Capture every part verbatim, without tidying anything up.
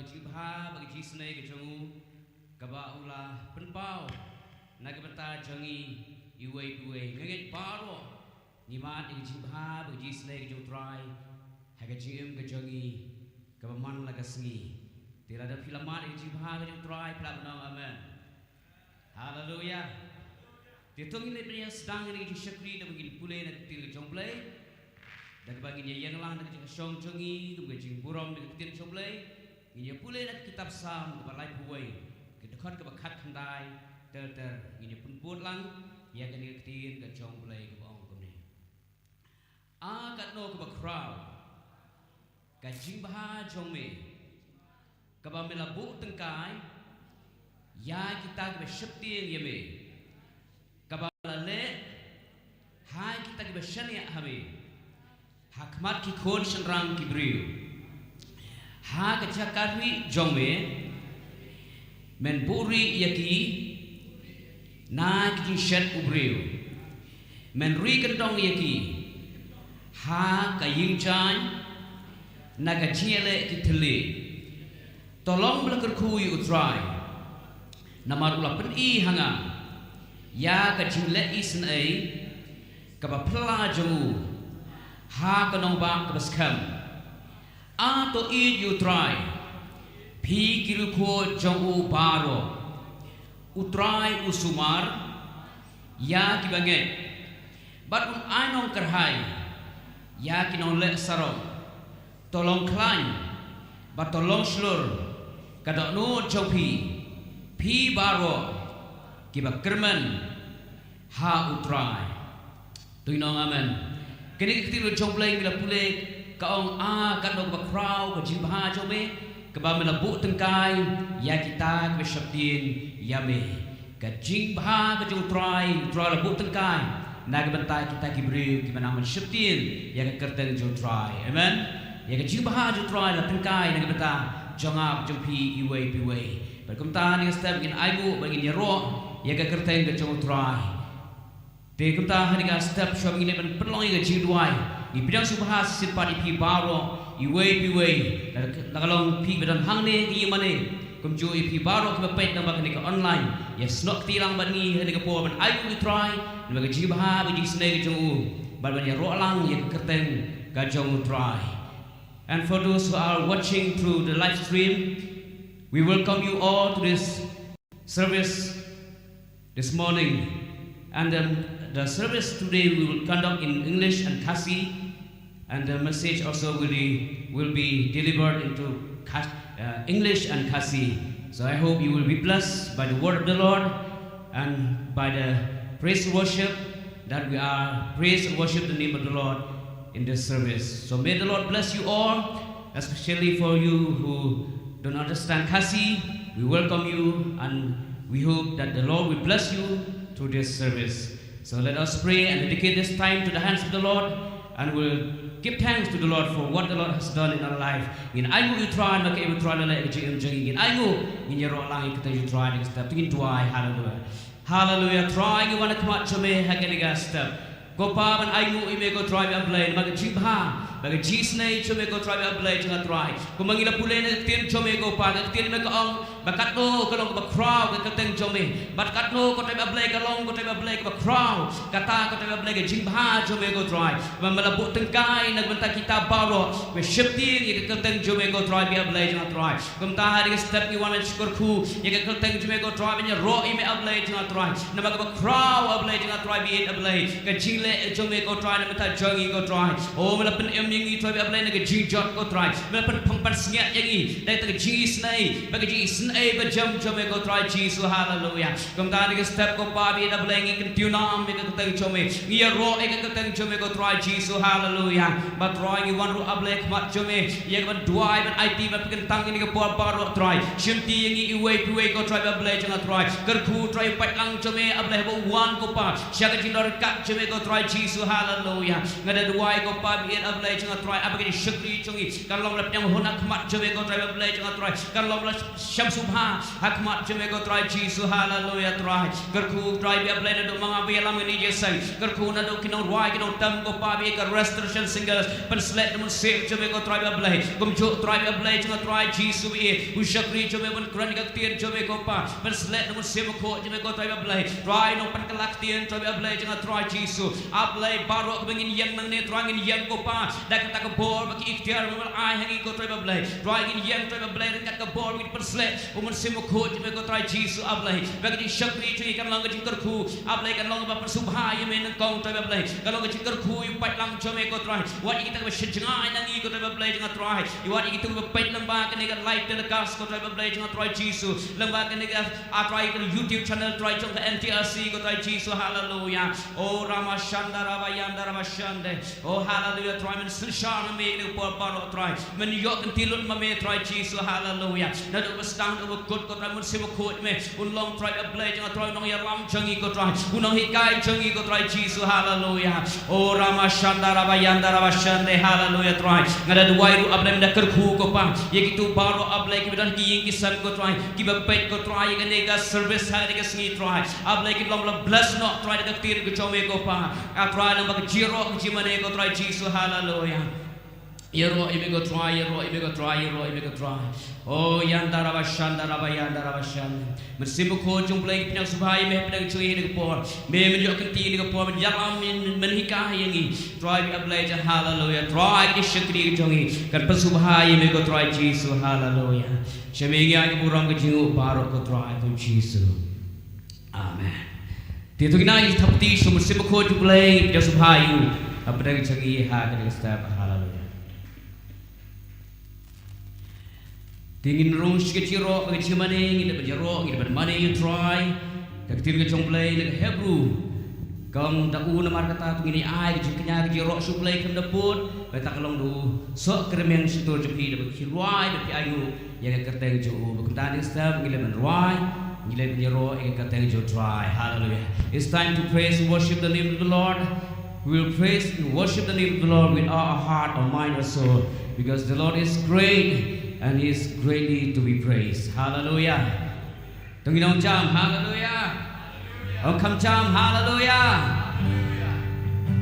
Jubha bad ka jingisynei ka jong u kaba u la pynpaw na ka bynta jong ngi iwei pa iwei. Nga ngeit baroh ngi mad ïa ka jubha bad ka jingisynei ka jong u Trai ha ka jingim ka jong ngi kaba man la ka sngi. Te lada phi la mad ïa ka jubha ka jong u Trai, phi lah ban ong amen. Haleluya. Te to ngin leit ban ïa sdang ïa ka jingshakri da ba ngin pule na ka ktien ka jong U Blei. Da kaba ngin ïa ïeng lang da ka jingshong jong ngi, kum ka jingburom da ka ktien jong U Blei. Ngin ïa pule na ka kitab Salm kaba laiphew wei, ka dkhot kaba khatkhyndai ter ter. Ngin ïa pynbud lang ïa kane ka ktien ka jong U Blei kaba ong kumne. A katno kaba khraw ka jingbha jong me, kaba me la buh tyngkai ïa kita kiba sheptieng ïa me, kaba me la leh ha kita kiba shaniah ha me, ha khmat ki khun shynrang ki briew. Ha ka jaka rieh jong me men buhrieh ïa ki na ki jingshet u briew. Men ri kyndong ïa ki ha ka ïingjaiñ na ka jingïaleh ki thylliej. To long ba la kyrkhu ïa u Trai, namar u la pyni ha nga ïa ka jingleh isynei kaba phylla jong u ha ka nongbah kaba skhem. A to ïeit ïa u Trai, phi ki riewkhuid jong u baroh. U Trai u sumar ïa kiba ngeit, bad un ai nongkyrhai ïa ki nongleh sarong. To long khlaiñ bad to long shlur ka dohnud jong phi, phi baroh kiba kyrmen ha u Trai. To ngin ong amen. Kane ka ktien ka jong U Blei ngi la pule, ka ong, a katno kaba khraw ka jingbha jong me, kaba me la buh tyngkai ïa kita kiba sheptieng ïa me. Ka jingbha ka jong u Trai, u Trai la buh tyngkai na ka bynta kita ki briew kiba nang ban sheptieng ïa ka kyrteng jong u Trai. Amen. Ïa ka jingbha jong u Trai la tyngkai na ka bynta jong nga bad jong phi iwei pa iwei. Bad kumta ha kane ka step ngin ainguh bad ngin ïaroh ïa ka kyrteng ka jong u Trai. Te kumta ha kane ka step shuwa ba ngin leit ban pynlong ïa ka jingduwai, ngi pdiang sngewbha shisien pat ïa phi baroh iwei pa iwei. La, la ka long phi ba don hangne, ngi ïa mane, kumjuh ïa phi baroh kiba peit lyngba kane ka online, ïa snoh kti lang bad ngi ha kane ka por ban ainguh ïa u Trai namar ka jingbha bad ka jingisynei ka jong u, bad ban ïaroh lang ïa ka kyrteng ka jong u Trai. And for those who are watching through the live stream, we welcome you all to this service this morning. And um, the service today we will conduct in English and Khasi, and the message also will be, will be delivered into Khas-, uh, English and Khasi. So I hope you will be blessed by the word of the Lord and by the praise and worship that we are praise and worship the name of the Lord in this service. So may the Lord bless you all, especially for you who don't understand Khasi. We welcome you and we hope that the Lord will bless you through this service. So let us pray and dedicate this time to the hands of the Lord, and we'll give thanks to the Lord for what the Lord has done in our life. Ngin ainguh ïa u Trai namar kaei ba u Trai u la leh ha ka jingim jong ngi. Ngin ainguh, ngin ïaroh lang ïa ka kyrteng jong u Trai ha kane ka step. To ngin duwai. Haleluya. Haleluya. Trai, ngi wan ha khmat jong me ha kane ka step, ko Pa, ban ainguh ïa me ko Trai ba Blei namar ka jingbha bad ka jingisynei jong me ko Trai ba Blei jong nga Trai. Kumba ngi la pule na ka ktien jong me ko Pa, ka ktien me ka ong ba katno ka long kaba khraw ka kyrteng jong me, bad katno ko Trai ba Blei ka long ko Trai ba Blei kaba khraw. Kata ko Trai ba Blei ka jingbha jong me ko Trai, ba me la buh tyngkai na ka bynta kita baroh ba sheptieng ïa ka kyrteng jong me ko Trai ba Blei jong nga Trai. Kumta ha kane ka step ngi wan ban shukor kyrkhu ïa ka kyrteng jong me ko Trai, ban ïaroh ïa me A Blei jong nga Trai namar kaba khraw A Blei jong nga Trai, bad A Blei ka jingleh jong me ko Trai na ka bynta jong ngi ko Trai. O, me la pynim ïa ngi Trai bad A Blei na ka jingjot ko Trai, me la pynphang pansngiat ïa ngi da ka jingisynei bad ka jingisynei ba jem jong me ko Trai Jisu. Haleluya. Kumta ha kane ka step ko Pa bad A Blei ngi kyntiew nam ïa ka kyrteng jong me, ngi ïaroh ïa ka kyrteng jong me ko Trai Jisu. Haleluya. Bad Trai ngi wan ruh A Blei ha khmat jong me ïa ka ban duwai, ban aiti, ban pynkyntang ïa kane ka por baroh Trai. Shimti ïa ngi iwei pa iwei ko Trai bad A Blei jong nga Trai. Kyrkhu Trai ïa u paidlang jong me A Blei haba u wan ko Pa sha ka jingdon ryngkat jong me ko Trai Jisu. Haleluya. Nga da duwai ko Pa bad A Blei jong nga Trai, ap ïa ka jingshakri jong ngi kan long ba la pdiang hun ha khmat jong me ko Trai Baba Blei jong nga Trai, kan long ba la shem sngewbha ha khmat jong me ko Trai Jisu, haleluya Trai. Kyrkhu Trai Baba Blei naduh ma nga ba ïalam ïa kane ka jingïaseng, kyrkhu naduh ki nongrwai ki nongtem ko Pa, ba ïa ka restoration singers, pynshlur da u Mynsiem jong me ko Trai Baba Blei. Kumjuh Trai Baba Blei jong nga Trai Jisu, ba ïa u shakri jong me ban kren ïa ka ktien jong me ko Pa, pynshlur da u Mynsiem Bakhuid jong me ko Trai Baba Blei. Trai nongpynkylla ktien Trai Baba Blei jong nga Trai Jisu. A Blei baroh kaba ngin ïeng nangne Trai ngin ïeng ko Pa da kata ka bor ba ki iktiar ba me la ai ha ngi ko Trai Baba Blei. Trai ngin ïeng Trai Baba Blei ryngkat ka bor ba ngin pynshlur u Mynsiem Bakhuid jong me ko Trai Jisu A Blei. Ba ka jingshakri jong ngi kan long ka jingkyrkhu A Blei, kan long kaba pynsngewbha ïa me nyngkong Trai Baba Blei. Kan long ka jingkyrkhu ïa u paidlang jong me ko Trai. Wat ïa kita kiba shu jngai na ngi ko Trai Baba Blei jong nga Trai. Ïa wat ïa kita kiba peit lyngba kane ka live telecast ko Trai Baba Blei jong nga Trai Jisu. Lyngba kane ka, ah, Trai, ka YouTube channel Trai jong ka N T R C ko Trai Jisu. Haleluya. O Ramashanda Rabayanda Rabashande. O haleluya Trai, men synshar ma me ïa kane ka por baroh Trai. Men ïoh kynti lut ma me Trai Jisu, haleluya. Naduh ba sdang haduh ba kut ko Trai, u Mynsiem Bakhuid me un long Trai Baba Blei jong nga Trai, u nongïalam jong ngi ko Trai, u nonghikai jong ngi ko Trai Jisu, haleluya. O Ramashanda Rabayanda Rabashande, haleluya Trai. Nga da duwai ruh A Blei, men da kyrkhu ko Pa ïa kito baroh A Blei kiba don ha ki ïing ki sem ko Trai, kiba peit ko Trai ïa kane ka service ha kane ka sngi Trai. A Blei ki long ba la bless noh Trai da ka ktien ka jong me ko Pa. A Trai lyngba ka jingïaroh ka jingmane ko Trai Jisu, haleluya. Ïaroh ïa me ko Trai, ïaroh ïa me ko Trai, ïaroh ïa me ko Trai. O Yanda Rabashanda Rabayanda Rabashanda. Mynsiem Bakhuid jong U Blei, pynïaid sngewbha ïa me hapdeng jong ngi ha kane ka por. Me men ïoh kynti ha kane ka por, men ïalam, men, men hikai ïa ngi. Trai A Blei jong, haleluya. Trai ka jingshakri ka jong ngi kan pynsngewbha ïa me ko Trai Jisu, haleluya. Sha me ngi ai ka burom ka jingnguh baroh ko Trai ko Jisu. Amen. Te to ngin ïa thap kti sha U Mynsiem Bakhuid U Blei, pynïaid sngewbha ïa u hapdeng jong ngi ha kane ka step, haleluya. Te ngin rung sha ka jingïaroh, ka jingmane, ngin ïa ban ïaroh, ngin ïa ban mane ïa U Trai. Ka ktien ka jong U Blei na ka Hebru ka ong, da u namar kata to ngin ïa ai ka jingkñia ka jingïaroh sha U Blei khlem da pud, bad kata ka long da u sohkyrmeng shyntur jong phi, da ba phi rwai, da ba phi ainguh ïa ka kyrteng jong u. Bad kumta ha kane ka step ngin leit ban rwai, ngin leit ban ïaroh ïa ka kyrteng jong U Trai. Hallelujah. It's time to praise and worship the name of the Lord. We will praise and worship the name of the Lord with all our heart, our mind, our soul, because the Lord is great and He is greatly to be praised. Hallelujah. To ngin ong jam, hallelujah. Ong kham jam, hallelujah.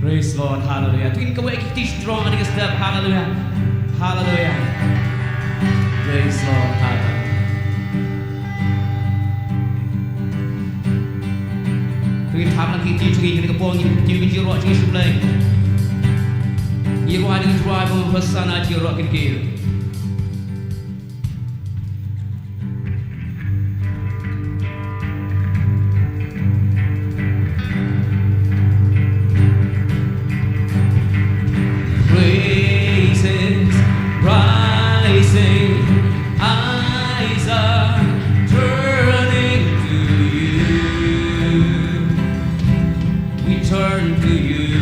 Praise Lord, hallelujah. To ngin kawei ki kti strong ha kane ka step, hallelujah. Hallelujah. Praise Lord, hallelujah. To ngin thap lang ki kti jong ngi ha kane ka por, ngin kti, ngin ïaroh jong ngi sha U Blei. Ngi ïaroh ha kane ka jingïaroh ba Hosanna, jingïaroh kynthei. Praises rising, eyes are turning to you. We turn to you.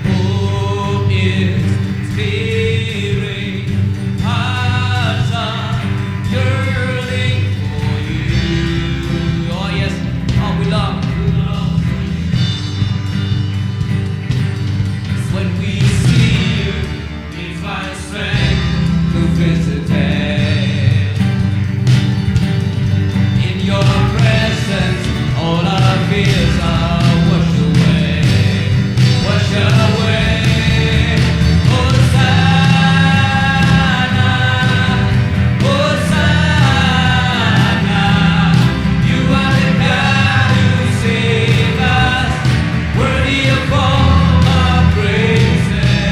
Hope is stirring, hearts are yearning for you. Oh yes, oh, we long. When we see you, we find strength to face the day. In your presence, all our fears are washed away. Washed away. Hosanna, Hosanna. You are the God who saved us. Worthy of all our praises.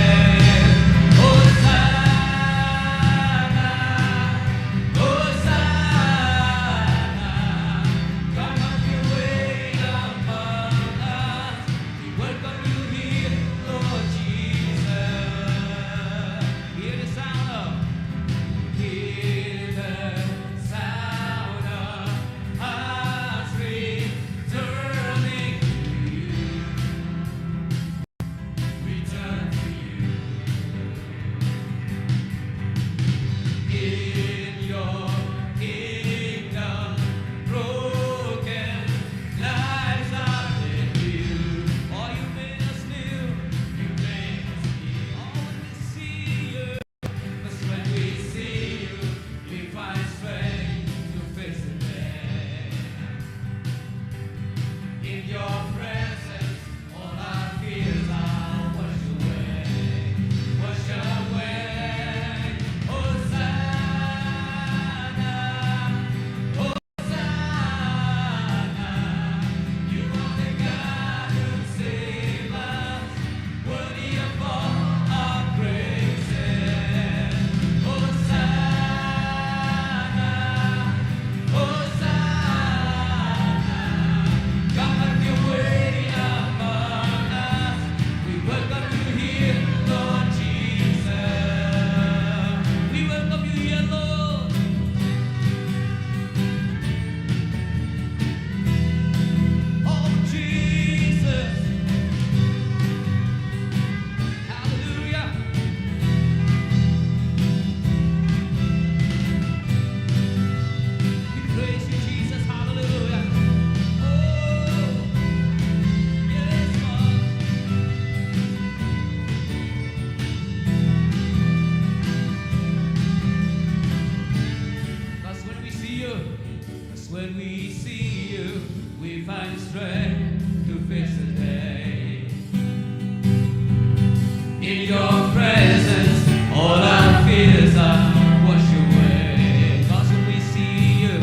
In your presence, all our fears are washed away. 'Cause when we see you,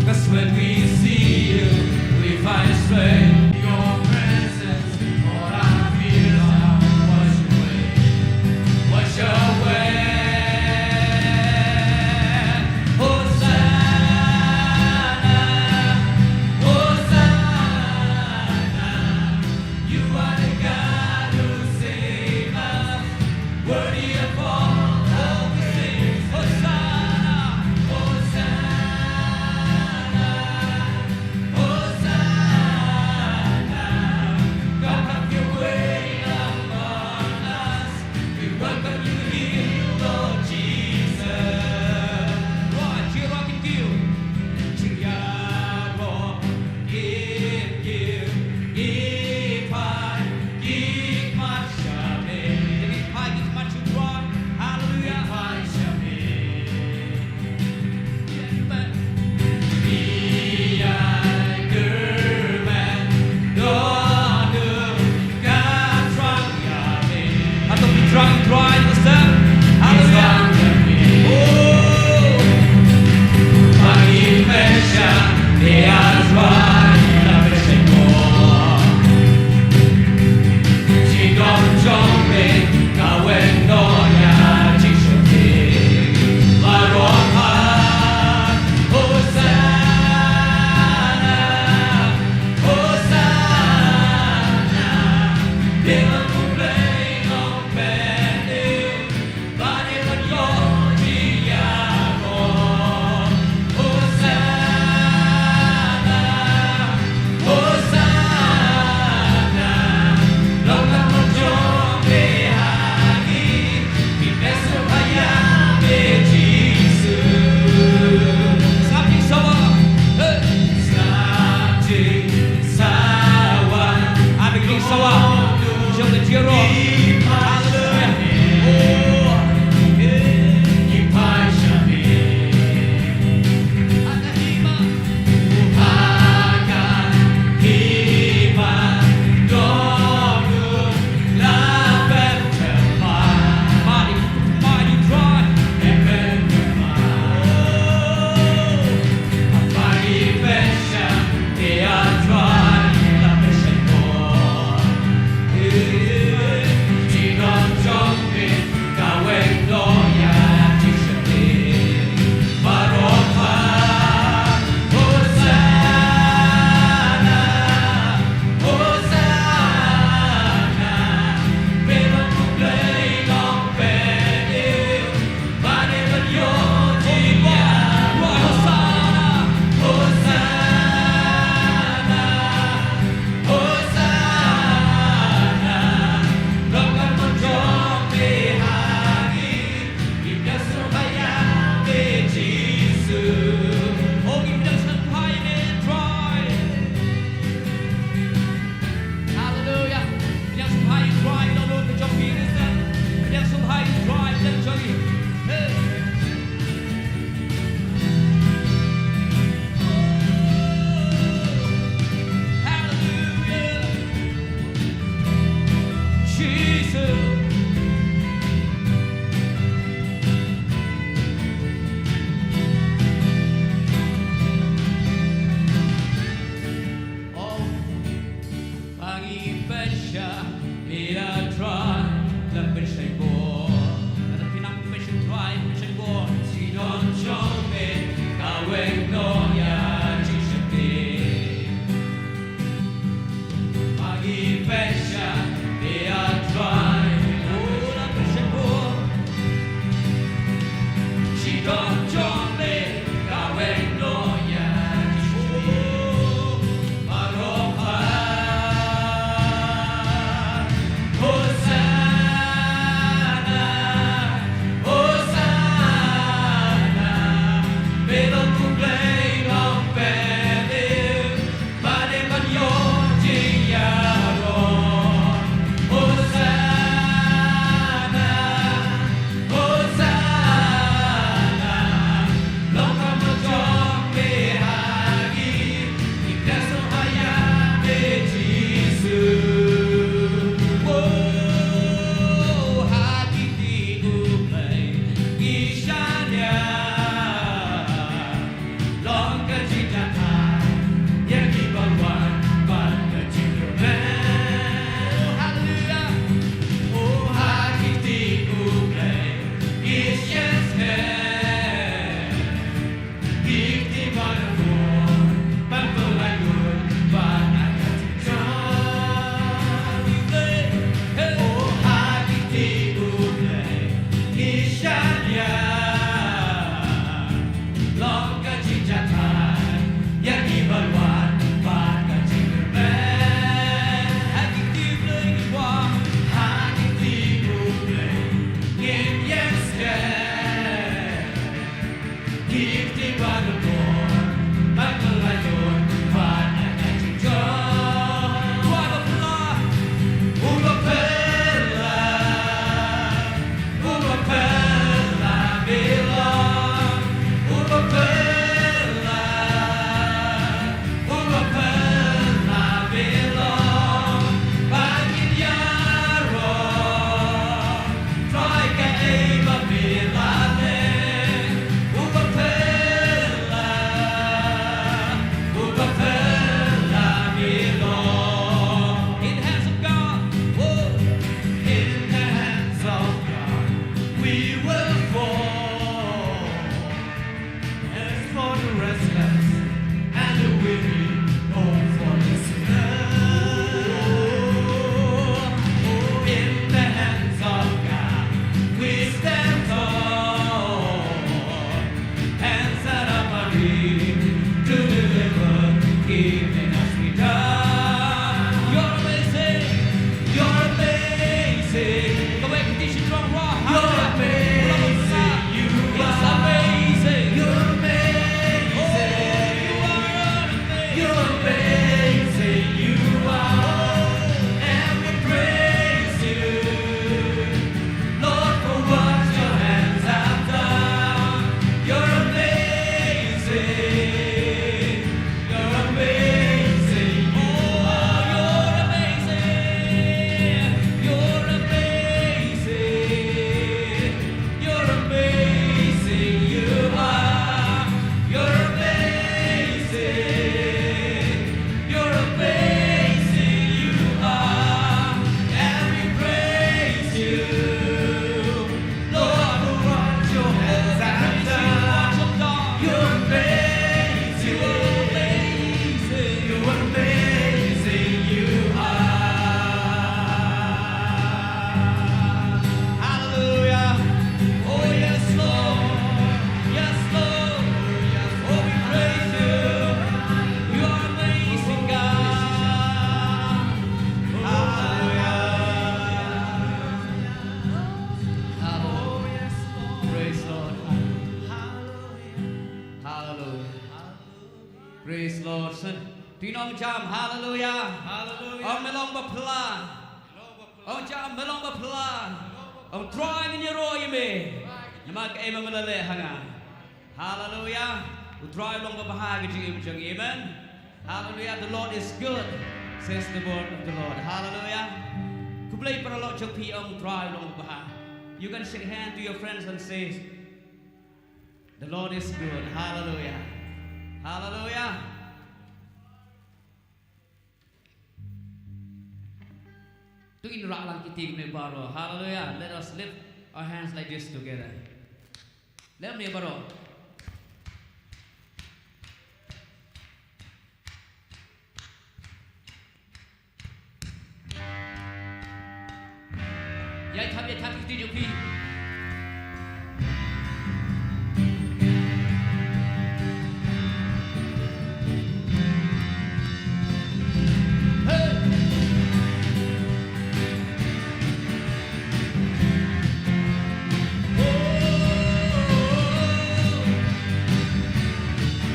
'cause when we see you, we find strength. In your presence, all our fears are washed away. Washed away. Hosanna, Hosanna. You are the God who save us, worthy of all the praise. Hosanna, Hosanna, Hosanna. Come have your way among us. We welcome you here, Lord Jesus. Rock, you rock and you. Cheer up. Hallelujah. Praise Lord. Tin ong jam, hallelujah. Hallelujah. Ong me long ba phylla. Ong jam, me long ba phylla. Ong Trai ngin ïaroh ïa me. Namar kaei ba me la leh ha nga. Hallelujah. U Trai u long ba bha ha ka jingim jong ngi, amen. Hallelujah. The Lord is good, says the word of the Lord. Hallelujah. Khublei paralok jong phi, ong Trai u long ba bha. You can shake hand to your friends and say, "The Lord is good." Hallelujah. Hallelujah. To ngin rah lang ki tieng ne baroh. Hallelujah. Let us lift our hands like this together. Lem ne baroh. Ïai thap, ïai thap ki tieng jong phi. Hey!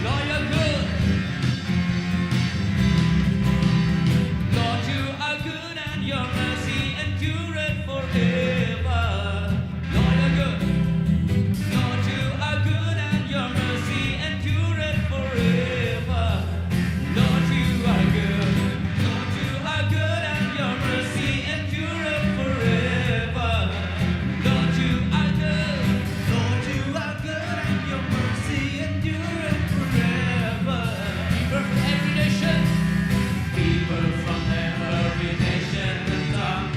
Lord, you're good. Lord, you are good and your mercy endureth forever. Lord, you're good. Lord, you are good and your mercy endureth forever. Lord, you are good. Lord, you are good and your mercy endureth forever. Lord, you are good. Lord, you are good and your mercy endureth forever. People from every nation. People from every nation and tongue.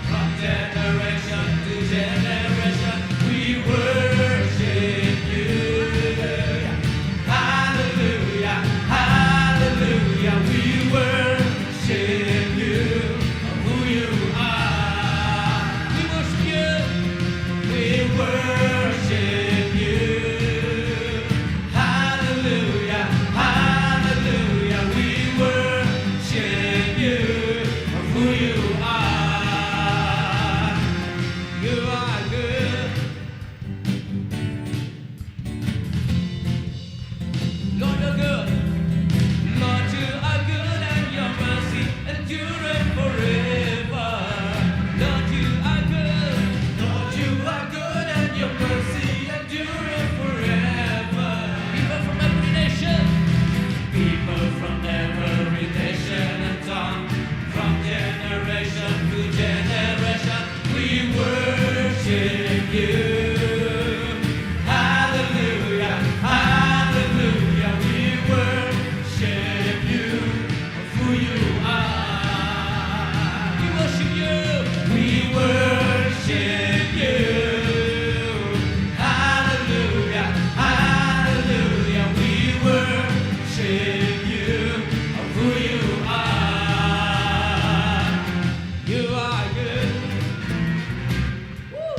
From generation to generation, we worship you. Hallelujah, hallelujah, we worship you. Who you are. We worship you. We worship you. Hallelujah, hallelujah, we worship you for who you are. You are good. Lord, you're good. Lord, you are good and your mercy endureth forever. Lord, you are good. Lord, you are good and your mercy endureth forever. People from every nation. People from every nation and tongue, from generation to generation, we worship you. Hallelujah, hallelujah, we worship you. Who you are. We worship you. We worship you. Hallelujah, hallelujah. We worship you. Who you are. You are good. Woo.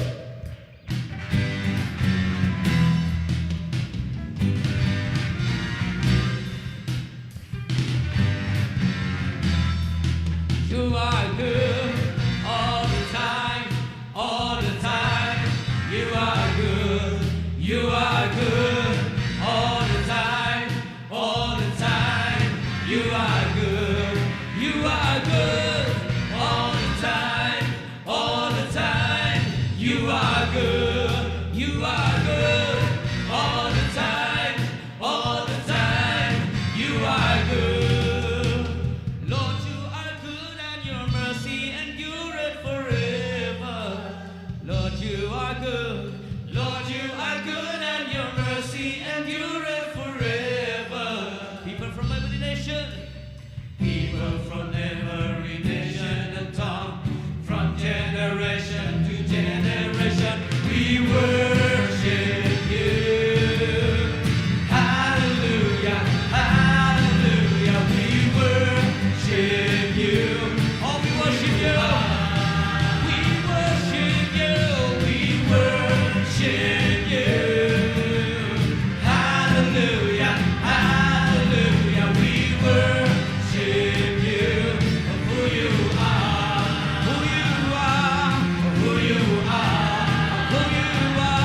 You are good all the time, all the time. You are good, you are good all the time, all the time. You are good, you are good all the time. All the time, you are good, you are good. All the time, all the time, you are good. Lord, you are good and your mercy endureth forever. Lord, you are good. Lord, you are good and your mercy endureth forever. People from every nation. People from every nation and tongue, from generation to generation, we worship you. Hallelujah, hallelujah, we worship you. Oh, we worship you. We worship you. We worship you. Hallelujah, hallelujah, we worship you for who you are, who you are, who you are, who you are.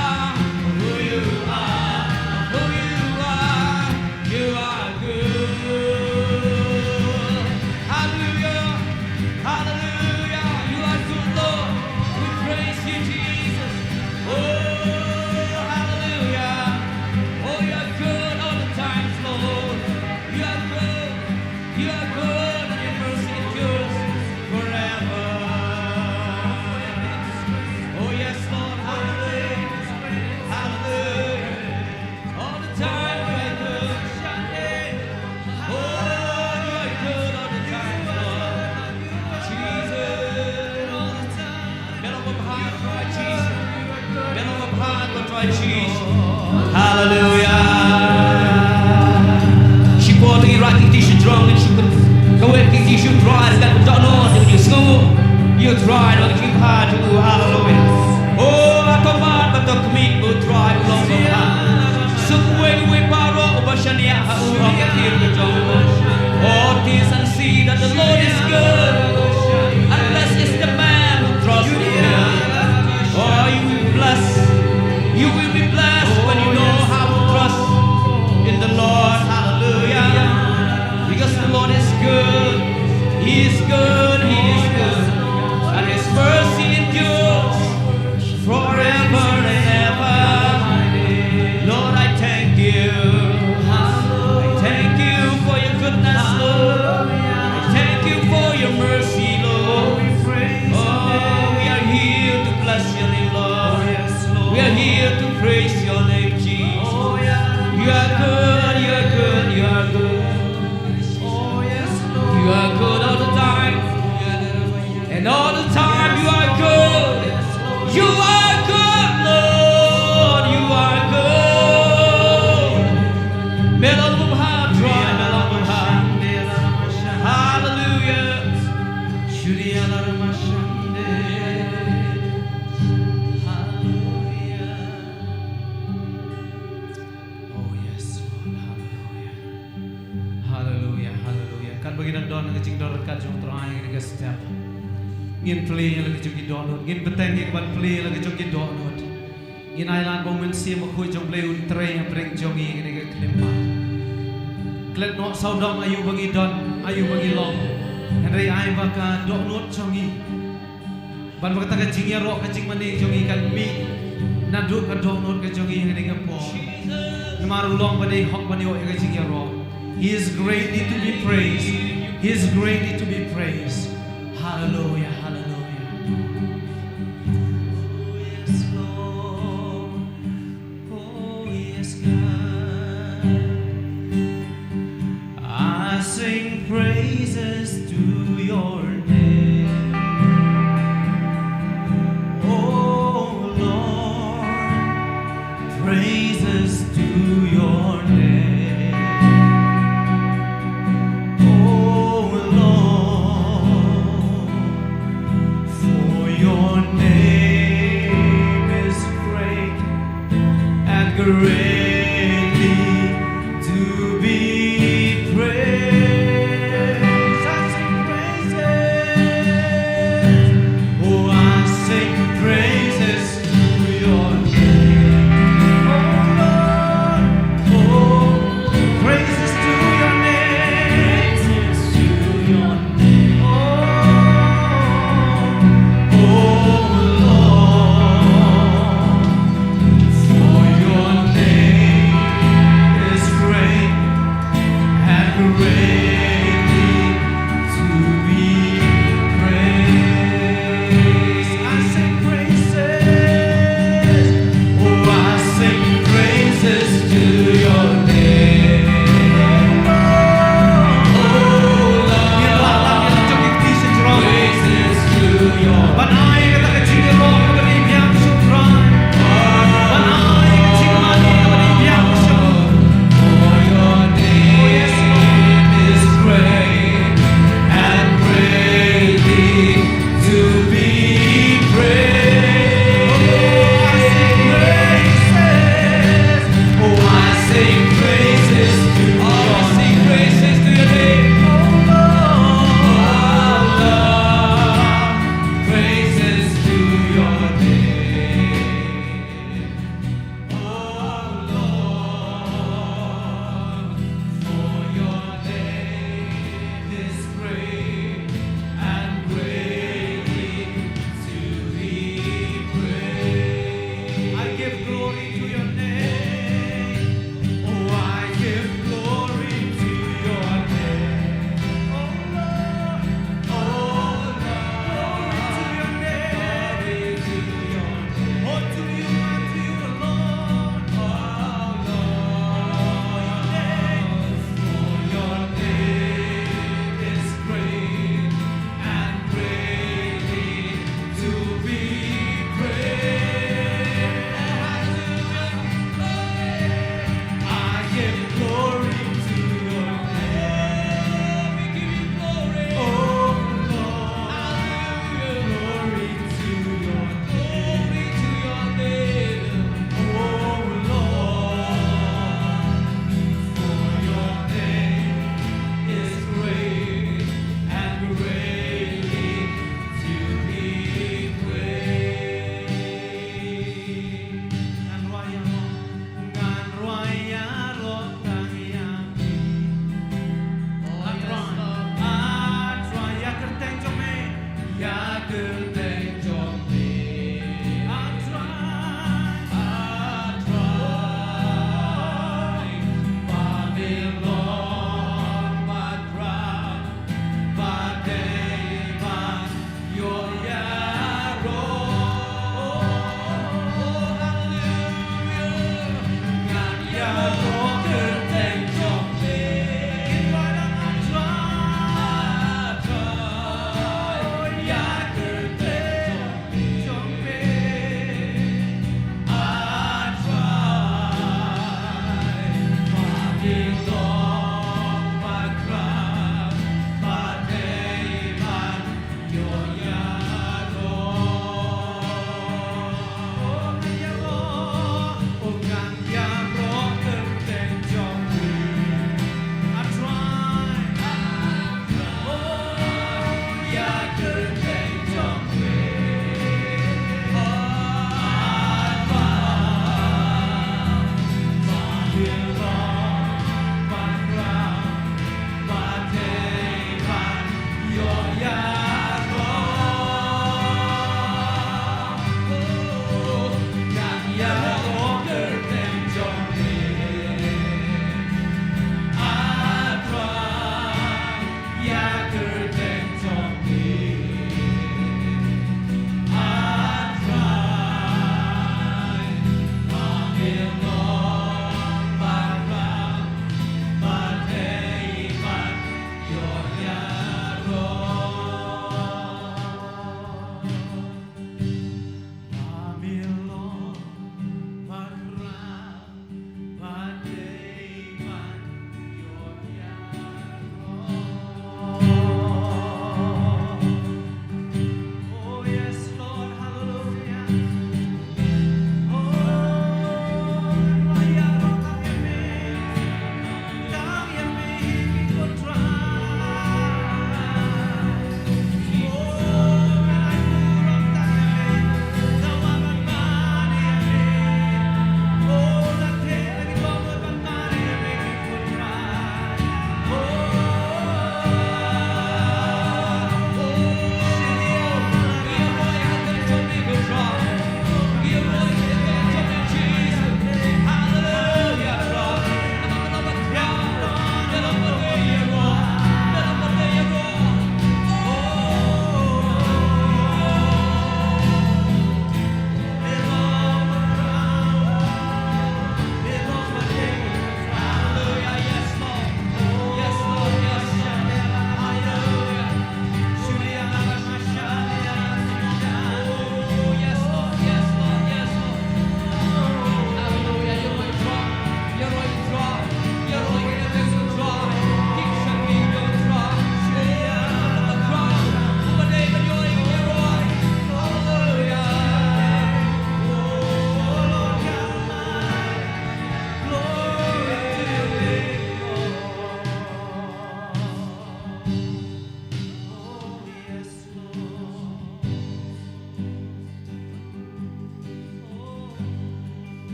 Hallelujah. Shipor to ïa ki kti shu jrong, shu kawei ki kti shu trai, ka dohnud, ïa sngew ïa u Trai, ïa ki ha ju, hallelujah. Oh, a command ba to khmih, u Trai, u long ba ha. Suk wei wei baroh uba shaniah ha u, ha u ktien ka jong u. Oh, taste and see that the Lord is good. And blessed is the man who trusts in him. Oh, you will be blessed. You will be blessed when you know how to trust in the Lord. Hallelujah. Because the Lord is good. He is good. He is good. And his mercy endures forever and ever. Lord, I thank you. I thank you for your goodness, Lord. I thank you for your mercy, Lord. Oh, we are here to bless your name, Lord. We are here to praise your name, Jesus. You are good, you are good, you are good. You are good all the time. And all the time you are good. You are good, Lord. You are good. Me long bumha, Trai, me long bumha. Hallelujah. Hallelujah. Oh, yes, Lord. Hallelujah. Hallelujah, hallelujah. Katba ngi dang don ha ka jingdon ryngkat jong u Trai ha kane ka step, ngin plie ïa la ka jong ki dohnud, ngin bteng ïa ka ban plie ïa la ka jong ki dohnud. Ngin ailad ba u Mynsiem Bakhuid jong u Blei un trei hapdeng jong ngi ha kane ka khyllipmat. Klet noh sawdong aïu ba ngi don, aïu ba ngi long. Hynrei ai ba ka dohnud jong ngi, ban ba kata ka jingïaroh, ka jingmane jong ngi kan mih naduh ka dohnud ka jong ngi ha kane ka por. Namar u long ba dei hok ban ïoh ïa ka jingïaroh. He is greatly to be praised. He is greatly to be praised. Hallelujah, hallelujah. Oh, yes, Lord. Oh, yes, God. I sing praises to your name. Oh, Lord, praises to your name. Oh, Lord, for your name is great and greatly to be praised. I sing praises. Oh, I sing praises to your name. Oh, Lord. Oh, praises to your name. Praises to your name. Oh, oh, Lord. For your name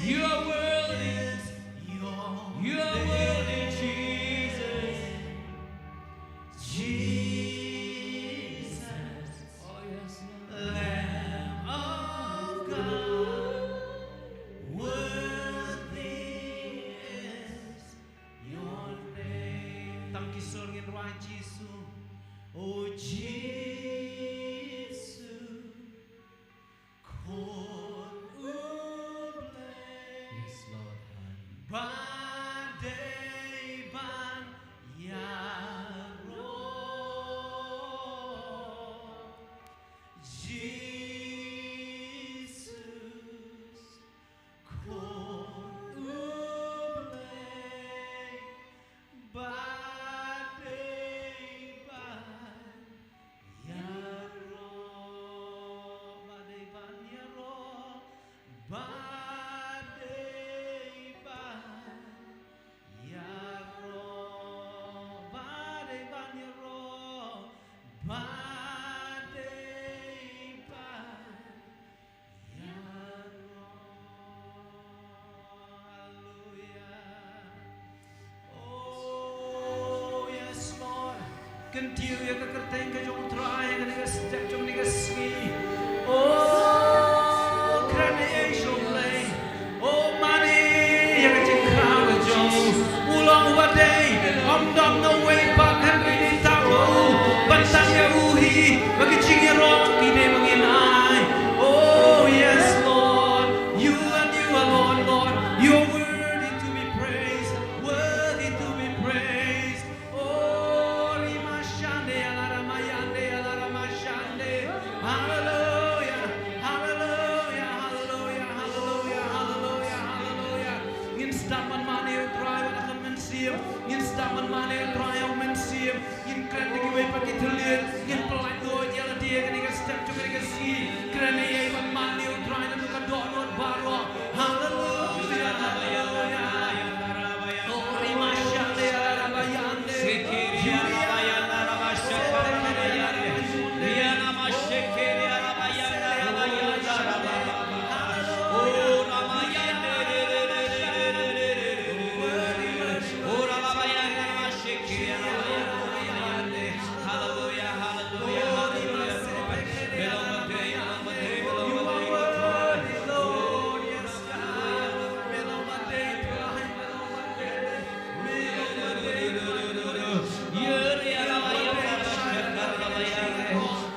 You are worthy. You are worthy, Jesus. Jesus. Oh, yes, Lord. Lamb of God, worthy is your name. Tang ki sur ngin rwai Jisu. Oh, Jisu. Khun u Blei. Yes, Lord. Ba dei ban ïaroh. Jesus, Khun u Blei. Ba dei ban ïaroh, ba dei ban ïaroh, ba dei ban ïaroh, ba dei ban ïaroh, ba dei ban ïaroh. Haleluia. Oh, yes, Lord. Kyntiew ïa ka kyrteng ka jong U Trai ha kane ka step jong kane ka sngi. Oh, kren ïa U Blei. Oh, mane ïa ka jingkhraw ka jong u. U long uba dei, ym don uwei pat hynrei tang u. Ban tang ïa u hi ba ki jingïaroh ki dei ba ngin ai. Oh, yes, Lord. You and you alone, Lord. You are worthy to be praised. Worthy to be praised. Oh, Rimashande, Alaramayande, Alaramashande. Hallelujah, hallelujah, hallelujah, hallelujah, hallelujah, hallelujah. Ngin sdang ban mane ïa U Trai bad ka mynsiem. Ngin sdang ban mane ïa U Trai bad ka mynsiem. Ngin kren da kiwei pat ki thylliej. Ngin pyllait lut ïa lade ha kane ka step jong kane ka sngi. Kren ïa U ban mane ïa U Trai naduh ka dohnud baroh. Hallelujah, hallelujah. Oh, Rimashande, Alaramayande. Hallelujah, hallelujah, hallelujah.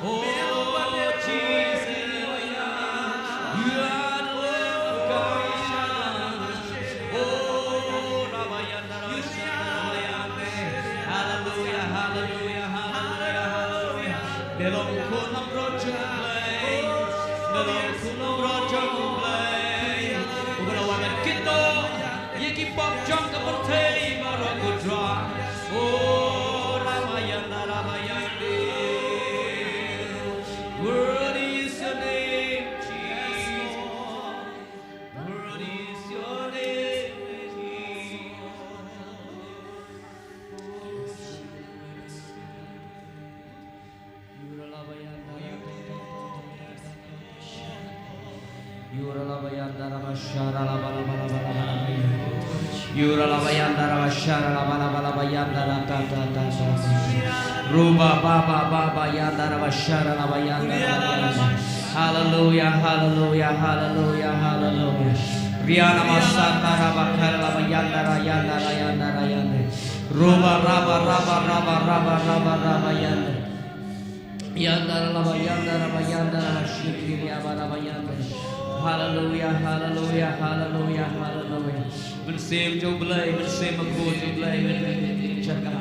Oh, Jesus, you are the Lamb of God. Oh, Rabayanda, Rabayanda. Hallelujah, hallelujah, hallelujah, hallelujah. Me long u khun lambrot jong U Blei. Me long u khun lambrot jong U Blei. Uba la wan ban kynnoh ïa ki pop jong ka pyrthei baroh, ko Trai. Oh, Rabayanda, Rabayanda. Worthy is your name, Jesus. Worthy is your name, Jesus. Yura la bayanda ra bashara la bala bala bala bala bala. Yura la bayanda ra bashara la bala bala bayanda ra ta ta ta ta. Ruba ba ba ba bayanda ra bashara la bayanda ra bayanda. Hallelujah, hallelujah, hallelujah, hallelujah. Riana masata ra bakara la bayanda ra yanda ra yanda ra yanda. Ruba raba raba raba raba raba raba yanda. Yanda ra la ba yanda ra ba yanda ra ba shikri ya ba ra ba yanda. Hallelujah, hallelujah, hallelujah, hallelujah. Mynsiem jong U Blei, mynsiem bakhuid jong U Blei, mynsiem jong ka.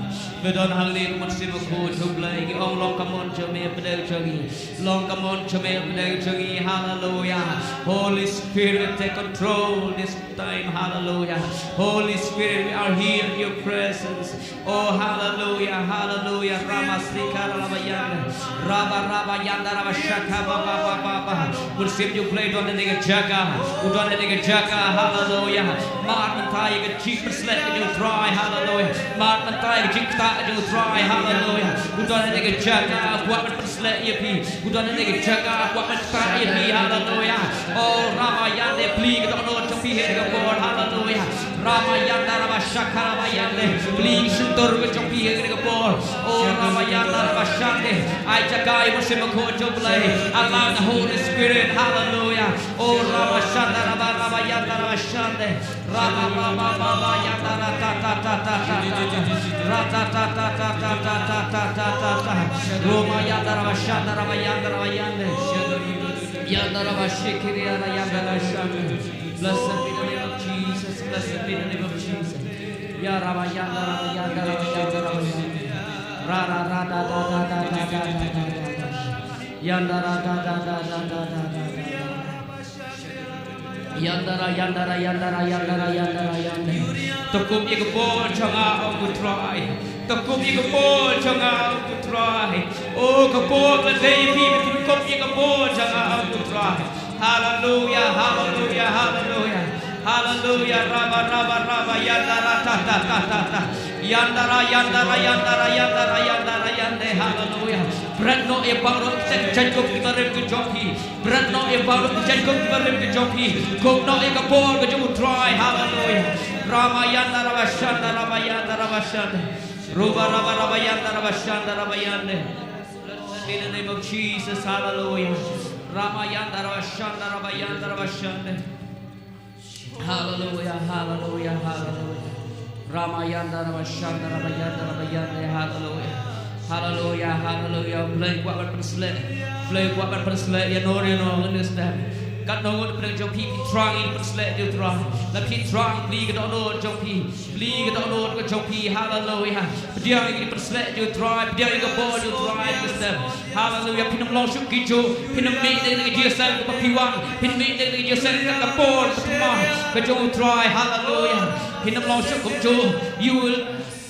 Me don hangne mynsiem bakhuid jong U Blei, ngi ong long ka mon jong me pdeng jong ngi. Long ka mon jong me pdeng jong ngi. Hallelujah. Holy Spirit, take control this time. Hallelujah. Holy Spirit, we are here in your presence. Oh, hallelujah, hallelujah. Rama sikara raba yanda. Raba raba yanda raba shaka ba ba ba ba ba. Mynsiem jong U Blei don ha kane ka jaka. U don ha kane ka jaka. Hallelujah. Mad mynta ïa ka jingpynshlur ka jong U Trai. Hallelujah. Mad mynta ïa ka jingktah ka jong U Trai. Hallelujah. U don ha kane ka jaka. Kwah ban pynsleh ïa phi. U don ha kane ka jaka. Kwah ban ktah ïa phi. Hallelujah. Oh, raba yanda, plie ka dohnud jong phi. Hallelujah. Ramayanda Rabashaka Rabayande. Plie shyntur ka jong phi ha kane ka por. O Ramayanda Rabashande. Ai jaka ïa u Mynsiem Bakhuid jong U Blei. Allow the Holy Spirit. Hallelujah. O Ramashanda Raba Rabayanda Rabashande. Rama Rama Rama Yanda Ra ta ta ta ta ta ta. Ra ta ta ta ta ta ta ta ta ta ta. Roma Yanda Rabashanda Rabayanda Rabayande. Yanda Rabashikiri Yanda Yanda Rabashande. Blessed be the name of Jesus. Blessed be the name of Jesus. Ya Rama Yanda Rama Yanda Rama Yanda Rama Yanda. Ra ra ra da da da da da da da da da. Yanda ra da da da da da da da da. Yanda ra yanda ra yanda ra yanda ra yanda ra yanda. To kup ïa ka bor jong nga, O ko Trai. To kup ïa ka bor jong nga, O ko Trai. O ka bor ka dei phi, to kup ïa ka bor jong nga, O ko Trai. Hallelujah, hallelujah, hallelujah. Hallelujah, raba, raba, raba, yanda ra, ta, ta, ta, ta, ta. Yanda ra, yanda ra, yanda ra, yanda ra, yanda ra, yande. Hallelujah. Bret noh ïa baroh kita ki jaiñkup kiba rim ki jong phi. Bret noh ïa baroh ki jaiñkup kiba rim ki jong phi. Kup noh ïa ka bor ka jong U Trai. Hallelujah. Rama yanda, raba, shanda, raba, yanda, raba, shanda. Ruba, raba, raba, yanda, raba, shanda, raba, yande. In the name of Jesus, hallelujah. Ramayanda Rabashanda Rabayanda Rabashanda. Hallelujah, hallelujah, hallelujah. Ramayanda Rabashanda Rabayanda Rabayanda, hallelujah. Hallelujah, hallelujah. Blei kwah ban pynsleh. Blei kwah ban pynsleh ïa no ïa no ngan step. Kat no ngut pynsleh jong phi, phi thrang ïa pynsleh ïa u Trai. La phi thrang plie ka dohnud jong phi. Plie ka dohnud ka jong phi, haleluya. Pdiang ïa ki pynsleh jong u Trai, pdiang ïa ka bor jong u Trai, ka step. Haleluya, phin ym long shuh ki juh, phin ym mih na ka jingïaseng kaba phi wan, phin mih na ka jingïaseng ka bor ka thymmai ka jong u Trai, haleluya. Phin ym long shuh kumjuh, you will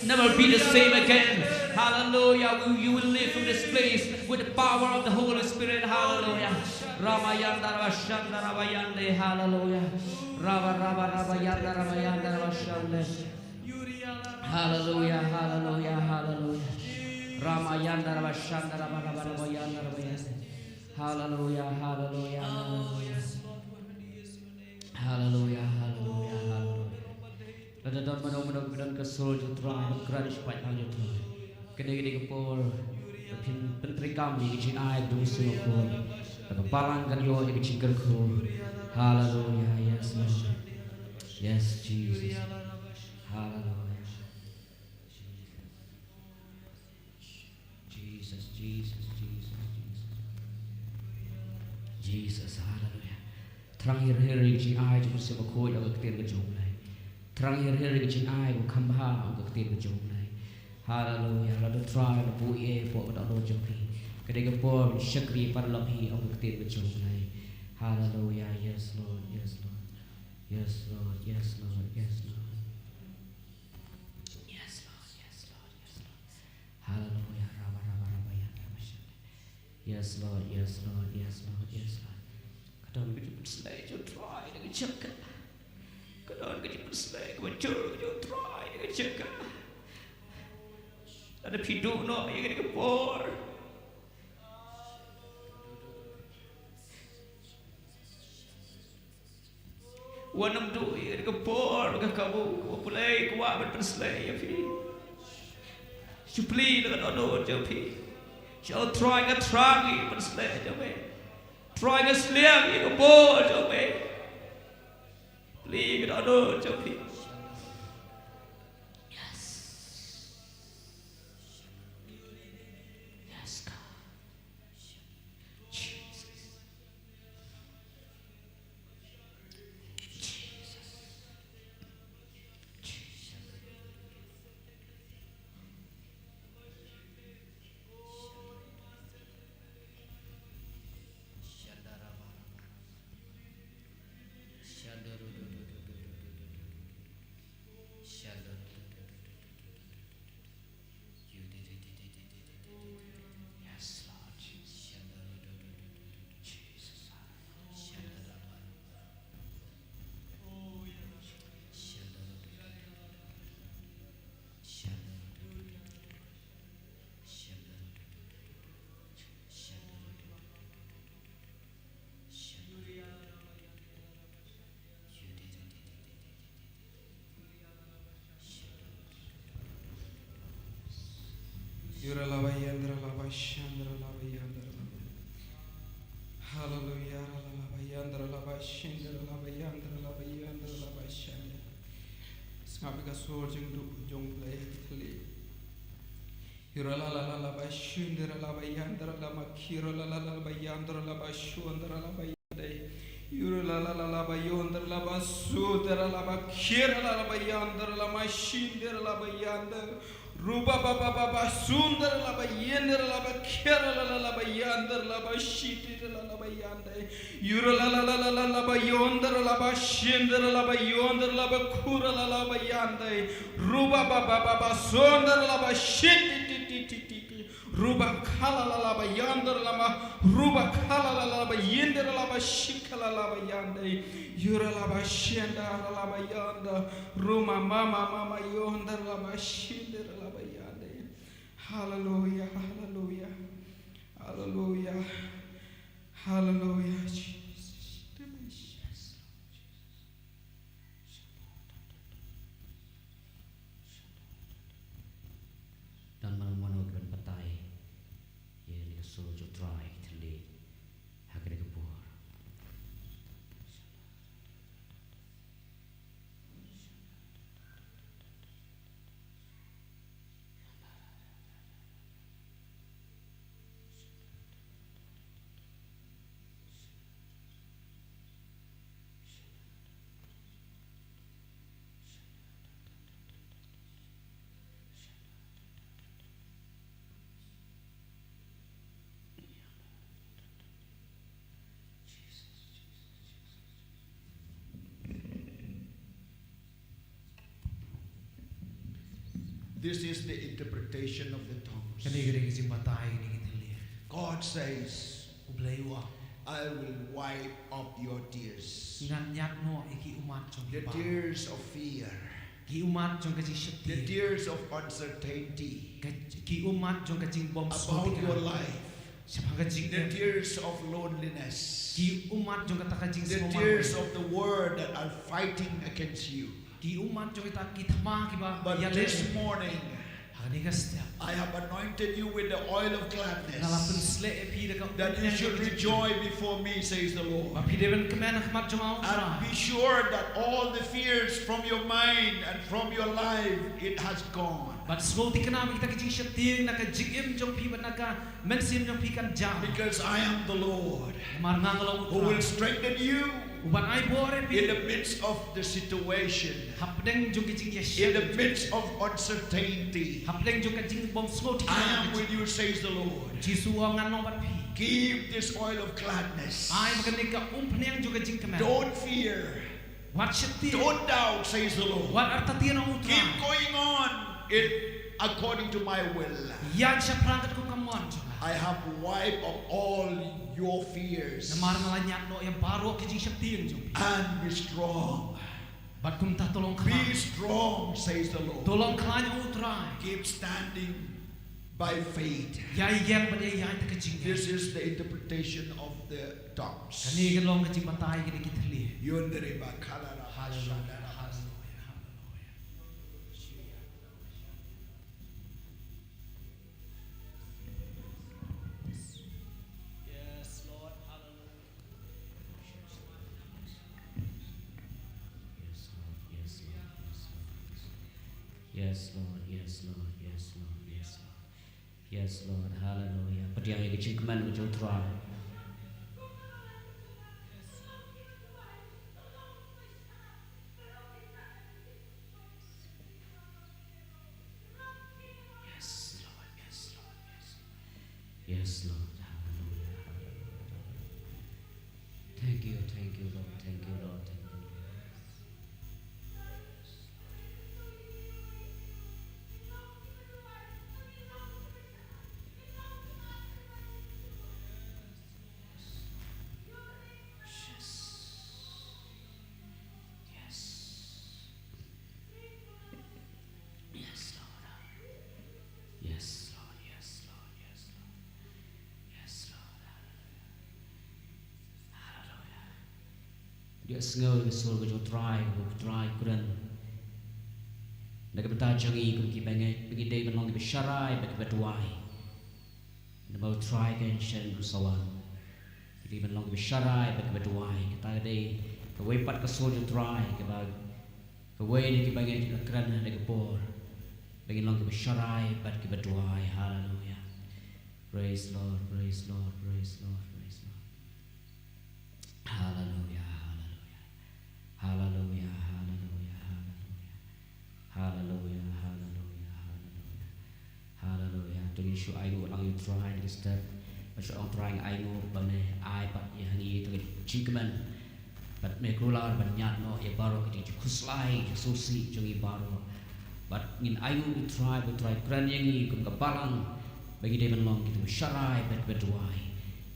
never be the same again. Hallelujah, you will leave from this place with the power of the Holy Spirit, hallelujah. Ramayanda Rabashanda Rabayande, hallelujah. Raba, raba, raba, yanda, raba, yanda, raba, shanda. Hallelujah, hallelujah, hallelujah. Rama yanda, raba, shanda, raba, raba, raba, yanda, raba, yanda. Hallelujah, hallelujah, hallelujah. Hallelujah, hallelujah, hallelujah. Lada don mano mano ba don ka sur jong u Trai, ba kren shaphang jong u Trai. Kane ka dei ka por ba phin pyntreikam ïa ka jingai jong u Mynsiem Bakhuid. Ba ka balang kan ïoh ïa ka jingkyrkhu. Hallelujah, yes Lord. Yes Jesus. Hallelujah. Jesus, Jesus, Jesus, Jesus. Jesus, hallelujah. Thrang her her ïa ka jingai jong u Mynsiem Bakhuid ong ka ktien ka jong u Blei. Thrang her her ïa ka jingai ba kham bha ong ka ktien ka jong u Blei. Hallelujah. Lada u Trai u la buh ïa phi hapoh ka dohnud jong phi, ka dei ka por ban shakri paralok hi ong ka ktien ka jong u Blei. Hallelujah. Yes, Lord. Yes, Lord. Yes, Lord. Yes, Lord. Yes, Lord. Yes, Lord. Yes, Lord. Yes, Lord. Hallelujah. Raba, raba, raba, ya, raba, shaka. Yes, Lord. Yes, Lord. Yes, Lord. Yes, Lord. Ka don ka jingpynsleh jong u Trai na ka jaka. Ka don ka jingpynsleh kaba jur jong u Trai na ka jaka. Lada phi duh noh ïa kane ka por, wat nym duh ïa ka por, ka kabu, ka U Blei u kwah ban pynsleh ïa phi. Shu plie ïa ka dohnud jong phi. Shu ong, Trai, nga thrang ïa ka pynsleh jong me. Trai, nga sliang ïa ka bor jong me. Plie ïa ka dohnud jong phi. Yes. Yes, God. Jesus. Jesus. Jesus. Yura laba yandra laba shandra laba yandra laba. Hallelujah, yura laba yandra laba shindra laba yandra laba yandra laba shandra. Sngap ïa ka sur jong du jong Blei ha ki thylliej. Yura la la la laba shindra laba yandra laba khira la la la laba yandra laba shundra laba yandra. Yura la la la laba yondra laba sudra laba khira la laba yandra laba shindra laba yandra. Ruba ba ba ba ba sundra laba yendra laba khira la la laba yandra laba shitira la laba yandra. Yura la la la la la laba yondra laba shindra laba yondra laba khura la laba yandra. Ruba ba ba ba ba sundra laba shiti ti ti ti ti ti. Ruba khala la laba yandra laba, ruba khala la laba yindra laba shikhala laba yandra. Yura laba shendra laba yandra. Ruma mama mama yondra laba shindra laba yandra. Hallelujah, hallelujah, hallelujah, hallelujah, Jesus. Don mano mano kiban batai ïa kane ka sur jong U Trai, thylliej ha kane ka por. This is the interpretation of the tongues. Kane ka dei ka jingbatai kane ka thylliej. God says, U Blei u ong, "I will wipe up your tears." Ngan ñiad noh ïa ki ummat jong phi baroh. The tears of fear. Ki ummat jong ka jingsheptieng. The tears of uncertainty. Ka, ki ummat jong ka jingbym sngewthuh. About your life. Shaphang ka jingim. The tears of loneliness. Ki ummat jong kata ka jingsngewman. The tears of the world that are fighting against you. Ki ummat jong kita ki thma kiba ïaleh. But this morning, ha kane ka step, I have anointed you with the oil of gladness. Nga la pynsleh ïa phi da ka umphniang jong ka jingkmen. That you should rejoice before me, says the Lord. Ba phi dei ban kmen ha khmat jong nga, U Trai. And be sure that all the fears from your mind and from your life, it has gone. Bad sngewthikna ba kita ki jingsheptieng na ka jingim jong phi bad na ka mynsiem jong phi kan jam. Because I am the Lord. Namar nga nga long U Trai. Who will strengthen you. Uban ai bor ïa phi. In the midst of the situation. Hapdeng jong ka jingïashem. In the midst of uncertainty. Hapdeng jong ka jingbym sngewthikna. I am with you, says the Lord. Jisu u ong ngan long bad phi. Keep this oil of gladness. Ai ba kane ka umphniang jong ka jingkmen. Don't fear. Wat sheptieng. Don't doubt, says the Lord. Wat artatien, ong U Trai. Keep going on in according to my will. Ïaid shaphrang katkum ka mon jong nga. I have wiped up all your fears. Namar nga la ñiad noh ïa baroh ki jingsheptieng jong phi. And be strong. Bad kumta to long khlaiñ. Be strong, says the Lord. To long khlaiñ, ong U Trai. Keep standing by faith. Ïai ïeng bad ïai ïaid da ka jingïaid. This is the interpretation of the tongues. Kane ka long ka jingbatai kine ki thylliej. Yundere ba khalara. Hallelujah, hallelujah, hallelujah. Yes, Lord. Hallelujah. Yes, Lord. Yes, Lord. Yes, Lord. Yes, Lord. Yes, Lord. Yes, Lord. Yes, Lord. Yes, Lord. Hallelujah. Pdiang ïa ka jingkmen ka jong U Trai. Yes, Lord. Yes, Lord. Yes, Lord. Yes, Lord. Hallelujah. Hallelujah. Thank you, thank you, Lord. Thank you, Lord. Thank you, Lord. Yes. Yes. Yes, Lord. Yes, Lord. Yes, Lord. Yes, Lord. Yes, Lord. Hallelujah. Hallelujah. Dei sngew ïa ka sur ka jong U Trai, U Trai kren. Na ka bynta jong ngi kum ki bangeit, ba ngi dei ban long kiba sharai bad kiba duwai. Namar U Trai kan shen u sawan. Ngi dei ban long kiba sharai bad kiba duwai. Kata ka dei kawei pat ka sur jong U Trai, kaba kawei na ki bangeit ka kren ha kane ka por. Ba ngin long kiba sharai bad kiba duwai. Haleluya. Praise Lord, praise Lord, praise Lord, praise Lord. Haleluya, haleluya. Haleluya, haleluya, haleluya. Haleluya, haleluya, haleluya. Haleluya. To ngin shu ainguh lang ïa U Trai ha kane ka step. Ba shu ong Trai ngi ainguh ba me ai pat ïa ngi ïa ka jingkmen. Bad me kular ban ñiad noh ïa baroh ka jingkhuslai, jingsngewsih jong ngi baroh. Bad ngin ainguh ïa U Trai, ba U Trai kren ïa ngi kum ka balang. Ba ngi dei ban long kiba sharai bad kiba duwai.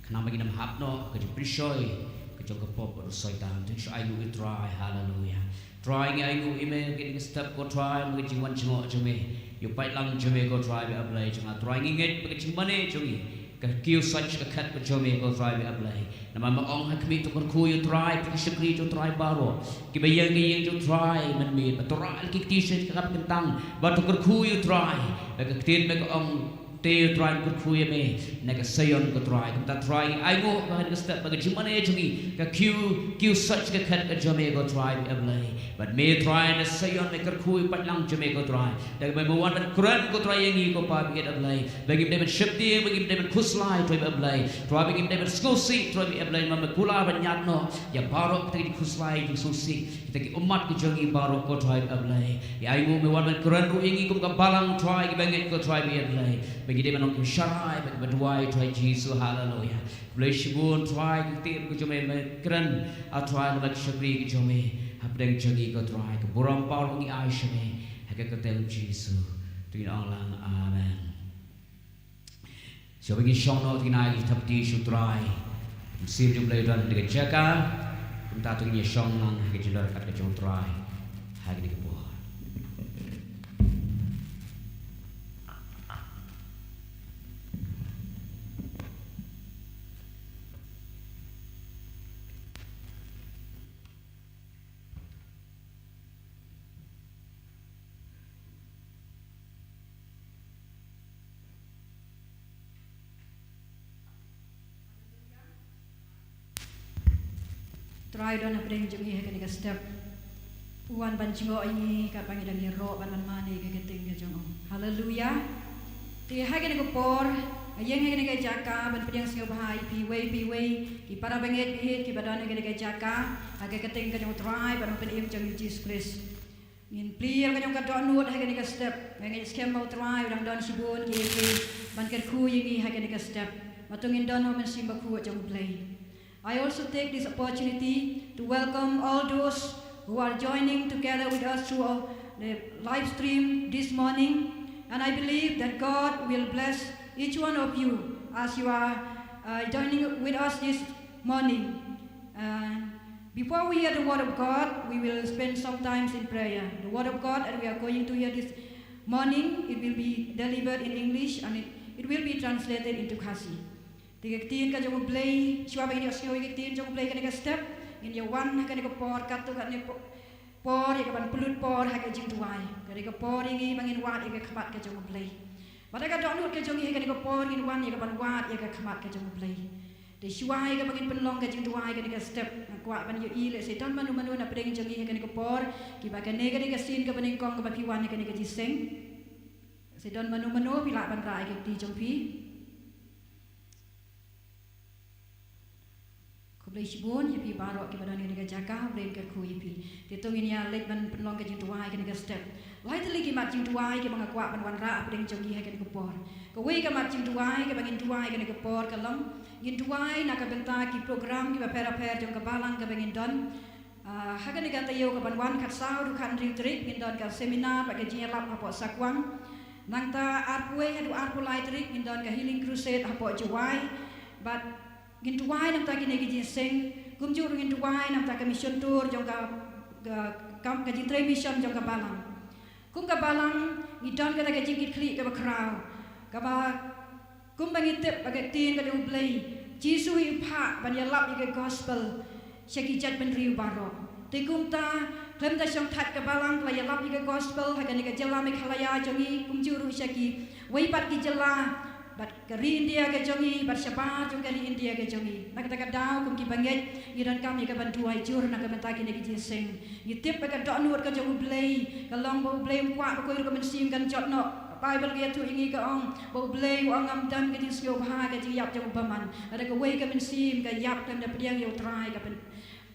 Khnang ba ngin ym hap noh ka jingpynshoi ka jong ka pop bad u Soitan. To ngin shu ainguh ïa U Trai. Haleluya. Trai ngi ainguh ïa me ha kane ka step ko Trai, na ka jingwan jngoh jong me. Ïa u paidlang jong me ko Trai bad A Blei jong nga. Trai ngi ngeit ba ka jingmane jong ngi ka kiew sait sha ka khet ka jong me ko Trai bad A Blei. Namar me ong ha khmih to kyrkhu ïa U Trai, phi ki shakri jong U Trai baroh. Kiba ïeng ka ïing jong U Trai mynmiet. Bad to rah ïa ki kti sha ka kyntang. Bad to kyrkhu ïa U Trai. Bad ka ktien me ka ong te ïa U Trai kyrkhu ïa me na ka Sion ko Trai. Kumta Trai ngi ainguh ba ha kane ka step ba ka jingmane jong ngi ka kiew, kiew sait sha ka khet ka jong me ko Trai bad A Blei. Bad me Trai na Sion me kyrkhu ïa u paidlang jong me ko Trai. Da kaba me wan ban kren ko Trai ïa ngi ko Pa bad A Blei. Ba ngim dei ban sheptieng, ba ngim dei ban khuslai Trai bad A Blei. Trai ba ngim dei ban sngewsih Trai bad A Blei, namar me kular ban ñiad noh ïa baroh kita ki jingkhuslai jingsngewsih. Kita ki ummat ki jong ngi baroh ko Trai bad A Blei. Ngi ainguh me wan ban kren ruh ïa ngi kum ka balang Trai kiba ngeit ko Trai bad A Blei. Ba ngi dei ban long kiba sharai bad kiba duwai Trai Jisu. Haleluya. Khublei shibun Trai ki ktien ki jong me me kren, A Trai, na bynta ki shakri ki jong me. Hapdeng jong ngi ko Trai ka burom baroh ngi ai sha me. Ha ka kyrteng Jisu. To ngin ong lang amen. Shuwa ba ngin shong noh, to ngin ai ka jingthap kti sha U Trai. Mynsiem jong U Blei u don ha kane ka jaka. Kumta to ngin ïa shong lang ha ka jingdon ryngkat ka jong U Trai ha kane ka por. Trai don hapdeng jong ngi ha kane ka step. U wan ban jngoh ïa ngi katba ngi dang ïaroh ban wan mane ïa ka ktien ka jong u. Haleluya. Te ha kane ka por, nga ïeng ha kane ka jaka ban pdiang sngewbha ïa phi iwei pa iwei, ki para bangeit baieit kiba don ha kane ka jaka, ha ka ktien ka jong U Trai bad U Nongpynim jong ngi U Jisu Khrist. Ngin plie ïa ka jong ka dohnud ha kane ka step. Nga ngeit skhem ba U Trai u dang don shibun kiei kiei ban kyrkhu ïa ngi ha kane ka step. Bad to ngin don ha u Mynsiem Bakhuid jong U Blei. I also take this opportunity to welcome all those who are joining together with us through the live stream this morning. And I believe that God will bless each one of you as you are uh, joining with us this morning. And before we hear the word of God, we will spend some time in prayer. The word of God that we are going to hear this morning, it will be delivered in English and it, it will be translated into Khasi. Te ka ktien ka jong U Blei, shuwa ba ngin ïohsngew ïa ka ktien jong U Blei ha kane ka step, ngin ïa wan ha kane ka por, katto katne por, por ïa ka ban pynlut por ha ka jingduwai. Kane ka por ïa ngi ba ngin wad ïa ka khmat ka jong U Blei. Bad ha ka dohnud ka jong ngi ha kane ka por ngin wan ïa ka ban wad ïa ka khmat ka jong U Blei. Te shuwa ïa kaba ngin pynlong ka jingduwai ha kane ka step, nga kwah ban ïohi lehse don mano mano na pdeng jong ngi ha kane ka por, kiba kane ka dei ka sien kaba nyngkong kaba phi wan ha kane ka jingïaseng. Lehse don mano mano phi lah ban rah ïa ka kti jong phi. Khublei shibun ïa phi baroh kiba don ha kane ka jaka, U Blei un kyrkhu ïa phi. Te to ngin ïa leit ban pynlong ka jingduwai ha kane ka step. Lai tylli ki mat jingduwai kiba nga kwah ban wanrah hapdeng jong ngi ha kane ka por. Kawei ka mat jingduwai kaba ngin duwai ha kane ka por ka long, ngin duwai na ka bynta ki program kiba pher bapher jong ka balang kaba ngin don. Ah, ha kane ka taïew kaban wan, khatsaw haduh khathynriew tarik, ngin don ka seminar bad ka jingïalap hapoh Sakwang. Nangta arphew wei haduh arphew lai tarik ngin don ka Healing Crusade hapoh Jowai. Bad ngin duwai na ka bynta kine ki jingïaseng, kumjuh ruh ngin duwai na ka bynta ka mission tour jong ka, ka, ka, ka jingtrei mission jong ka balang. Kum ka balang ngi don kata ka jingkitkhlieh kaba khraw, kaba kumba ngi tip ba ka ktien ka jong U Blei, Jisu hi u phah ban ïalap ïa ka gospel sha ki jaitbynriew baroh. Te kumta Khlem da shongthait ka balang, la ïalap ïa ka gospel ha kane ka jylla Meghalaya jong ngi, kumjuh ruh sha kiwei pat ki jylla, bad ka ri India ka jong ngi, bad shabar jong ka ri India ka jong ngi. Na kata ka daw, kum ki bangeit, ngi donkam ïa ka ban duwai jur na ka bynta kine ki jingseng. Ngi tip ba ka dohnud ka jong U Blei ka long ba U Blei um kwah ba kawei ruh ka mynsiem kan jot noh. Ka Baibl ka ïathuh ïa ngi, ka ong ba U Blei u ong, ngam don ka jingsngewbha ha ka jingïap jong u bymman. Lada kawei ka mynsiem ka ïap, kan da pdiang ïa U Trai, ka pyn-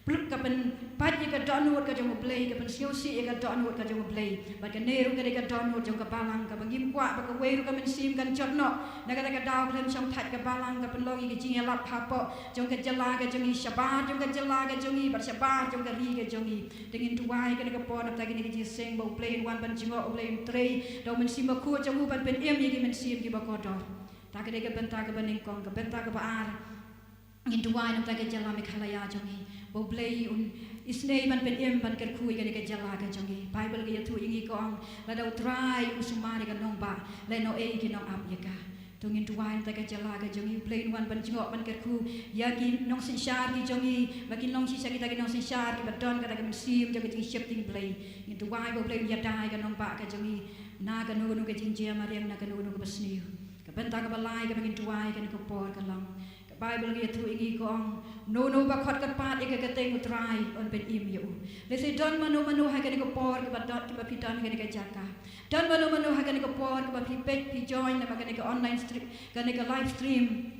pynpait ïa ka dohnud ka jong U Blei, ka pynsngewsih ïa ka dohnud ka jong U Blei. Bad kane ruh ka dei ka dohnud jong ka balang, kaba ngim kwah ba kawei ruh ka mynsiem kan jot noh. Na kata ka daw, khlem shongthait ka balang, ka pynlong ïa ka jingïalap hapoh jong ka jylla ka jong ngi, shabar jong ka jylla ka jong ngi, bad shabar jong ka ri ka jong ngi. Te ngin duwai kane ka por na ka bynta kine ki jingseng, ba U Blei un wan ban jngoh, U Blei un trei da U Mynsiem Bakhuid jong u ban pynim ïa ki mynsiem kiba kordor. Ta ka dei ka bynta kaba nyngkong. Ka bynta kaba ar, ngin duwai na ka bynta ka jylla Meghalaya jong ngi, ba U Blei un isynei ban pynim, ban kyrkhu ïa kane ka jylla ka jong ngi. Baibl ka ïathuh ïa ngi, ka ong, lada U Trai u sumar ïa ka nongbah, lano ei ki nongap ïa ka. To ngin duwai na ka bynta ka jylla ka jong ngi, U Blei un wan ban jngoh, ban kyrkhu ïa ki nongsynshar ki jong ngi, ba kin long shisha kita ki nongsynshar kiba don kata ka mynsiem jong ka jingsheptieng Blei. Ngin duwai ba U Blei un ïada ïa ka nongbah ka jong ngi na kano kano ka jingjia mariang, na kano kano kaba sniew. Ka bynta kaba lai kaba ngin duwai kane ka por ka long, ka Baibl ka ïathuh ïa ngi, ka ong, uno uno uba khot kyrpad ïa ka kyrteng U Trai un pynim ïa u. Lehse don mano mano ha kane ka por kaba don, kiba phi don ha kane ka jaka. Don mano mano ha kane ka por kaba phi peit, phi join na kane ka online stream, kane ka live stream.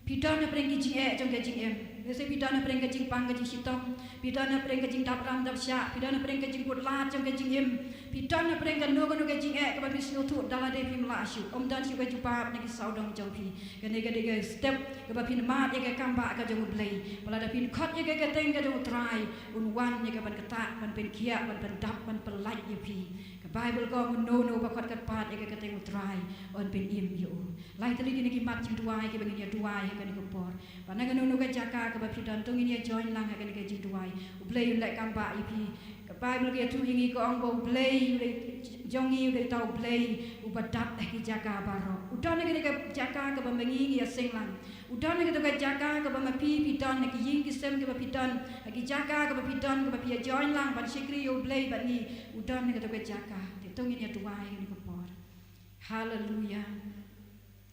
Phi don hapdeng ki jingeh jong ka jingim. Lehse phi don hapdeng ka jingpang ka jingshitom. Phi don hapdeng ka jingdap ram dap shah. Phi don hapdeng ka jingkut lad jong ka jingim. Phi don hapdeng kano kano ka jingeh kaba phi sngewthuh da lade phim lah shuh. Ym don shuh ka jubab na ki sawdong jong phi. Kane ka dei ka step kaba phin mad ïa ka kam bah ka jong U Blei. Ba lada phin khot ïa ka kyrteng ka jong U Trai, un wan ïa ka ban ktah, ban pynkhiah, ban pyndap, ban pynlait ïa phi. Ka Baibl ka ong, uno uno uba khot kyrpad ïa ka kyrteng U Trai un pynim ïa u. Lai tylli kine ki mat jingduwai kiba ngin ïa duwai ha kane ka por. Ba na kano kano ka jaka kaba phi don, to ngin ïa join lang ha kane ka jingduwai. U Blei un leh kam bah ïa phi. Ka Baibl ka ïathuh ïa ngi, ka ong ba U Blei u dei, jong ngi u dei uta U Blei uba dap ha ki jaka baroh. U don ha kane ka jaka kaba ma ngi ngi ïaseng lang. U don ha kato ka jaka kaba ma phi phi don, ha ki ïing ki sem kiba phi don, ha ki jaka kaba phi don, kaba phi ïa join lang ban shakri ïa U Blei bad ngi. U don ha kato ka jaka. Te to ngin ïa duwai ha kane ka por. Haleluya.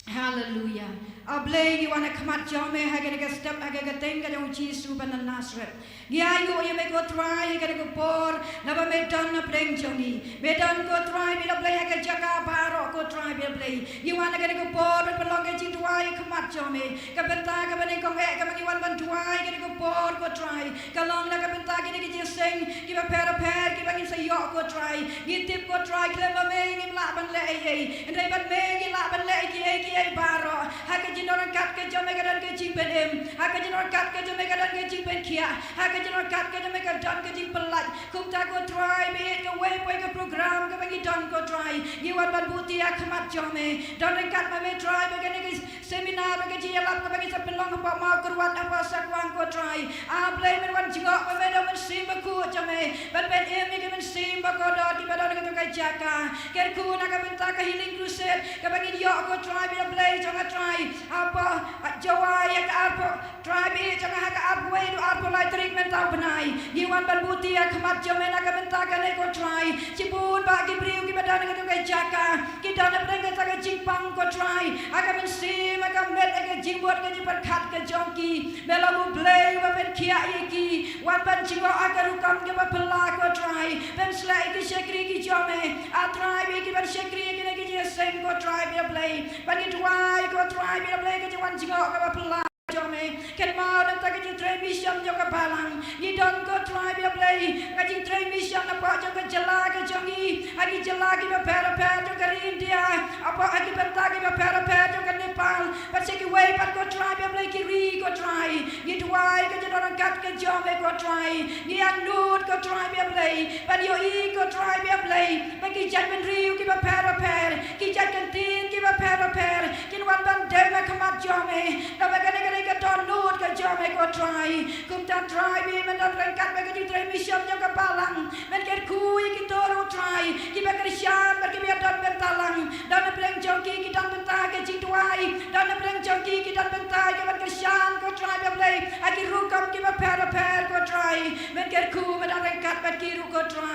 Haleluya. A Blei, ngi wan ha khmat jong me ha kane ka step ha ka kyrteng ka jong U Jisu ba na Nasareth. Ngi ainguh ïa me ko Trai ha kane ka por, naba me don hapdeng jong ngi. Me don ko Trai bad A Blei ha ka jaka baroh ko Trai bad A Blei. Ngi wan ha kane ka por ban pynlong ka jingduwai ha khmat jong me. Ka bynta kaba nyngkong eh kaba ngi wan ban duwai ha kane ka por ko Trai, ka long na ka bynta kine ki jingseng kiba pher bapher kiba ngin sa ïoh ko Trai. Ngi tip ko Trai khlem ma me ngim lah ban leh ei ei. Hynrei bad me ngi lah ban leh kiei kiei baroh. Ha ka jingdon ryngkat ka jong me ka don ka jingpynim. Ha ka jingdon ryngkat ka jong me ka don ka jingpynkhiah. Ha ka jingdon ryngkat ka jong me ka don ka jingpynlait. Kumta ko Trai, bad kawei pat ka program kaba ngi don ko Trai, ngi wan ban buhtiah ha khmat jong me. Don ryngkat ma me Trai bad kane ka seminar bad ka jingïalap kaba ngi sa pynlong hapoh Mawkyrwat, hapoh Sakwang ko Trai. A Blei, men wan jngoh ma me da U Mynsiem Bakhuid jong me ban pynim ïa ki mynsiem ba kordor kiba don ha kato ka jaka. Kyrkhu na ka bynta ka healing crusade kaba ngin ïoh ko Trai bad A Blei jong nga Trai, hapoh Jowai ha ka arphew, Trai bad jong nga ha ka arphew wei haduh arphew lai tarik mynta u bnai. Ngi wan ban buhtiah ha khmat jong me na ka bynta kane ko Trai. Shibun bah ki briew kiba don ha kato ka jaka ki don hapdeng kata ka jingpang ko Trai. Ha ka mynsiem, ha ka met, ha ka jingmut, ka jingpyrkhat ka jong ki, me long U Blei uba pynkhiah ïa ki. Wan ban jngoh ha ka rukom kaba phylla ko Trai. Pynsleh ïa ki shakri ki jong me, A Trai, bad ïa ki ban shakri ïa kine ki jingseng ko Trai bad A Blei. Bad ngi duwai ko Trai bad A Blei ka jingwan jngoh kaba phylla jong me. Kynmaw na ka bynta ka jingtrei mission jong ka balang. Ngi don ko Trai bad A Blei ka jingtrei mission hapoh jong ka jylla ka jong ngi, ha ki jylla kiba pher bapher jong ka ri India, hapoh ha ki bynta kiba pher bapher jong ka Nepal, bad sha kiwei pat ko Trai bad A Blei ki ri ko Trai. Ngi duwai ka jingdon ryngkat ka jong me ko Trai. Ngi angnud ko Trai bad A Blei ban ïohi ko Trai bad A Blei ba ki jait bynriew kiba pher bapher, ki jait kyntien kiba pher bapher kin wan ban dem ha khmat jong me. Naba kane ka dei ka dohnud ka jong me ko Trai. Kumta Trai bad men don ryngkat bad ka jingtrei mission jong ka balang. Men kyrkhu ïa kito ruh Trai kiba kyrshan bad kiba ïadon bynta lang. Don hapdeng jong ki ki don bynta ha ka jingduwai. Don hapdeng jong ki ki don bynta ha ka ban kyrshan ko Trai bad A Blei ha ki rukom kiba pher bapher ko Trai. Men kyrkhu, men don ryngkat bad ki ruh ko Trai.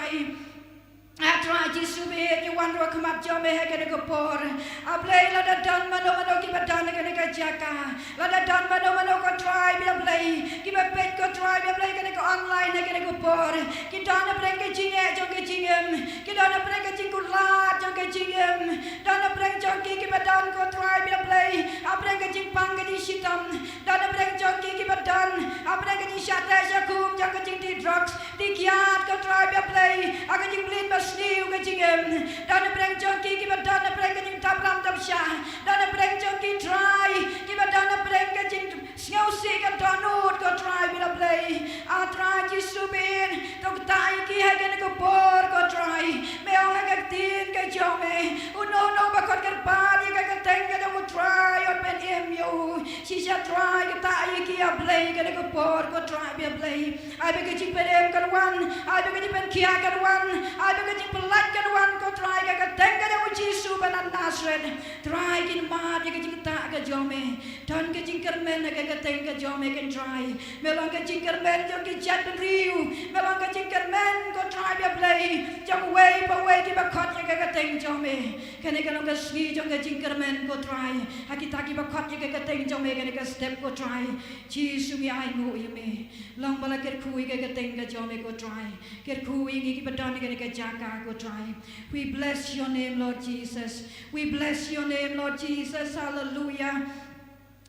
Trai Jisu ba ïeit, ngi wan ruh ha khmat jong me ha kane ka por. A Blei, lada don mano mano kiba don ha kane ka jaka, lada don mano mano ko Trai ba ïa Blei kiba peit ko Trai ba ïa Blei kane ka online ha kane ka por, ki don hapdeng ka jingeh jong ka jingim, ki don hapdeng ka jingkular jong ka jingim, don hapdeng jong ki kiba don ko Trai ba ïa Blei hapdeng ka jingpang ka jingshitom, don hapdeng jong ki kiba don hapdeng ka jingshah teh shah kum jong ka jingdih drugs, dih kiad ko Trai ba ïa Blei ha ka jingmlien ba sniew ka jingim. Don hapdeng jong ki kiba don hapdeng ka jingdap ram dap shah. Don hapdeng jong ki Trai kiba don hapdeng ka jingsngewsih ka dohnud ko Trai ba ïa Blei. A Trai Jisu ba ïeit, to ktah ïa ki ha kane ka por ko Trai. Me ong ha ka ktien ka jong me, uno uno ba khot kyrpad ïa ka kyrteng ka jong u Trai, un pynim ïa u. Shisha Trai, ktah ïa ki ïa Blei kane ka por ko Trai ba ïa Blei. Ai ba ka jingpynim kan wan, ai ba ka jingpynkhiah kan wan, ai ba ka jingpyllait kan wan ko Trai, ha ka kyrteng ka jong u Jisu ba na Nasareth. Trai, kin mad ïa ka jingktah ka jong me. Don ka jingkyrmen ha ka kyrteng ka jong me ko Trai. Me long ka jingkyrmen jong ki jaitbynriew. Me long ka jingkyrmen ko Trai ba ïa Blei jong uwei pa uwei kiba khot ïa ka kyrteng jong me. Kane ka long ka sngi jong ka jingkyrmen ko Trai ha kita kiba khot ïa ka kyrteng jong me kane ka step ko Trai. Jisu, ngi ainguh ïa me. Long ba la kyrkhu ïa ka kyrteng ka jong me ko Trai. Kyrkhu ïa ngi kiba don ha kane ka jaka ko Trai. We bless your name, Lord Jesus. We bless your name, Lord Jesus. Hallelujah.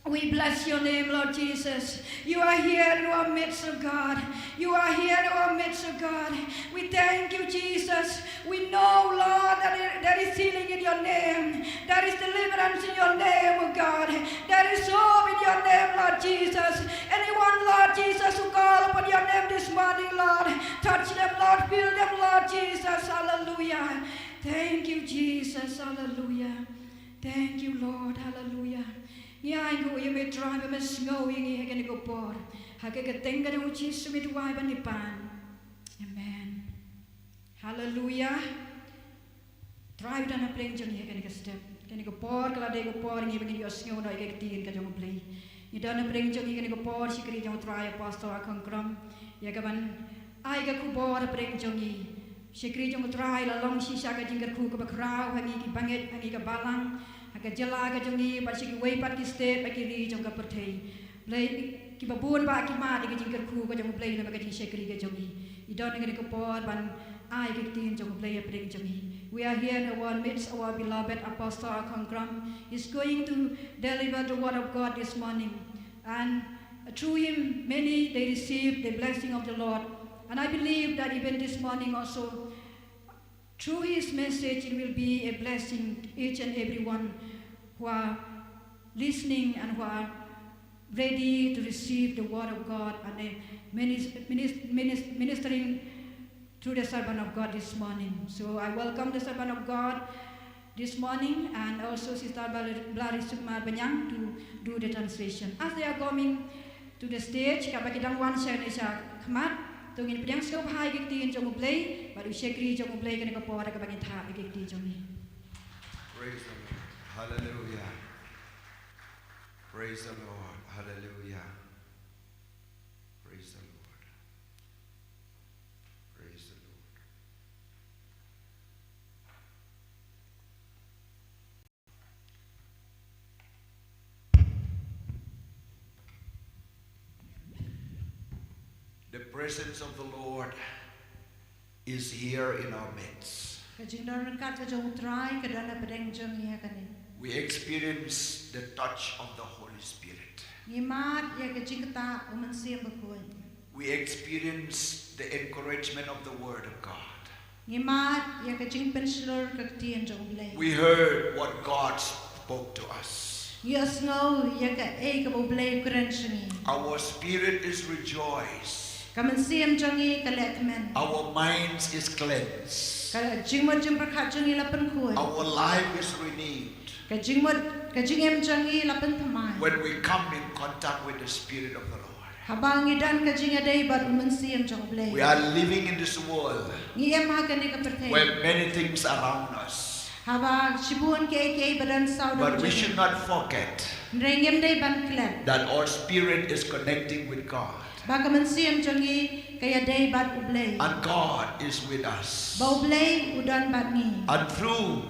We bless your name, Lord Jesus. You are here in our midst, oh God. You are here in our midst, oh God. We thank you, Jesus. We know, Lord, that there is healing in your name. There is deliverance in your name, oh God. There is hope in your name, Lord Jesus. Anyone, Lord Jesus, who call upon your name this morning, Lord, touch them, Lord, fill them, Lord Jesus. Hallelujah. Thank you, Jesus. Hallelujah. Thank you, Lord. Hallelujah. Ngi ainguh ïa me Trai ba me sngew ïa ngi ha kane ka por. Ha ka kyrteng ka jong u Jisu ngi duwai ban ïa pan. Amen. Hallelujah. Trai u don hapdeng jong ngi ha kane ka step. Kane ka por ka la dei ka por ngi ba ngin ïohsngew noh ïa ka ktien ka jong u Blei. Ngi don hapdeng jong ngi kane ka por shakri jong u Trai Apostle Akong Krom. Ïa kaban ai ka khubor hapdeng jong ngi. Shakri jong u Trai la long shisha ka jingkyrkhu kaba khraw ha ngi ki bangeit, ha ngi ka balang, ha ka jylla ka jong ngi, bad sha kiwei pat ki state bad ki ri jong ka pyrthei. Blei, kiba bun bah ki mad ïa ka jingkyrkhu ka jong u Blei namar ka jingshakri ka jong ngi. I don ha kane ka por ban ai ka ktien jong u Blei hapdeng jong ngi. We are here in our midst, our beloved Apostle Akong Krom is going to deliver the word of God this morning. And through him, many they receive the blessing of the Lord. And I believe that even this morning also, through his message, it will be a blessing to each and everyone who are listening and who are ready to receive the word of God and uh, minis- minis- minis- ministering through the servant of God this morning. So I welcome the servant of God this morning and also Sister Bla- Blarisukma Banyang to do the translation. As they are coming to the stage, kaba ki dang wan sha ne sha khmat, to ngin pdiang sngewbha ïa ka ktien jong u Blei, bad u shakri jong u Blei kane ka por kaba ngin thap ïa ka ktien jong ngi. Praise the Lord. Hallelujah. Praise the Lord. Hallelujah. Praise the Lord. Praise the Lord. The presence of the Lord is here in our midst. Ka jingdon ryngkat ka jong u Trai ka don hapdeng jong ngi ha kane. We experience the touch of the Holy Spirit. Ngi mad ïa ka jingktah u Mynsiem Bakhuid. We experience the encouragement of the Word of God. Ngi mad ïa ka jingpynshlur ka ktien jong u Blei. We heard what God spoke to us. Ngi ïohsngew ïa kaei kaba u Blei u kren sha ngi. Our spirit is rejoiced. Ka mynsiem jong ngi ka leh kmen. Our minds is cleansed. Ka jingmut jingpyrkhat jong ngi la pynkhuid. Our life is renewed. Ka jingmut ka jingim jong ngi la pynthymmai. When we come in contact with the Spirit of the Lord. Haba ngi don ka jingïadei bad u Mynsiem jong u Blei. We are living in this world. Ngi im ha kane ka pyrthei. Where many things around us. Haba shibun kiei kiei ba don saw. But we should not forget. Hynrei ngim dei ban klet. That our spirit is connecting with God. Ba ka mynsiem jong ngi ka ïadei bad U Blei. And God is with us. Ba U Blei u don bad ngi. And through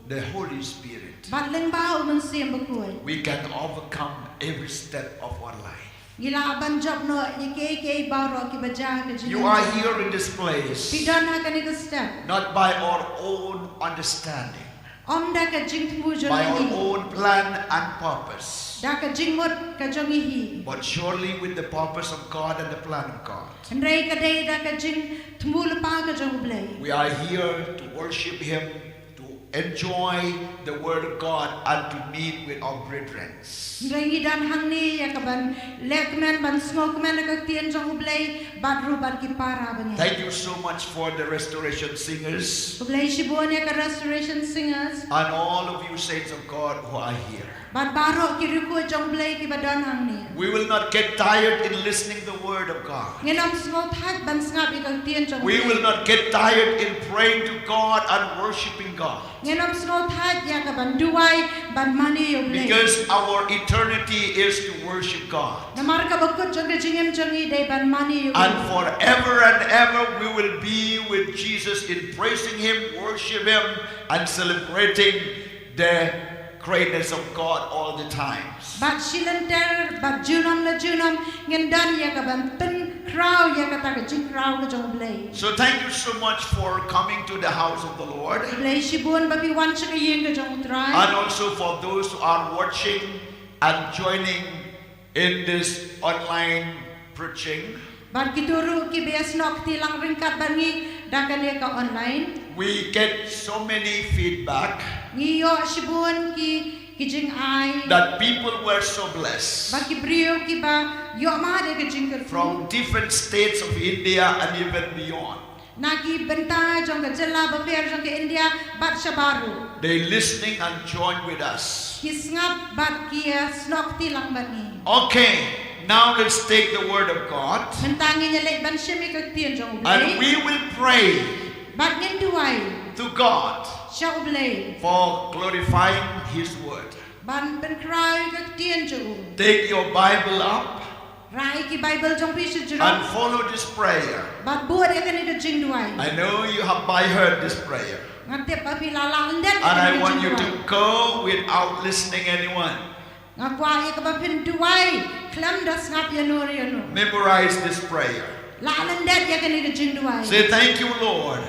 the Holy Spirit, bad lyngba U Mynsiem Bakhuid, we can overcome every step of our life. Ngi lah ban jop noh ïa kiei kiei baroh kiba jia ha ka jingim. You are here in this place, phi don ha kane ka step, not by our own understanding, ym da ka jingthmu jong ngi, by our own plan and purpose, da ka jingmut ka jong ngi hi, but surely with the purpose of God and the plan of God. Hynrei ka dei da ka jingthmu lypa ka jong U Blei. We are here to worship Him, to enjoy the Word of God, and to meet with our brethren. Hynrei ngi don hangne ïa ka ban leh kmen, ban sngewkmen ïa ka ktien jong U Blei, bad ruh bad ki para bangeit. Thank you so much for the restoration singers. Khublei shibun ïa ka restoration singers. And all of you saints of God who are here. Bad baroh ki riewkhuid jong U Blei kiba don hangne. We will not get tired in listening the word of God. Ngin ym sngewthait ban sngap ïa ka ktien jong U Blei. We will not get tired in praying to God and worshiping God. Ngin ym sngewthait ïa ka ban duwai, ban mane ïa U Blei. Because our eternity is to worship God. Namar ka bakut jong ka jingim jong ngi dei ban mane ïa U Blei. And forever and ever we will be with Jesus in praising Him, worship Him, and celebrating the greatness of God all the times. Bad shilynter, bad junom la junom, ngin don ïa ka ban pynkhraw ïa kata ka jingkhraw ka jong U Blei. So thank you so much for coming to the house of the Lord. Khublei shibun ba phi wan sha ka ïing ka jong U Trai. And also for those who are watching and joining in this online preaching. Bad kito ruh kiba ïasnoh kti lang ryngkat bad ngi da kane ka online. We get so many feedback, ngi ïoh shibun ki, ki jingai, that people were so blessed, ba ki briew kiba ïoh mad ïa ka jingkyrkhu, from different states of India and even beyond. Na ki bynta jong ka jylla bapher jong ka India bad shabar ruh. They listening and join with us. Ki sngap bad ki ïasnoh kti lang bad ngi. Okay, now let's take the word of God. Mynta ngin ïa leit ban shim ïa ka ktien jong U Blei. And we will pray, bad ngin duwai, to God, sha U Blei, for glorifying His word. Ban pynkhraw ïa ka ktien jong U. Take your Bible up. Rai ki Bible jong phi sha jrong. And follow this prayer. Bad bud ïa kane ka jingduwai. I know you have by heart this prayer. Nga tip ba phi la lah lyndet ïa kane ka jingduwai. And I want you to go without listening anyone. Nga kwah ïa kaba phin duwai khlem da sngap ïano re ïano. Memorize this prayer. Lah lyndet ïa kane ka jingduwai. Say, "Thank you, Lord,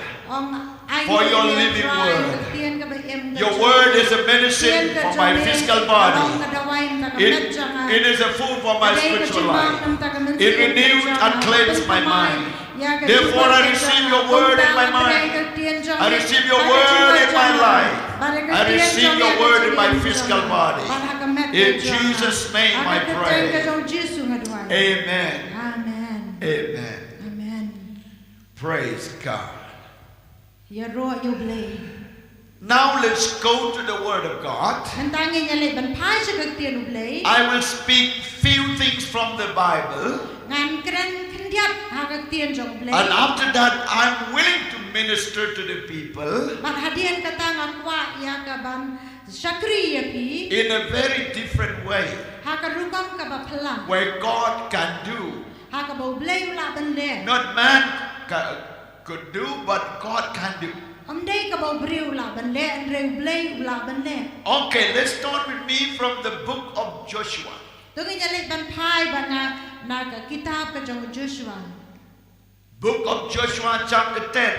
for your living word. Your word is a medicine for my physical body. It, it is a food for my spiritual life. It renews and cleanses my mind. Therefore, I receive your word in my mind. I receive your word in my life. I receive your word in my physical body. In Jesus' name I pray." Amen. Amen. Amen. Praise God. Ïaroh ïa U Blei. Now let's go to the word of God. Mynta ngin ïa leit ban phai sha ka ktien U Blei. I will speak few things from the Bible. Ngan kren khyndiat ha ka ktien jong U Blei. And after that, I'm willing to minister to the people. Bad hadien kata nga kwah ïa ka ban shakri ïa phi. In a very different way. Ha ka rukom kaba phylla. Where God can do. Ha kaba U Blei u lah ban leh. Not man ca-, could do, but God can do. Ym dei kaba u briew u lah ban leh, hynrei U Blei u lah ban leh. Okay, let's start with me from the book of Joshua. To ngin ïa leit ban phai bad nga na ka kitab ka jong u Joshua. Book of Joshua, chapter ten.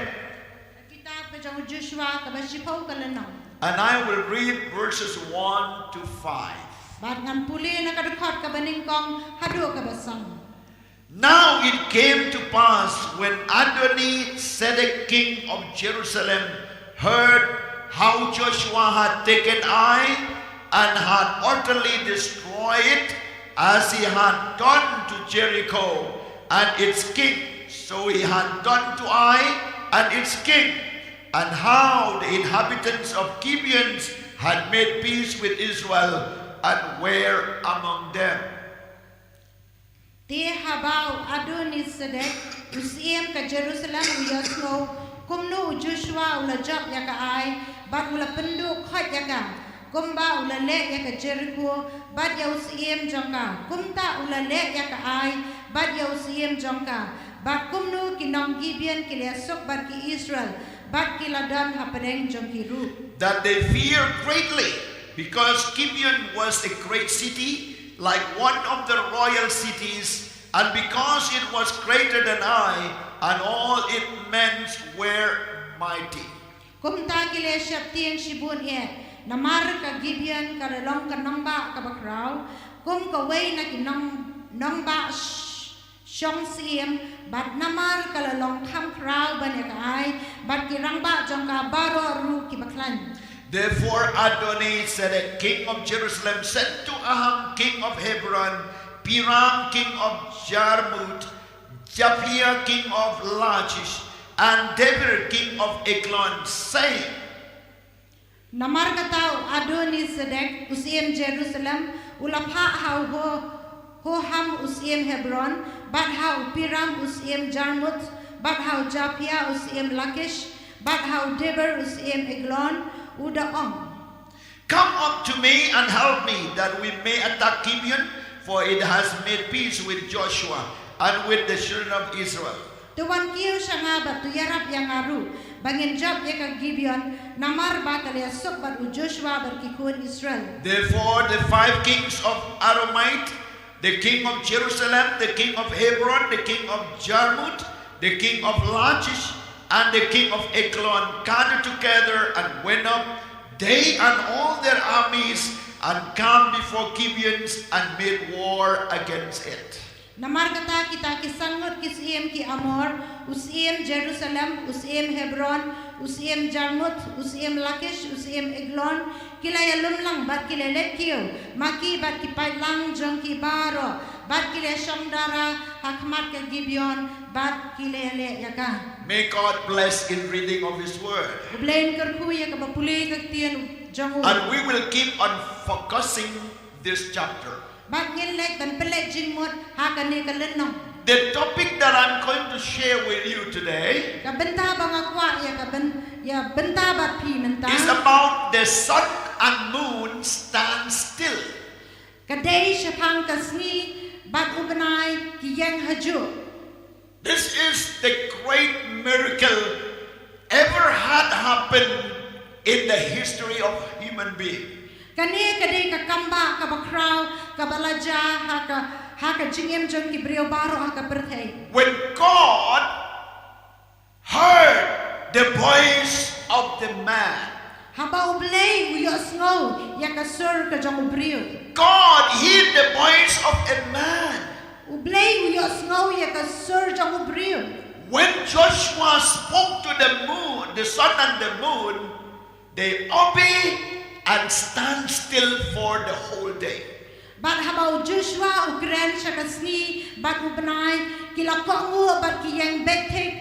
Ka kitab ka jong u Joshua kaba shiphew ka lynnong. And I will read verses one to five. Bad ngan pule na ka dkhot kaba nyngkong haduh kaba san. Now it came to pass, when Adoni-zedek, king of Jerusalem, heard how Joshua had taken Ai and had utterly destroyed it, as he had done to Jericho and its king, so he had done to Ai and its king, and how the inhabitants of Gibeon had made peace with Israel and were among them. Te haba u Adoni-zedek, u syiem ka Jerusalem, u ïohsngew kumno u Joshua u la jop ïa ka Ai bad u la pynduh khoit ïa ka, kumba u la leh ïa ka Jerikho bad ïa u syiem jong ka, kumta u la leh ïa ka Ai bad ïa u syiem jong ka, Bad kumno ki nong Gibeon ki la suk bad ki Israel, bad ki la don hapdeng jong ki ruh. That they feared greatly, because Gibeon was a great city, like one of the royal cities, and because it was greater than Ai, and all its men were mighty. Kumta ki la sheptieng shibun eh, namar ka Gibeon ka la long ka nongbah kaba khraw, kum kawei na ki nong, nongbah sh-, shong syiem, bad namar ka la long kham khraw ban ïa ka Ai, bad ki rangbah jong ka baroh ruh kiba khlaiñ. Therefore Adoni-zedek, king of Jerusalem, said to Aham, king of Hebron, Piram, king of Jarmuth, Japhia, king of Lachish, and Debir, king of Eglon, saying, Namar kata u Adoni-zedek, u syiem Jerusalem, u la phah ha u Ho-, Hoham u syiem Hebron, bad ha u Piram u syiem Jarmuth, bad ha u Japhia u syiem Lachish, bad ha u Debir u syiem Eglon, u da ong. Come up to me and help me, that we may attack Gibeon, for it has made peace with Joshua and with the children of Israel. To wan kiew sha nga bad to ïarap ïa nga ruh, ba ngin jop ïa ka Gibeon, namar ba ka la suk bad u Joshua bad ki khun Israel. Therefore the five kings of Aramath, the king of Jerusalem, the king of Hebron, the king of Jarmuth, the king of Lachish, and the king of Eglon gathered together and went up, they and all their armies, and come before Gibeon and made war against it. Namar kata kita ki san ngut ki syiem ki Amor, u syiem Jerusalem, u syiem Hebron, u syiem Jarmuth, u syiem Lachish, u syiem Eglon, ki la ïalum lang bad ki la leit kiew, ma ki bad ki paidlang jong ki baroh, bad ki la shong dara ha khmat ka Gibeon, bad ki la leh ïa ka. May God bless in reading of His Word. U Blei un kyrkhu ïa kaba pule ka ktien jong u. And we will keep on focusing this chapter. Bad ngin leit ban pynleit jingmut ha kane ka lynnong. The topic that I'm going to share with you today Ka bynta ba nga kwah ïa ka byn-, ïa bynta bad phi mynta. is about the sun and moon stand still. Ka dei shaphang ka sngi bad u bnai ki ïeng hajuh. This is the great miracle ever had happened in the history of human being. Kane ka dei ka kambah kaba khraw kaba la jia ha ka, ha ka jingim jong ki briew baroh ha ka pyrthei. When God heard the voice of the man. Haba u Blei u ïohsngew ïa ka sur ka jong u briew. God heard the voice of a man. U Blei u ïohsngew ïa ka sur jong u briew. When Joshua spoke to the moon, the sun and the moon, they obey and stand still for the whole day. Bad haba u Joshua u kren sha ka sngi bad u bnai, ki la kohnguh bad ki ïeng beit thik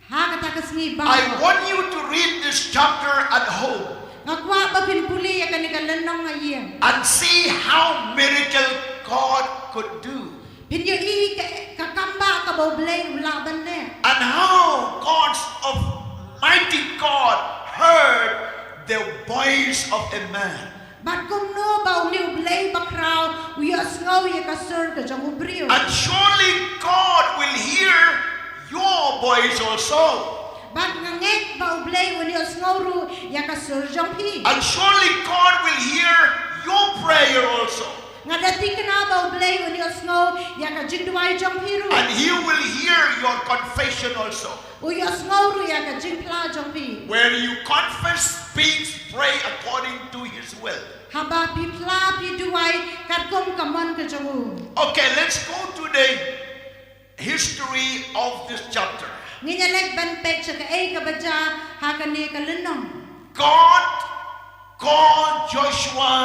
ha kata ka sngi ba. I want you to read this chapter at home. Nga kwah ba phin pule ïa kane ka lynnong ha ïing. And see how miracle God could do. Phin ïohi ka, ka kambah kaba u Blei u lah ban leh. And how God's of mighty God heard the voice of a man. Bad kumno ba une u Blei bakhraw u ïohsngew ïa ka sur ka jong u briew. And surely God will hear your voice also. Bad nga ngeit ba u Blei un ïohsngew ruh ïa ka sur jong phi. And surely God will hear your prayer also. Nga da thikna ba u Blei un ïohsngew ïa ka jingduwai jong phi ruh. And He will hear your confession also. U ïohsngew ruh ïa ka jingphla jong phi. Where you confess, speak, pray according to His will. Haba phi phla phi duwai katkum ka mon ka jong u. Okay, let's go to the history of this chapter. Ngin ïa leit ban peit sha kaei kaba jia ha kane ka lynnong. God called Joshua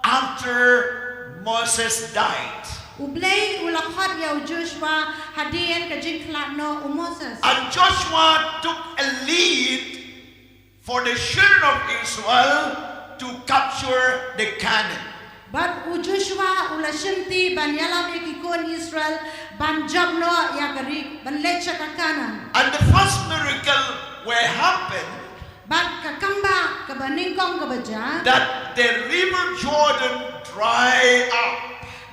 after Moses died. U Blei u la khot ïa u Joshua hadien ka jingkhlad noh u Moses. And Joshua took a lead for the children of Israel to capture the Canaan. Bad u Joshua u la shimti ban ïalam ïa ki khun Israel ban jop noh ïa ka ri, ban leit sha ka Kanaan. And the first miracle where happened Bad ka kambah kaba nyngkong kaba jia, that the river Jordan dry up.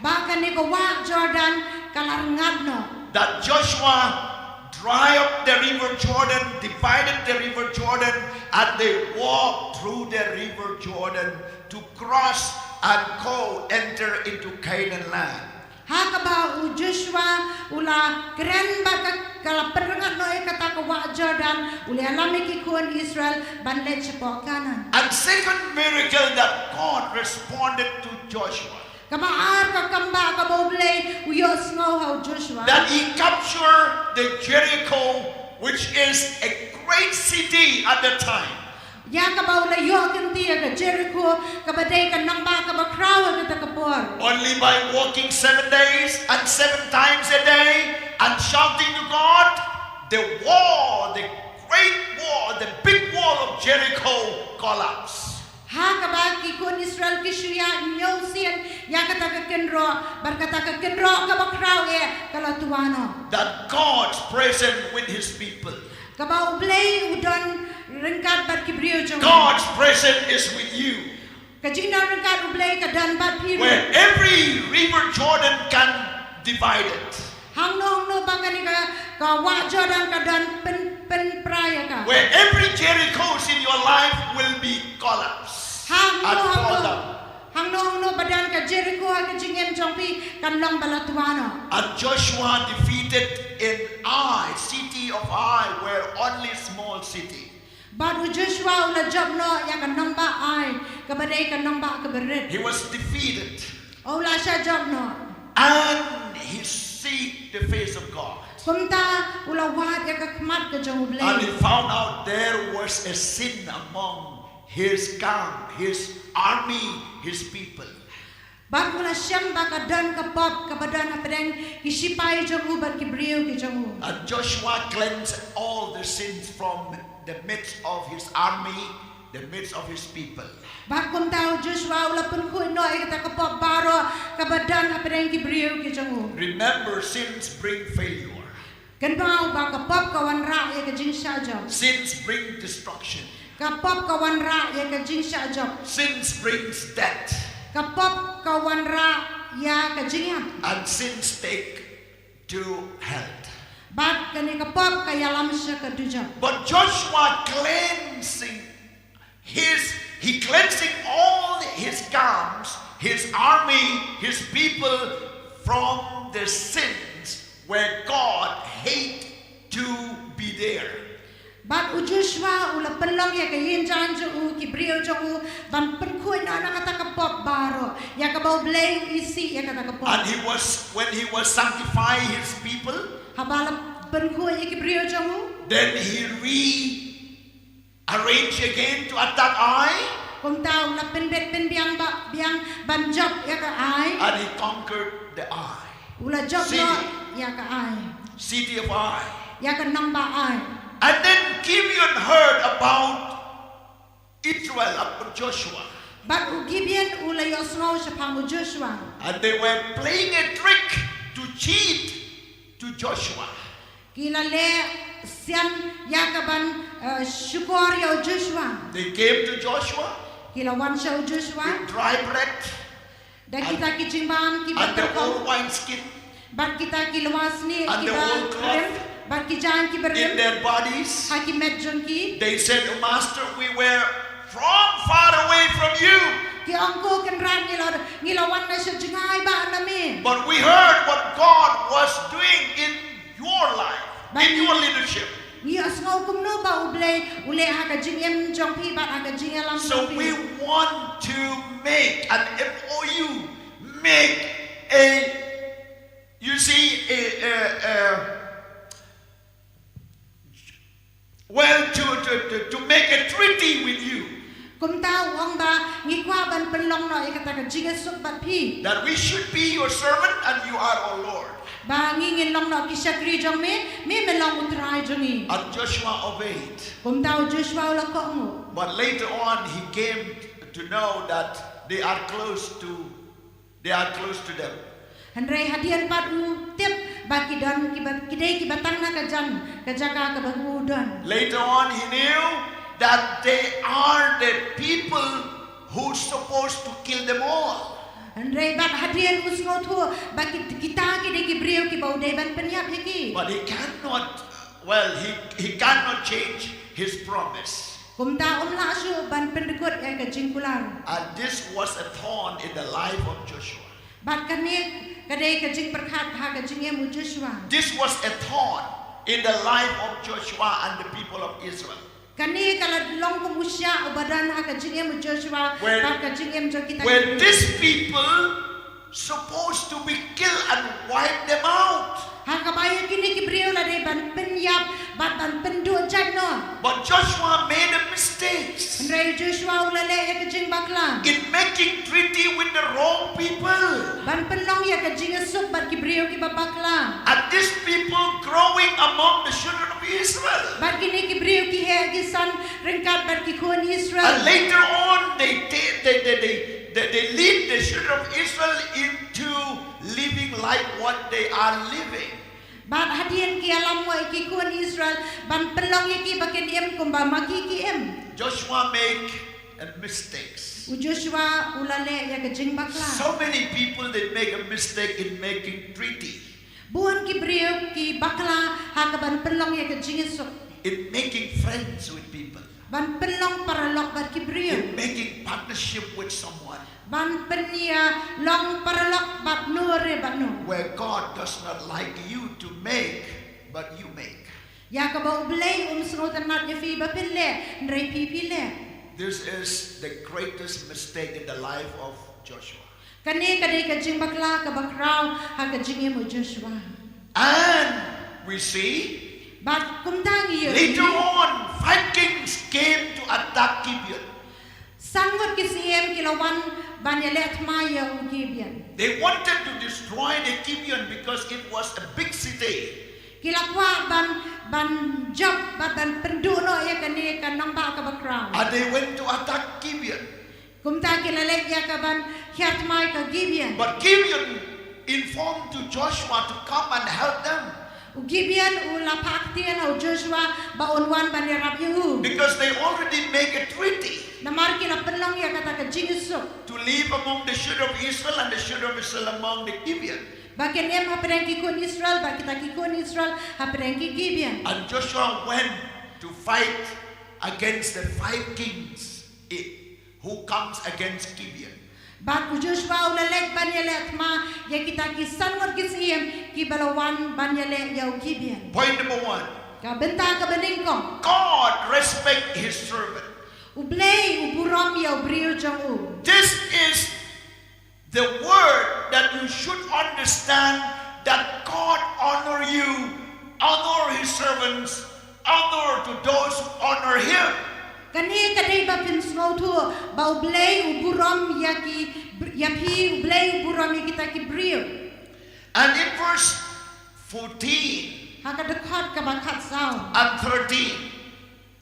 ba kane ka wah Jordan ka la rngat noh. That Joshua dry up the river Jordan, divided the river Jordan, and they walked through the river Jordan to cross and go enter into Canaan land. Ha kaba u Joshua u la kren bad ka, ka la pynrngat noh ïa kata ka wah Jordan, u la ïalam ïa ki khun Israel ban leit shapoh Canaan. And second miracle that God responded to Joshua. Kaba ar ka kam ba kaba U Blei u ïohsngew ha u Joshua. That he captured the Jericho, which is a great city at the time. Ïa kaba u la ïoh kynti ïa ka Jericho, kaba dei ka nongbah kaba khraw ha kata ka por. Only by walking seven days and seven times a day and shouting to God, the wall, the great wall, the big wall of Jericho collapsed. Ha kaba ki khun Israel ki shu ïa ñiew sien ïa kata ka kynroh, bad kata ka kynroh kaba khraw eh ka la twa noh. That God's presence with his people. Kaba U Blei u don ryngkat bad ki briew jong u. God's presence is with you. Ka jingdon ryngkat U Blei ka don bad phi ruh. Where every river Jordan can divide it. Hangno hangno ba kane ka, ka wah Jordan ka don pyn, pynpra ïa ka. Where every Jericho in your life will be collapsed and fall down. Hangno hangno, hangno hangno ba don ka Jericho ha ka jingim jong phi kan long ba la twa noh. And Joshua defeated in Ai, city of Ai, where only small city. Bad u Joshua u la jop noh ïa ka nongbah Ai, kaba dei ka nongbah kaba rit. He was defeated. U la shah jop noh. And he seek the face of God. Kumta u la wad ïa ka khmat ka jong U Blei. And he found out there was a sin among his camp, his army, his people. Bad u la shem ba ka don ka pop kaba don hapdeng ki shipai jong u bad ki briew ki jong u. And Joshua cleansed all the sins from the midst of his army, the midst of his people. Bad kumta u Joshua u la pynkhuid noh ïa kata ka pop baroh kaba don hapdeng ki briew ki jong u. Remember, sins bring failure. Kynmaw ba ka pop ka wanrah ïa ka jingshah jop. Sins bring destruction. Ka pop ka wanrah ïa ka jingshah jop. Sins brings death. Ka pop ka wanrah ïa ka jingïap. And sins take to hell. Bad kane ka pop ka ïalam sha ka dujok. But Joshua cleansing his, he cleansing all his camps, his army, his people from the sins where God hate to be there. Bad u Joshua u la pynlong ïa ka ïing jong u, ki briew jong u, ban pynkhuid noh na kata ka pop baroh, ïa kaba U Blei u isih ïa kata ka pop. And he was, when he was sanctify his people, haba la pynkhuid ïa ki briew jong u, then he re arrange again to attack Ai. Kumta u la pynbeit pynbiang ba, biang ban jop ïa ka Ai. And he conquered the Ai. U la jop noh ïa ka Ai. City of Ai. Ïa ka nongbah Ai. And then Gibeon heard about Israel, about Joshua. Bad u Gibeon u la ïohsngew shaphang u Joshua. And they were playing a trick to cheat to Joshua. Ki la leh sian ïa ka ban, eh, shukor ïa u Joshua. They came to Joshua. Ki la wan sha u Joshua. With dry bread. Da kita ki jingbam kiba tyrkhong. And the old wine skin. Bad kita ki lywa snieh kiba rim. And the old cloth. Bad ki jaiñ kiba rim. In their bodies. Ha ki met jong ki. They said, "Oh, Master, we were from far away from you." Ki ong, "Ko Kynrad, ngi la, ngi la wan na sha jngai bha na me. But we heard what God was doing in your life, in your leadership. Ngi ïohsngew kumno ba U Blei u leh ha ka jingim jong phi bad ha ka jingïalam jong phi." So we want to make an M O U, make a, you see, a, a, a, well, to, to, to, to make a treaty with you. Kumta u ong ba ngi kwah ban pynlong noh ïa kata ka jingïasuk bad phi. That we should be your servant and you are our Lord. Ba ngi ngin long noh ki shakri jong me, me me long U Trai jong ngi. And Joshua obeyed. Kumta u Joshua u la kohnguh. But later on he came to know that they are close to They are close to them. Hynrei hadien pat u tip ba ki don kiba, ki dei kiba tang na ka jan, ka jaka kaba u don. Later on, he knew that they are the people who supposed to kill them all. Hynrei bad hadien u sngewthuh ba ki, kita ki dei ki briew kiba u dei ban pynïap ïa ki. But he cannot, well, he, he cannot change his promise. Kumta um lah shuh ban pyndkut ïa ka jingkular. And this was a thorn in the life of Joshua. Bad kane ka dei ka jingpyrkhat ha ka jingim u Joshua. This was a thorn in the life of Joshua and the people of Israel. Kane ka la long kum u shiah uba don ha ka jingim u Joshua, when, bad ka jingim jong kita, when ki, these people supposed to be killed and wipe them out. Ha kaba ïa kine ki briew la dei ban pynïap bad ban pynduh jait noh. But Joshua made a mistake. Hynrei Joshua u la leh ïa ka jingbakla. In making treaty with the wrong people. Ban pynlong ïa ka jingïasuk bad ki briew kiba bakla. And these people growing among the children of Israel. Bad kine ki briew ki heh ki san ryngkat bad ki khun Israel. And later on, they, they, they, they, they, they, they lead the children of Israel into living like what they are living. Bad hadien ki ïalam mo ïa ki khun Israel ban pynlong ïa ki ba kin im kumba ma ki ki im. Joshua make a mistakes. U Joshua u la leh ïa ka jingbakla. So many people, they make a mistake in making treaty. Bun ki briew ki bakla ha kaban pynlong ïa ka jingïasuk. In making friends with people. Ban pynlong paralok bad ki briew. In making partnership with someone. Ban pynïalong paralok bad no re bad no. Where God does not like you to make, but you make. Ïa kaba U Blei um sngewtynnat ïa phi ba phin leh, hynrei phi phi leh. This is the greatest mistake in the life of Joshua. Kane ka dei ka jingbakla kaba khraw ha ka jingim u Joshua. And we see, bad kumta ngi ïohi, later on, five kings came to attack Gibeon. San ngut ki siem ki la wan ban ïaleh thma ïa u Gibeon. They wanted to destroy the Gibeon because it was a big city. Ki la kwah ban, ban jop bad ban pynduh noh ïa kane ka nongbah kaba khraw. And they went to attack Gibeon. Kumta ki la leit ïa kaban hiar thma ïa ka Gibeon. But Gibeon informed to Joshua to come and help them. U Gibeon u la phah ktien ha u Joshua ba un wan ban ïarap ïa u. Because they already make a treaty. Namar ki la pynlong ïa kata ka jingïasuk. To live among the children of Israel and the children of Israel among the Gibeon. Ba kin im hapdeng ki khun Israel, bad kita ki khun Israel hapdeng ki Gibeon. And Joshua went to fight against the five kings, eh, who comes against Gibeon. Bad u Joshua u la leit ban ïaleh thma ïa kita ki san ngut ki siem kiba la wan ban ïaleh ïa u Gibeon. Point number one. Ka bynta kaba nyngkong. God respect his servant. U Blei u burom ïa u briew jong u. This is the word that you should understand, that God honor you, honor his servants, honor to those who honor him. Kane ka dei ba phin sngewthuh ba U Blei u burom ïa ki, ïa phi, U Blei u burom ïa kita ki briew. And in verse fourteen, ha ka dkhot kaba khatsaw, and thirteen,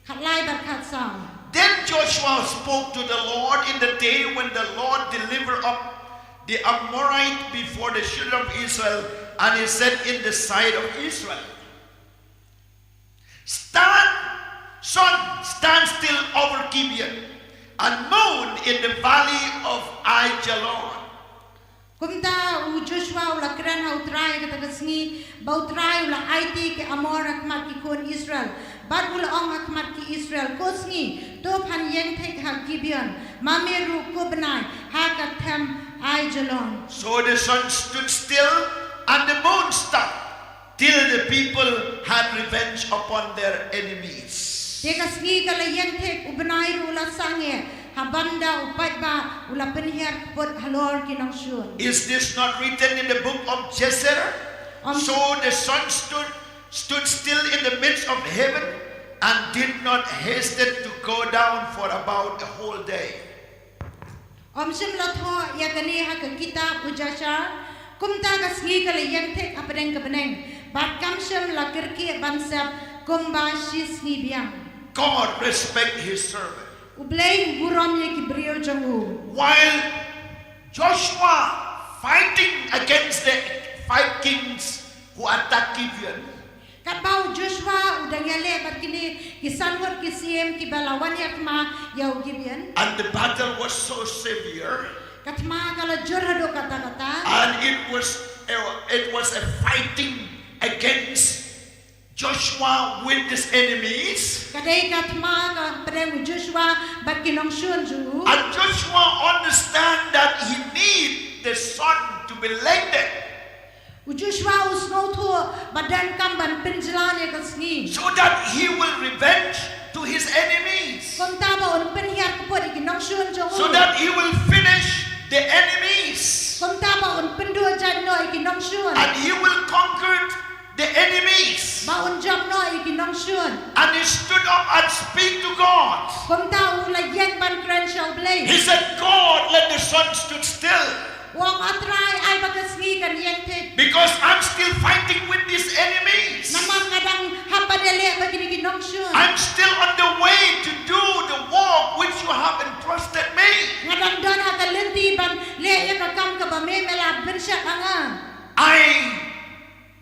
khatlai bad khatsaw. Then Joshua spoke to the Lord in the day when the Lord delivered up the Amorite before the children of Israel, and he said in the sight of Israel, "Stand, sun, stand still over Gibeon, and moon in the valley of Aijalon." Kumta u Joshua u la kren ha U Trai ha kata ka sngi, ba U Trai u la aiti ki Amor ha khmat ki khun Israel. Bad u la ong ha khmat ki Israel, "Ko sngi, to phan ïeng thik ha Gibeon, ma me ruh ko bnai ha ka them Aijalon." So the sun stood still and the moon stopped, till the people had revenge upon their enemies. Te ka sngi ka la ïeng thik, u bnai ruh u la sangeh, ha bynda u paidbah u la pynhiar kput halor ki nongshun. Is this not written in the book of Jasher? Om- So the sun stood, stood still in the midst of heaven and did not hasten to go down for about a whole day. Ym shym la thoh ïa kane ha ka kitab u Jashar? Kumta ka sngi ka la ïeng thik hapdeng ka bneng, bad kam shym la kyrkieh ban sep kumba shi sngi biang. God respect his servant. U Blei u burom ïa ki briew jong u. While Joshua fighting against the five kings who attacked Gibeon, katba u Joshua u dang ïaleh bad kine ki san ngut ki siem kiba la wan ïa thma ïa u Gibeon. And the battle was so severe. Ka thma ka la jur haduh katta katta. And it was a, it was a fighting against Joshua with his enemies. Ka dei ka thma ka pdeng u Joshua bad ki nongshun jong u. And Joshua understand that he need the sun to be lighted. U Joshua u sngewthuh ba donkam ban pynjlan ïa ka sngi. So that he will revenge to his enemies. Kumta ba un pynhiar kput ïa ki nongshun jong u. So that he will finish the enemies. Kumta ba un pynduh jait noh ïa ki nongshun. And he will conquer the enemies. Ba un jop noh ïa ki nongshun. And he stood up and speak to God. Kumta u la ïeng ban kren sha U Blei. He said, God, let the sun stood still. U ong, O Trai, ai ba ka sngi kan ïeng thik. Because I'm still fighting with these enemies. Namar nga dang hap ban ïaleh bad kine ki nongshun. I'm still on the way to do the work which you have entrusted me. Nga dang don ha ka lynti ban leh ïa ka kam kaba me me la pynshah ha nga. I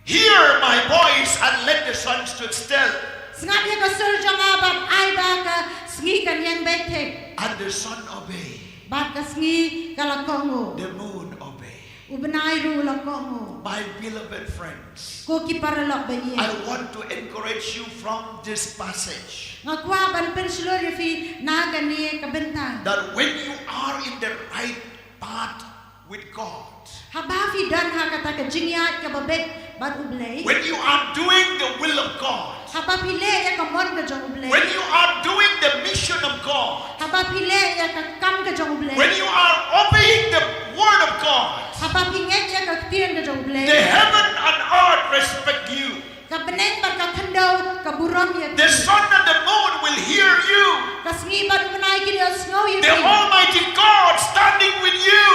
hear my voice and let the sun stood still. Sngap ïa ka sur jong nga bad ai ba ka sngi kan ïeng beit thik. And the sun obey. Bad ka sngi ka la kohnguh. The moon obey. U bnai ruh u la kohnguh. My beloved friends, ko ki paralok ba ïeit, I want to encourage you from this passage. Nga kwah ban pynshlur ïa phi na kane ka bynta. That when you are in the right path with God, haba phi don ha kata ka jingïaid kaba beit bad U Blei. When you are doing the will of God, haba phi leh ïa ka mon ka jong U Blei. When you are doing the mission of God, haba phi leh ïa ka kam ka jong U Blei. When you are obeying the word of God, haba phi ngeit ïa ka ktien ka jong U Blei. The heaven and earth respect you. Ka bneng bad ka khyndew ka burom ïa phi. The sun and the moon will hear you. Ka sngi bad u bnai kin ïohsngew ïa phi. The Almighty God standing with you.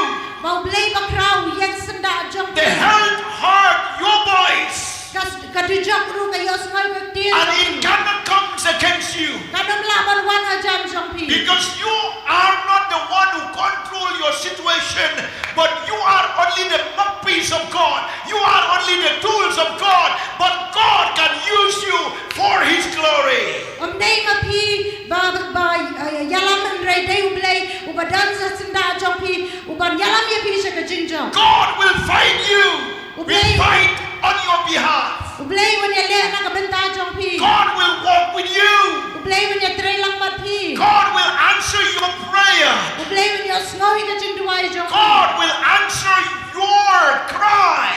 Ba U Blei bakhraw u ïeng syndah jong phi. The health heard your voice. Ka, ka dujok ruh ka ïohsngew ka ktien jong phi. And it cannot comes against you. Kan ym lah ban wan hajan jong phi. Because you are not the one who control your situation, but you are only the mouthpiece of God. You are only the tools of God, but God can use you for His glory. Ym dei ma phi ba, ba, eh, ïalam, hynrei dei U Blei uba don sa syndah jong phi, uban ïalam ïa phi sha ka jingjop. God will fight you. U Blei will fight on your behalf. U Blei un ïaleh na ka bynta jong phi. God will walk with you. U Blei un ïatrei lang bad phi. God will answer your prayer. U Blei un ïohsngew ïa ka jingduwai jong phi. God will answer your cry.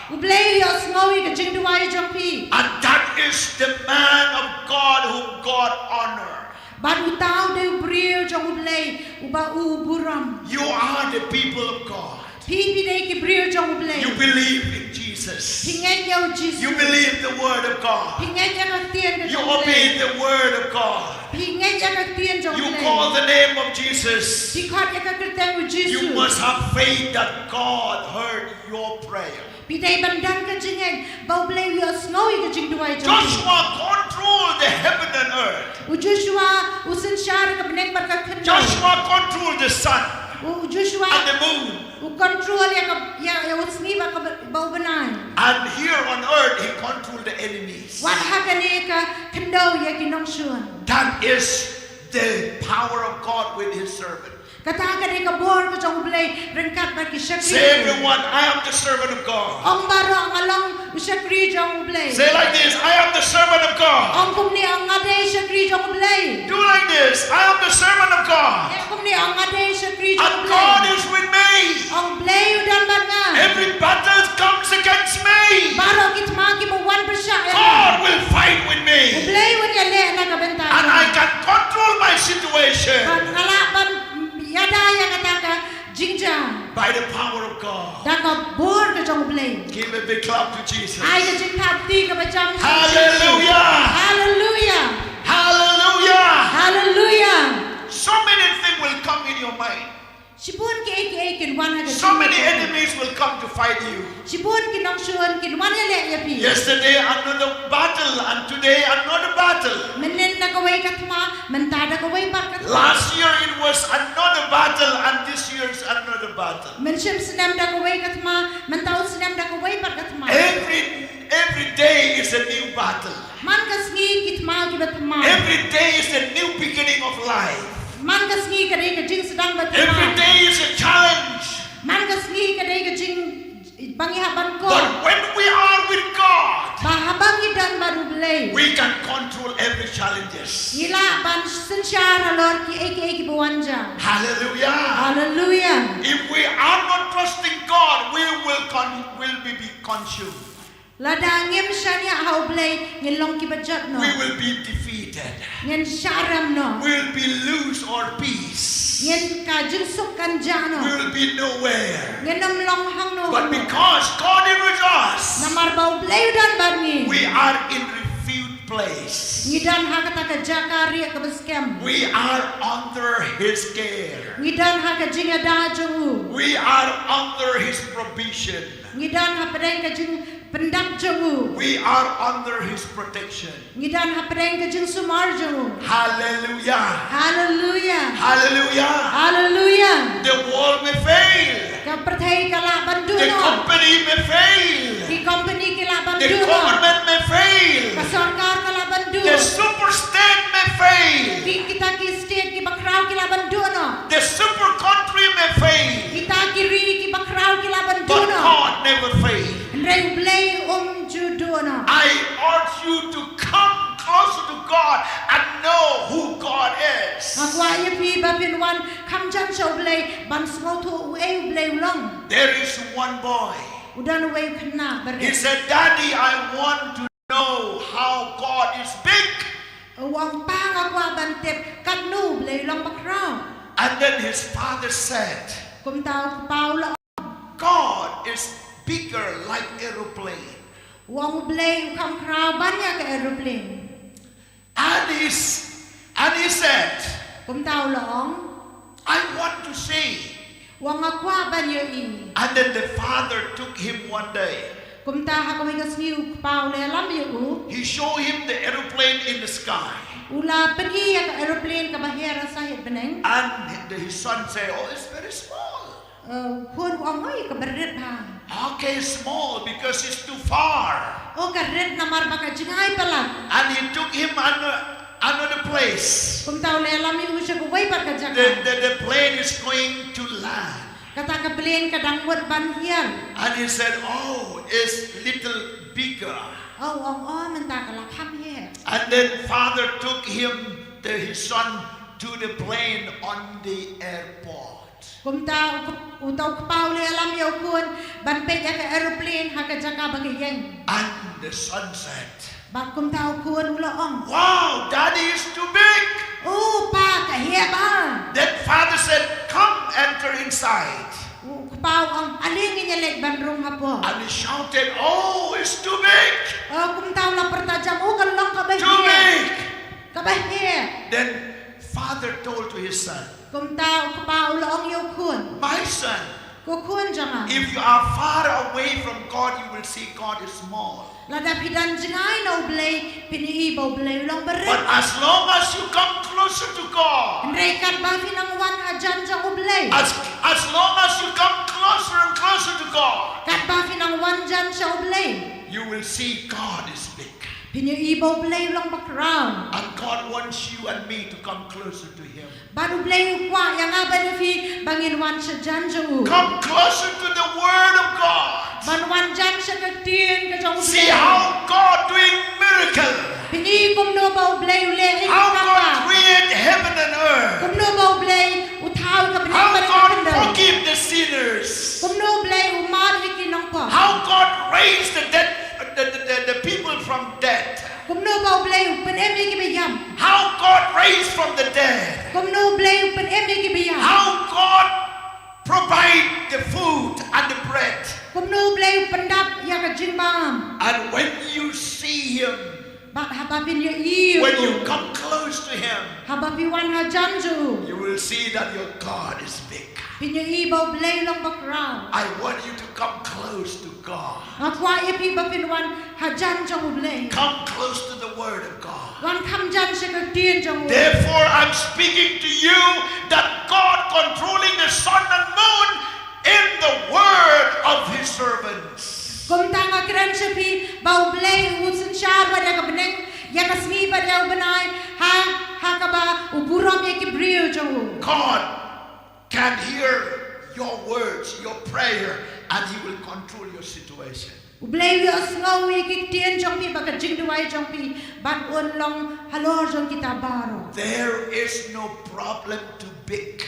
U Blei u ïohsngew ïa ka jingduwai jong phi. And that is the man of God whom God honor. Bad uta u dei u briew jong U Blei uba u burom. You are the people of God. Phi, phi dei ki briew jong U Blei. You believe in Jesus. Phi ngeit ïa U Jisu. You believe the word of God. Phi ngeit ïa ka ktien ka jong U Blei. You obey the word of God. Phi ngeit ïa ka ktien jong U Blei. You call the name of Jesus. Phi khot ïa ka kyrteng U Jisu. You must have faith that God heard your prayer. Phi dei ban don ka jingngeit ba U Blei u ïohsngew ïa ka jingduwai jong phi. Joshua controlled the heaven and earth. U Joshua u synshar ka bneng bad ka khyndew. Joshua controlled the sun. U Joshua and the moon. U control ïa ka, ïa, ïa u sngi bad ka, bad u bnai. And here on earth, he controlled the enemies. Wat ha kane ka khyndew ïa ki nongshun. That is the power of God with his servant. Kata ka dei ka bor ka jong U Blei ryngkat bad ki shakri. Say, everyone, I am the servant of God. Ong baroh, nga long u shakri jong U Blei. Say like this, I am the servant of God. Ong kumne, ong nga dei shakri jong U Blei. Do like this, I am the servant of God. Ong kumne, ong nga dei shakri jong U Blei. And God is with me. Ong Blei u don bad nga. Every battle comes against me. Baroh ki thma kiba wan pyrshah ïa nga. God will fight with me. U Blei un ïaleh na ka bynta jong nga. And I can control my situation. Bad nga lah ban ïada ïa kata ka jingjia. By the power of God. Da ka bor ka jong U Blei. Give a big clap to Jesus. Ai ka jingthap kti kaba jam. Hallelujah. Hallelujah. Hallelujah. Hallelujah. So many things will come in your mind. Shibun kiei kiei kin wan ha ka jingmut jong phi. So many enemies will come to fight you. Shibun ki nongshun kin wan ïaleh ïa phi. Yesterday another battle and today another battle. Mynnin da kawei ka thma, mynta da kawei pat ka thma. Last year it was another battle and this year is another battle. Mynshem snem da kawei ka thma, mynta u snem da kawei pat ka thma. Every, every day is a new battle. Man ka sngi ki thma kiba thymmai. Every day is a new beginning of life. Man ka sngi ka dei ka jingsdang ba thymmai. Every day is a challenge. Ba ngi hap ban kor. But when we are with God, ba haba ngi don bad U Blei, we can control every challenges. Ngi lah ban synshar halor kiei kiei kiba wan jia. Hallelujah. Hallelujah. If we are not trusting God, we will con- will be, be consumed. Lada ngim shaniah ha U Blei, ngin long kiba jot noh. We will be defeated. Ngin shah rem noh. We will be lose our peace. Ngin, ka jingsuk kan jah noh. We will be nowhere. Ngin ym long hangno. But because God is with us, namar ba U Blei u don bad ngi, we are in refuge place. Ngi don ha kata ka jaka rieh kaba skhem. We are under His care. Ngi don ha ka jingïada jong u. We are under His provision. Ngi don hapdeng ka jingpyndap jong u. We are under His protection. Ngi don hapdeng ka jingsumar jong u. Hallelujah. Hallelujah. Hallelujah. Hallelujah. The world may fail. Ka pyrthei ka lah ban duh noh. The company may fail. Ki company ki lah ban duh noh. The government may fail. Ka sorkar ka lah ban duh. The super state may fail. Ki, kita ki state kiba khraw ki lah ban duh noh. The super country may fail. Kita ki ri kiba khraw ki lah ban duh noh. But God never fail. Hynrei U Blei um ju duh noh. I urge you to come closer to God and know who God is. Nga kwah ïa phi ba phin wan kham jan sha U Blei ban sngewthuh uei U Blei u long. There is one boy. U don uwei u khynnah barit. He said, "Daddy, I want to know how God is big." U ong, "Pa, nga kwah ban tip katno U Blei u long bakhraw." And then his father said, kumta u kpa u la ong, "God is bigger like aeroplane." U ong, "U Blei u kham khraw ban ïa ka aeroplane." And he, s- and he said, kumta u la ong, "I want to see." U ong, "Nga kwah ban ïohi." And then the father took him one day. Kumta ha kawei ka sngi u kpa u la ïalam ïa u. He showed him the aeroplane in the sky. U la pyni ïa ka aeroplane kaba her ha sahit bneng. And the, his son said, "Oh, it's very small." Uh, u khun u ong, "Oi, kaba rit bha." Okay, small because it's too far. Oh, ka rit namar ba ka jngai palat. And he took him ano- another place. Kumta u la ïalam ïa u sha kawei pat ka jaka. The, the, the plane is going to land. Kata ka plane ka dang mut ban hiar. And he said, "Oh, it's little bigger." Oh, u ong, "Oh, mynta ka la kham her." And then father took him, the, his son, to the plane on the airport. Kumta u, uta u kpa u la ïalam ïa u khun ban peit ïa ka aeroplane ha ka jaka ba ka ïeng. And the son said, bad kumta u khun u la ong, "Wow, Daddy is too big." "Oh, Pa, ka heh bha." Then father said, "Come, enter inside." U kpa u ong, "Ale ngin ïa leit ban rung hapoh." And he shouted, "Oh, it's too big." Oh, kumta u la pyrta jam, "Oh, ka long kaba heh. Too big." Kaba heh. Then father told to his son, kumta u kpa u la ong ïa u khun, "My son, ko khun jong nga, if you are far away from God, you will see God is small. Lada phi don jngai na U Blei, phin ïohi ba U Blei u long barit. But as long as you come closer to God, hynrei katba phi nang wan hajan jong U Blei, as, as long as you come closer and closer to God, katba phi nang wan jan sha U Blei, you will see God is big. Phin ïohi ba U Blei u long bakhraw." And God wants you and me to come closer to Him. Bad U Blei u kwah ïa nga bad ïa phi ba ngin wan sha jan jong u. Come closer to the Word of God. Ban wan jan sha ka ktien ka jong U Blei. See how God doing miracle. Phin ïohi kumno ba U Blei u leh ïa ka. How God create heaven and earth. Kumno ba U Blei u thaw ka bneng bad ka khyndew. How God forgive the sinners. Kumno U Blei u map ïa ki nongpop. How God raise the dead, the, the, the, the people from death. Kumno ba U Blei u pynim ïa kiba ïap. How God raised from the dead. Kumno U Blei u pynim ïa kiba ïap. How God provide the food and the bread. Kumno U Blei u pyndap ïa ka jingbam. And when you see Him, bad haba phin ïohi ïa u, when you come close to Him, haba phi wan hajan jong u, you will see that your God is big. Phin ïohi ba U Blei u long bakhraw. I want you to come close to God. Nga kwah ïa phi ba phin wan hajan jong U Blei. Come close to the Word of God. Wan kham jan sha ka ktien jong u. Therefore, I'm speaking to you that God controlling the sun and moon in the word of His servants. Kumta nga kren sha phi ba U Blei u synshar bad ïa ka bneng, ïa ka sngi bad ïa u bnai, ha, ha kaba u burom ïa ki briew jong u. God can hear your words, your prayer, And He will control your situation. U Blei u ïohsngew ïa ki ktien jong phi bad ka jingduwai jong phi, bad un long halor jong kita baroh. There is no problem too big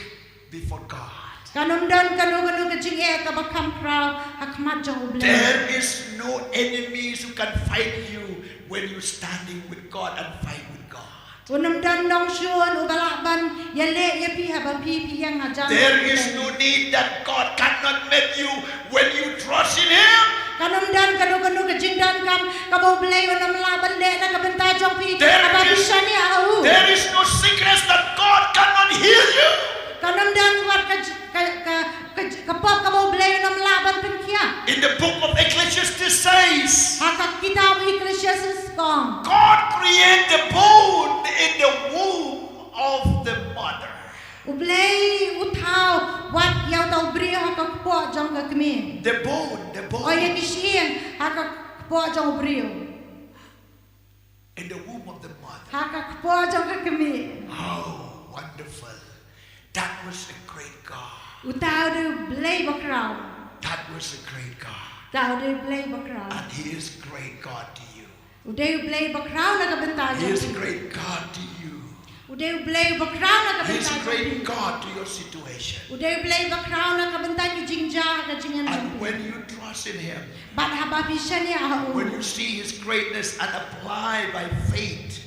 before God. Kan ym don kano kano ka jingeh kaba kham khraw ha khmat jong U Blei. There is no enemies who can fight you when you're standing with God and fight with God. Un ym don nongshun uba lah ban ïaleh ïa phi haba phi phi ïeng hajan. There is no need that God cannot meet you when you trust in Him. Kan ym don kano kano ka jingdonkam kaba U Blei un ym lah ban leh na ka bynta jong phi haba phi shaniah ha u. There is no sickness that God cannot heal you. Kan ym don wat ka j-, ka, ka, ka j-, ka pop kaba U Blei un ym lah ban pynkhiah. In the book of Ecclesiastes says, Ha ka kitab Ecclesiastes ka ong, God create the bone in the womb of the mother. U Blei u thaw wat ïa uta u briew ha ka kpoh jong ka kmie. The bone, the bone. O ïa ki shyieng ha ka kpoh jong u briew. In the womb of the mother. Ha ka kpoh jong ka kmie. How wonderful. That was a great God. Uta u dei u Blei bakhraw. That was a great God. Uta u dei u Blei bakhraw. And He is great God to you. U dei u Blei bakhraw na ka bynta jong phi. He is a great God to you. U dei u Blei bakhraw na ka bynta jong phi. He is a great God to your situation. U dei u Blei bakhraw na ka bynta ki jingjia ha ka jingim jong phi. And when you trust in Him, Bad haba phi shaniah ha u. When you see His greatness and apply by faith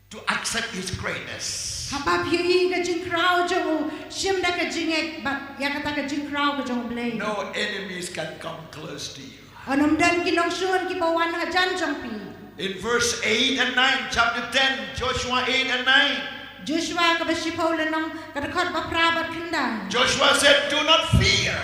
to accept His greatness. Haba phi ïohi ka jingkhraw jong u, shim da ka jingngeit bad ïa kata ka jingkhraw ka jong u Blei. No enemies can come close to you. Un ym don ki nongshun kiba wan hajan jong phi. In verse eight and nine, chapter ten, Joshua eight and nine. Joshua kaba shiphew lynnong ka dkhot ba phra bad khyndai. Joshua said, "Do not fear."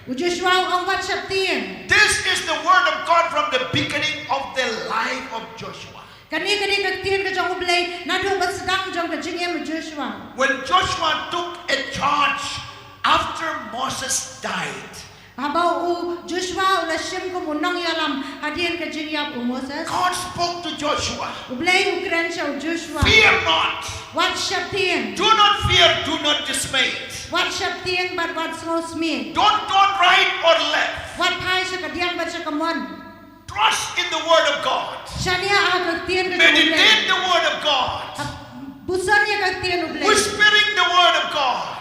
U Joshua u ong wat sheptieng. This is the word of God from the beginning of the life of Joshua. Kane ka dei ka ktien ka jong u Blei naduh ba sdang jong ka jingim u Joshua. When Joshua took a charge after Moses died, Haba u Joshua u la shim kum u nongïalam hadien ka jingïap u Moses. God spoke to Joshua. U Blei u kren sha u Joshua. "Fear not. Wat sheptieng. Do not fear, do not dismay. Wat sheptieng bad wat sngewsmih. Don't turn right or left. Wat phai sha ka diang bad sha ka mon. Trust in the word of God. Shaniah ha ka ktien ka jong u Blei. Meditate the word of God. Puson ïa ka ktien u Blei. Whispering the word of God.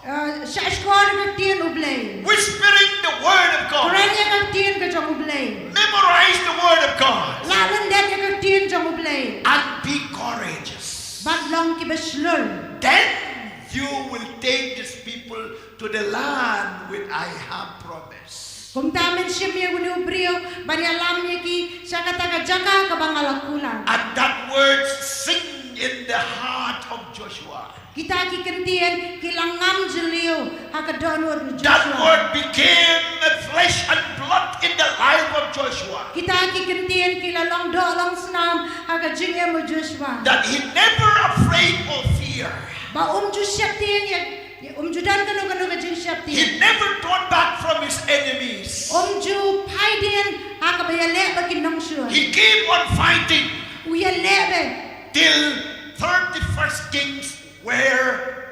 Uh, shah shkor ïa ka ktien u Blei. Whispering the word of God. Kren ïa ka ktien ka jong u Blei. Memorize the word of God. Lah lyndet ïa ka ktien jong u Blei. And be courageous. Bad long kiba shlur. Then you will take these people to the land which I have promised. Kumta men shim ïa une u briew ban ïalam ïa ki sha kata ka jaka kaba nga la kular. And that word sink in the heart of Joshua. Kita ki ktien ki la ngam jylliew ha ka dohnud u Joshua. That word became a flesh and blood in the life of Joshua. Kita ki ktien ki la long doh long snam ha ka jingim u Joshua. That he never afraid or fear. Ba um ju sheptieng ïa, um ju don kano kano ka jingsheptieng. He never turned back from his enemies. Um ju phai dien ha kaba ïaleh bad ki nongshun. He keep on fighting. U ïaleh beit. Till thirty-first Kings were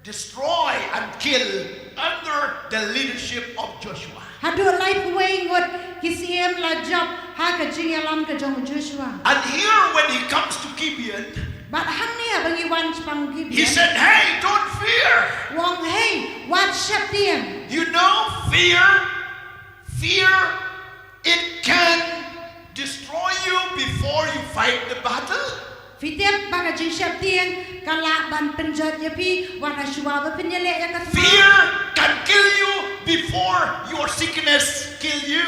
destroyed and killed under the leadership of Joshua. Haduh laiphew wei ngut ki syiem la jop ha ka jingïalam ka jong u Joshua. And here when he comes to Gibeon, Bad hangne haba ngi wan shaphang Gibeon. He said, "Hey, don't fear." U ong, "Hey, wat sheptieng." You know, fear, fear, it can destroy you before you fight the battle. Phi tip ba ka jingsheptieng ka lah ban pynjot ïa phi wat hashuwa ba phin ïaleh ïa ka thma. Fear can kill you before your sickness kill you.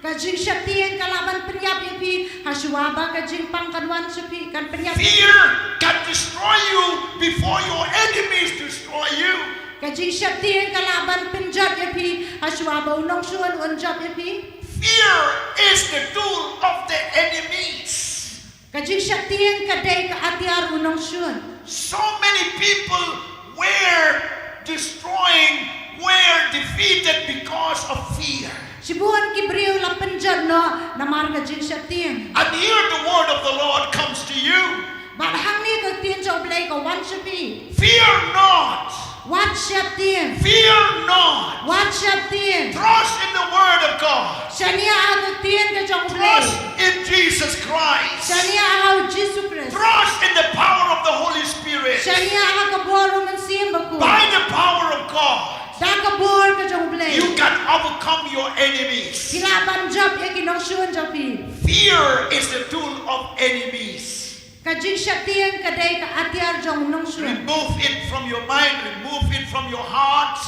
Ka jingsheptieng ka lah ban pynïap ïa phi hashuwa ba ka jingpang kan wan sha phi, kan pynïap ïa phi. Fear can destroy you before your enemies destroy you. Ka jingsheptieng ka lah ban pynjot ïa phi hashuwa ba u nongshun un jop ïa phi. Fear is the tool of the enemies. Ka jingsheptieng ka dei ka atiar u nongshun. So many people were destroying, were defeated because of fear. Shibun ki briew la pynjot noh namar ka jingsheptieng. And here the word of the Lord comes to you. Bad hangne ka ktien jong u Blei ka wan sha phi. Fear not. Wat sheptieng. Fear not. Wat sheptieng. Trust in the word of God. Shaniah ha ka ktien ka jong U Blei. Trust in Jesus Christ. Shaniah ha U Jisu Khrist. Trust in the power of the Holy Spirit. Shaniah ha ka bor U Mynsiem Bakhuid. By the power of God, da ka bor ka jong U Blei, you can overcome your enemies. Phi lah ban jop ïa ki nongshun jong phi. Fear is the tool of enemies. Ka jingsheptieng ka dei ka atiar jong nongshun. Remove it from your mind, remove it from your heart.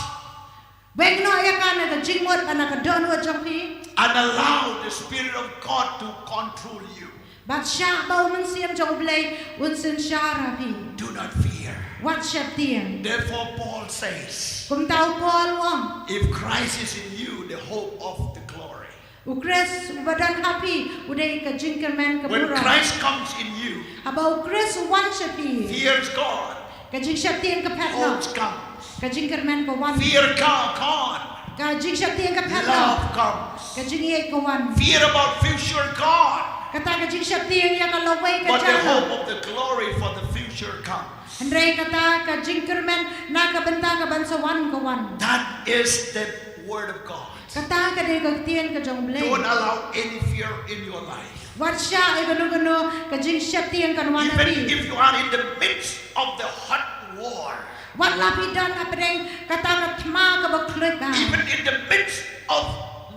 Weng noh ïa ka na ka jingmut bad na ka dohnud jong phi. And allow the Spirit of God to control you. Bad shah ba U Mynsiem jong U Blei un synshar ha phi. Do not fear. Wat sheptieng. Therefore, Paul says, kumta u Paul u ong, if Christ is in you, the hope of the glory. U Khrist uba don ha phi u dei ka jingkyrmen ka burom. When Christ comes in you, haba U Khrist u wan sha phi, fears God, ka jingsheptieng ka phet noh. Hope comes. Ka jingkyrmen ka wan. Fear God, God. Ka jingsheptieng ka phet noh. Love comes. Ka jingïeit ka wan. Fear about future, God. Kata ka jingsheptieng ïa ka lawei ka jong. But the hope of the glory for the future comes. Hynrei kata ka jingkyrmen na ka bynta ka ban sa wan ka wan. That is the word of God. Kata ka dei ka ktien ka jong U Blei. Don't allow any fear in your life. Wat shah ïa kano kano ka jingsheptieng kan wan ha phi. Even if you are in the midst of the hot war. Wat la phi don hapdeng kata ka thma kaba khluit bha. Even in the midst of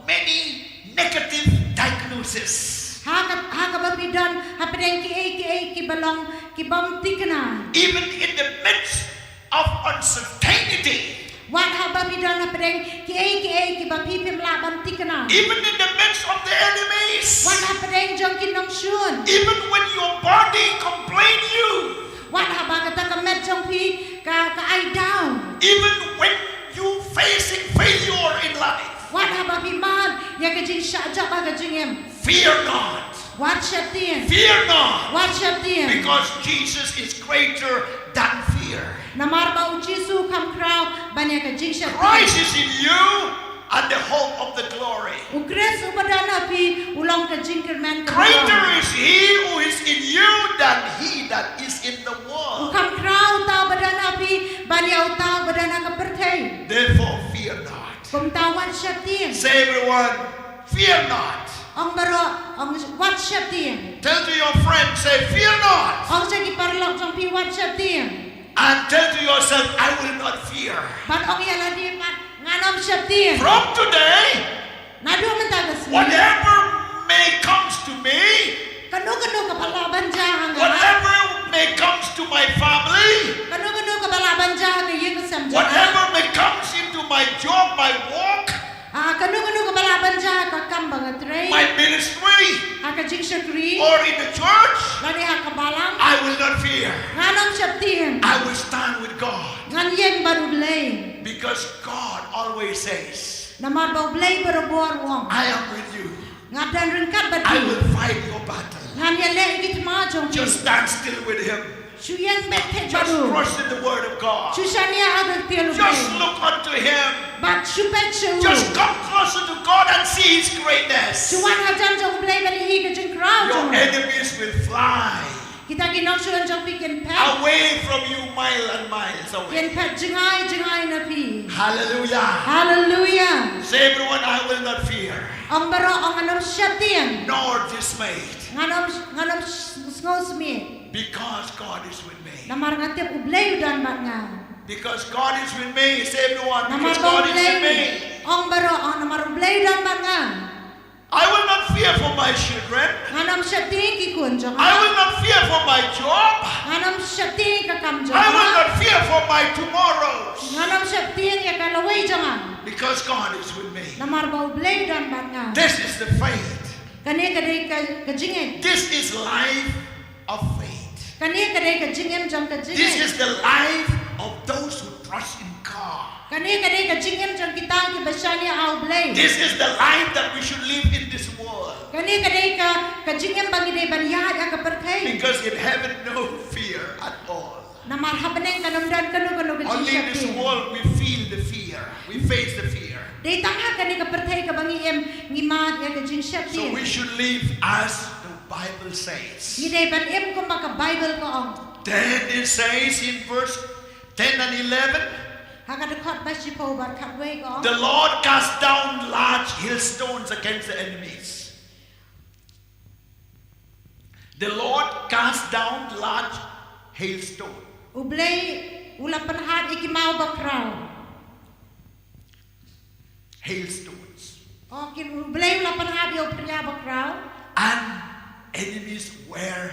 many negative diagnosis. Ha ka, ha kaba phi don hapdeng kiei kiei kiba long ki bym thikna. Even in the midst of uncertainty. Wat haba phi don hapdeng kiei kiei kiba phi phim lah ban thikna. Even in the midst of the enemies. Wat hapdeng jong ki nongshun. Even when your body complain you. Wat haba kata ka met jong phi ka, ka ai down. Even when you facing failure in life. Wat haba phi mad ïa ka jingshah jop ha ka jingim. Fear not. Wat sheptieng. Fear not. Wat sheptieng. Because Jesus is greater than fear. Namar ba U Jisu u kham khraw ban ïa ka jingsheptieng. Christ is in you and the hope of the glory. U Khrist uba don ha phi u long ka jingkyrmen ka burom. Greater is he who is in you than he that is in the world. U kham khraw uta uba don ha phi ban ïa uta uba don ha ka pyrthei. Therefore, fear not. Kumta wat sheptieng. Say, everyone, fear not. Ong baroh, ong wat sheptieng. Tell to your friend, say, fear not. Ong sha ki paralok jong phi wat sheptieng. And tell to yourself, I will not fear. Bad ong ïa lade pat ngan ym sheptieng. From today, naduh mynta ka sngi, whatever may comes to me, kano kano kaba lah ban jia ha nga, whatever may comes to my family, kano kano kaba lah ban jia ha ka ïing ka sem jong nga, whatever may comes into my job, my work, ah, kano kano kaba lah ban jia ha ka kam ba nga trei, my ministry, ha ka jingshakri, or in the church, lane ha ka balang, I will not fear. Ngan ym sheptieng. I will stand with God. Ngan ïeng bad U Blei. Because God always says, namar ba U Blei barabor u ong, I am with you. Nga don ryngkat bad phi. I will fight your battle. Ngan ïaleh ïa ki thma jong phi. Just stand still with him. Shu ïeng beit thied bad u. Just trust in the word of God. Shu shaniah ha ka ktien U Blei. Just look unto him. Bad shu peit sha u. Just come closer to God and see his greatness. Shu wan hajan jong U Blei bad ïohi ka jingkhraw jong u. Your enemies will fly. Kita ki nongshun jong phi kin phet. Away from you, mile and miles away. Kin phet jngai jngai na phi. Hallelujah. Hallelujah. Say, everyone, I will not fear. Ong baroh, ong ngan ym sheptieng. Nor dismayed. Ngan ym, ngan ym s-, sngewsmit. Because God is with me. Namar nga tip U Blei u don bad nga. Because God is with me. Say, everyone, because God is with me. Namar ba U Blei, ong baroh, ong namar U Blei u don bad nga. I will not fear for my children. Ngan ym sheptieng ki khun jong nga. I will not fear for my job. Ngan ym sheptieng ka kam jong nga. I will not fear for my tomorrows. Ngan ym sheptieng ïa ka lawei jong nga. Because God is with me. Namar ba U Blei u don bad nga. This is the faith. Kane ka dei ka, ka jingngeit. This is life of faith. Kane ka dei ka jingim jong ka jingngeit. This is the life of those who trust in God. Kane ka dei ka jingim jong kita kiba shaniah ha U Blei. This is the life that we should live in this world. Kane ka dei ka, ka jingim ba ngi dei ban ïaid ha ka pyrthei. Because in heaven, no fear at all. Namar ha bneng kan ym don kano kano ka jingsheptieng. Only in this world we feel the fear. We face the fear. Dei tang ha kane ka pyrthei kaba ngi im, ngi mad ïa ka jingsheptieng. So we should live as the Bible says. Ngi dei ban im kumba ka Baibl ka ong. Then it says in verse ten and eleven, Ha ka dkhot ba shiphew bad khatwei ka ong. The Lord cast down large hailstones against the enemies. The Lord cast down large hailstone. U Blei u la pynhap ïa ki maw bakhraw. Hailstones. Oh, ki U Blei u la pynhap ïa u phria bakhraw. And enemies were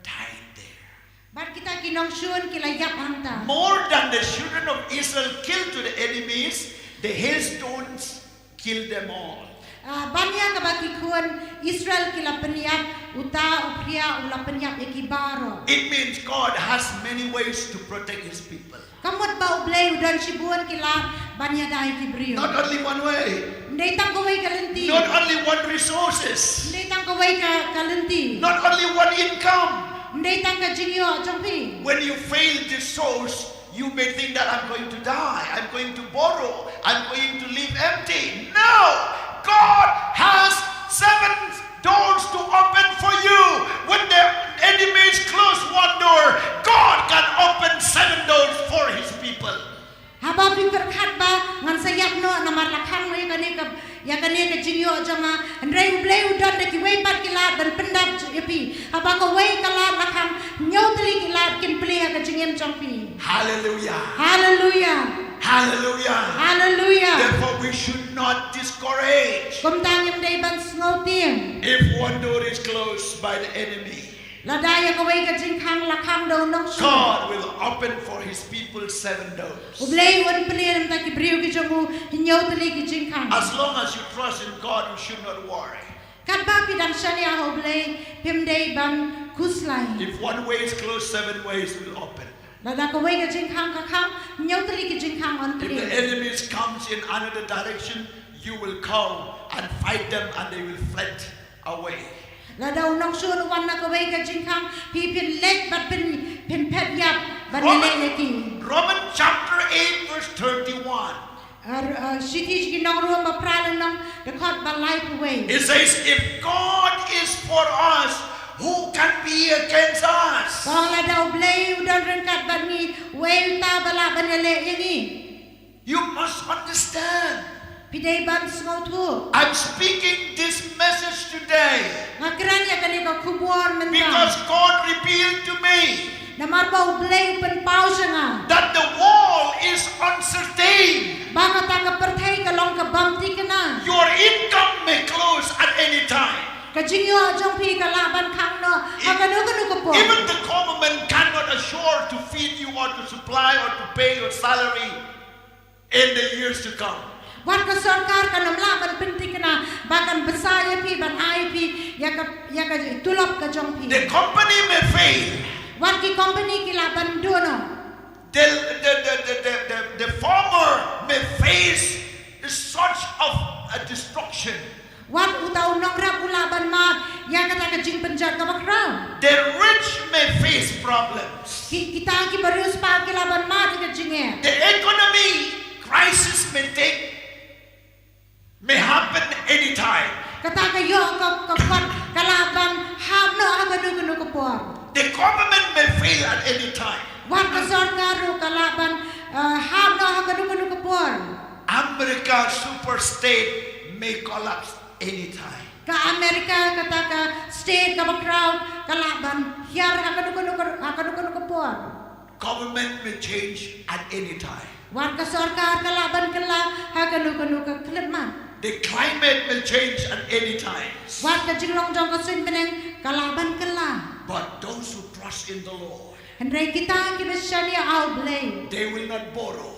died there. Bad kita ki nongshun ki la ïap hangta. More than the children of Israel killed to the enemies, the hailstones killed them all. Ah, ban ïa kaba ki khun Israel ki la pynïap, uta u phria u la pynïap ïa ki baroh. It means God has many ways to protect his people. Ka mut ba U Blei u don shibun ki lad ban ïada ïa ki briew. Not only one way. Ym dei tang kawei ka lynti. Not only one resources. Ym dei tang kawei ka, ka lynti. Not only one income. Ym dei tang ka jingïoh jong phi. When you fail this source, you may think that I'm going to die, I'm going to borrow, I'm going to leave empty. No! God has seven doors to open for you. When the enemies close one door, God can open seven doors for his people. Haba phi pyrkhat ba ngan sa ïap noh namar la khang ïa kane ka, ïa kane ka jingïoh jong nga, hynrei U Blei u don da kiwei pat ki lad ban pyndap ïa phi. Haba kawei ka lad la khang, hynñiew tylli ki lad kin plie ha ka jingim jong phi. Hallelujah. Hallelujah. Hallelujah. Hallelujah. Therefore, we should not discourage. Kumta ngim dei ban sngewtieng. If one door is closed by the enemy, lada ïa kawei ka jingkhang la khang da u nongshun, God will open for his people seven doors. U Blei un plie na bynta ki briew ki jong u hynñiew tylli ki jingkhang. As long as you trust in God, you should not worry. Katba phi dang shaniah ha U Blei, phim dei ban khuslai. If one way is closed, seven ways will open. Lada kawei ka jingkhang ka khang, hynñiew tylli ki jingkhang yn plie. If the enemies comes in another direction, you will go and fight them and they will fled away. Lada u nongshun u wan na kawei ka jingkhang, phi phin leit bad phin, phin phet ïap ban ïaleh ïa ki. Romans chapter eight verse thirty-one. Ar, ar, Shithi sha ki nong Rom ba phra lynnong, dkhot ba laiphew wei. It says, "If God is for us, who can be against us?" Ba lada U Blei u don ryngkat bad ngi, uei uta ba lah ban ïaleh ïa ngi. You must understand. Phi dei ban sngewthuh. I'm speaking this message today. Nga kren ïa kane ka khubor mynta. Because God revealed to me. Namar ba U Blei u pynpaw sha nga. That the world is uncertain. Ba kata ka pyrthei ka long ka bym thikna. Your income may close at any time. Ka jingïoh jong phi ka lah ban khang noh ha kano kano ka por. Even the government cannot assure to feed you or to supply or to pay your salary in the years to come. Wat ka sorkar kan ym lah ban pynthikna ba kan bsa ïa phi, ban ai ïa phi ïa ka, ïa ka tulop ka jong phi. The company may fail. Wat ki company ki lah ban duh noh. The, the, the farmer may face such of a destruction. Wat uta u nongrep u lah ban mad ïa kata ka jingpynjot kaba khraw. The rich may face problems. Ki, kita kiba riewspah ki lah ban mad ïa ka jingeh. The economy crisis may take, may happen anytime. Kata ka ïoh ka, ka kot ka lah ban hap noh ha kano kano ka por. The government may fail at any time. Wat ka sorkar ruh ka lah ban, eh, hap noh ha kano kano ka por. America super state may collapse anytime. Ka America kata ka state kaba khraw ka lah ban hiar ha kano kano ka, ha kano kano ka por. Government may change at any time. Wat ka sorkar ka lah ban kylla ha kano kano ka khyllipmat. The climate may change at any time. Wat ka jinglong jong ka suiñ bneng ka lah ban kylla. But those who trust in the Lord, hynrei kita kiba shaniah ha U Blei, they will not borrow.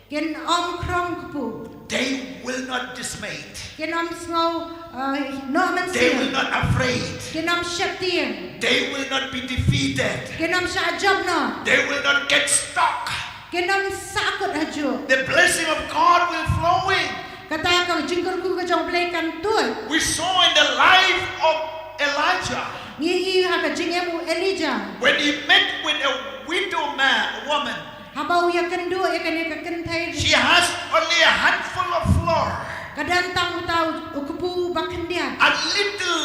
Kin ym khrong kpu. They will not dismayed. Kin ym sngew, uh, noh mynsiem. They will not afraid. Kin ym sheptieng. They will not be defeated. Kin ym shah jop noh. They will not get stuck. Kin ym sahkut hajuh. The blessing of God will flow in. Kata ka jingkyrkhu ka jong U Blei kan tuid. We saw in the life of Elijah. Ngi ïohi ha ka jingim u Elijah. When he met with a widow man, woman, haba u ïakynduh ïa kane ka kynthei. She has only a handful of flour. Ka don tang uta u kpu ba khyndiat. A little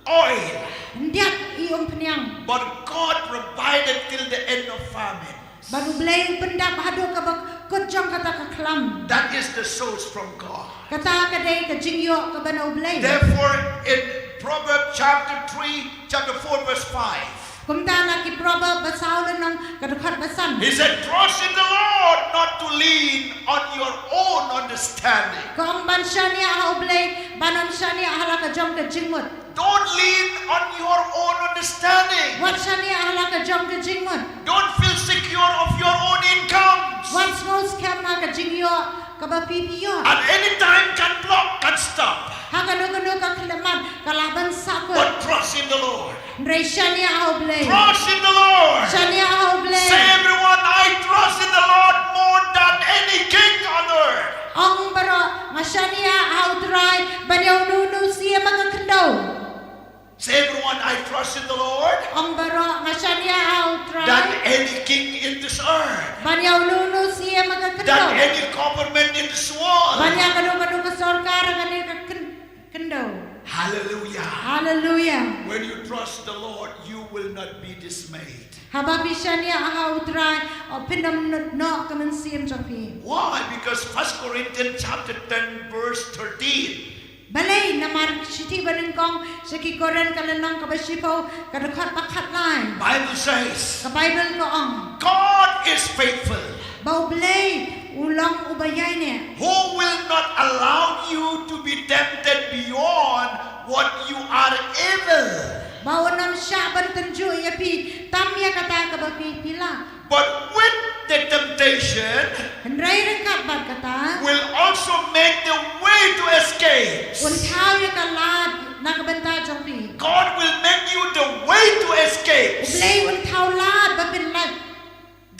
oil. Khyndiat i umphniang. But God provided till the end of famine. Bad U Blei u pyndap haduh kaba kut jong kata ka khlam. That is the source from God. Kata ka dei ka jingïoh kaba na U Blei. Therefore, in Proverbs chapter three, chapter four, verse five. Kumta na ki Proverb ba saw lynnong ka dkhot ba san. He said, "Trust in the Lord, not to lean on your own understanding." Ka ong ban shaniah ha U Blei, ban ym shaniah ha la ka jong ka jingmut. Don't lean on your own understanding. Wat shaniah ha la ka jong ka jingmut. Don't feel secure of your own incomes. Wat sngew skhem ha ka jingïoh kaba phi phi ïoh. At any time can block, can stop. Ha kano kano ka khyllipmat ka lah ban sahkut. But trust in the Lord. Hynrei shaniah ha U Blei. Trust in the Lord. Shaniah ha U Blei. Say, everyone, I trust in the Lord more than any king on earth. Ong baroh, nga shaniah ha U Trai ban ïa uno uno u siem ha ka khyndew. Say, everyone, I trust in the Lord. Ong baroh, nga shaniah ha U Trai. Than any king in this earth. Ban ïa uno uno u siem ha ka khyndew. Than any government in this world. Ban ïa kano kano ka sorkar ha kane ka khyn- Khyndew. Hallelujah. Hallelujah. When you trust the Lord, you will not be dismayed. Haba phi shaniah ha U Trai, phin ym nud noh ka mynsiem jong phi. Why? Because First Corinthians chapter ten verse thirteen. Balei? Namar shithi banyngkong sha ki Korinth ka lynnong kaba shiphew ka dkhot ba khatlai. Bible says. Ka Baibl ka ong. God is faithful. Ba U Blei u long uba ïaineh. Who will not allow you to be tempted beyond what you are able. Ba un ym shah ban tynjuh ïa phi tam ïa kata kaba phi phi lah. But with the temptation. Hynrei ryngkat bad kata. Will also make the way to escape. Un thaw ïa ka lad na ka bynta jong phi. God will make you the way to escape. U Blei un thaw lad ba phin lait.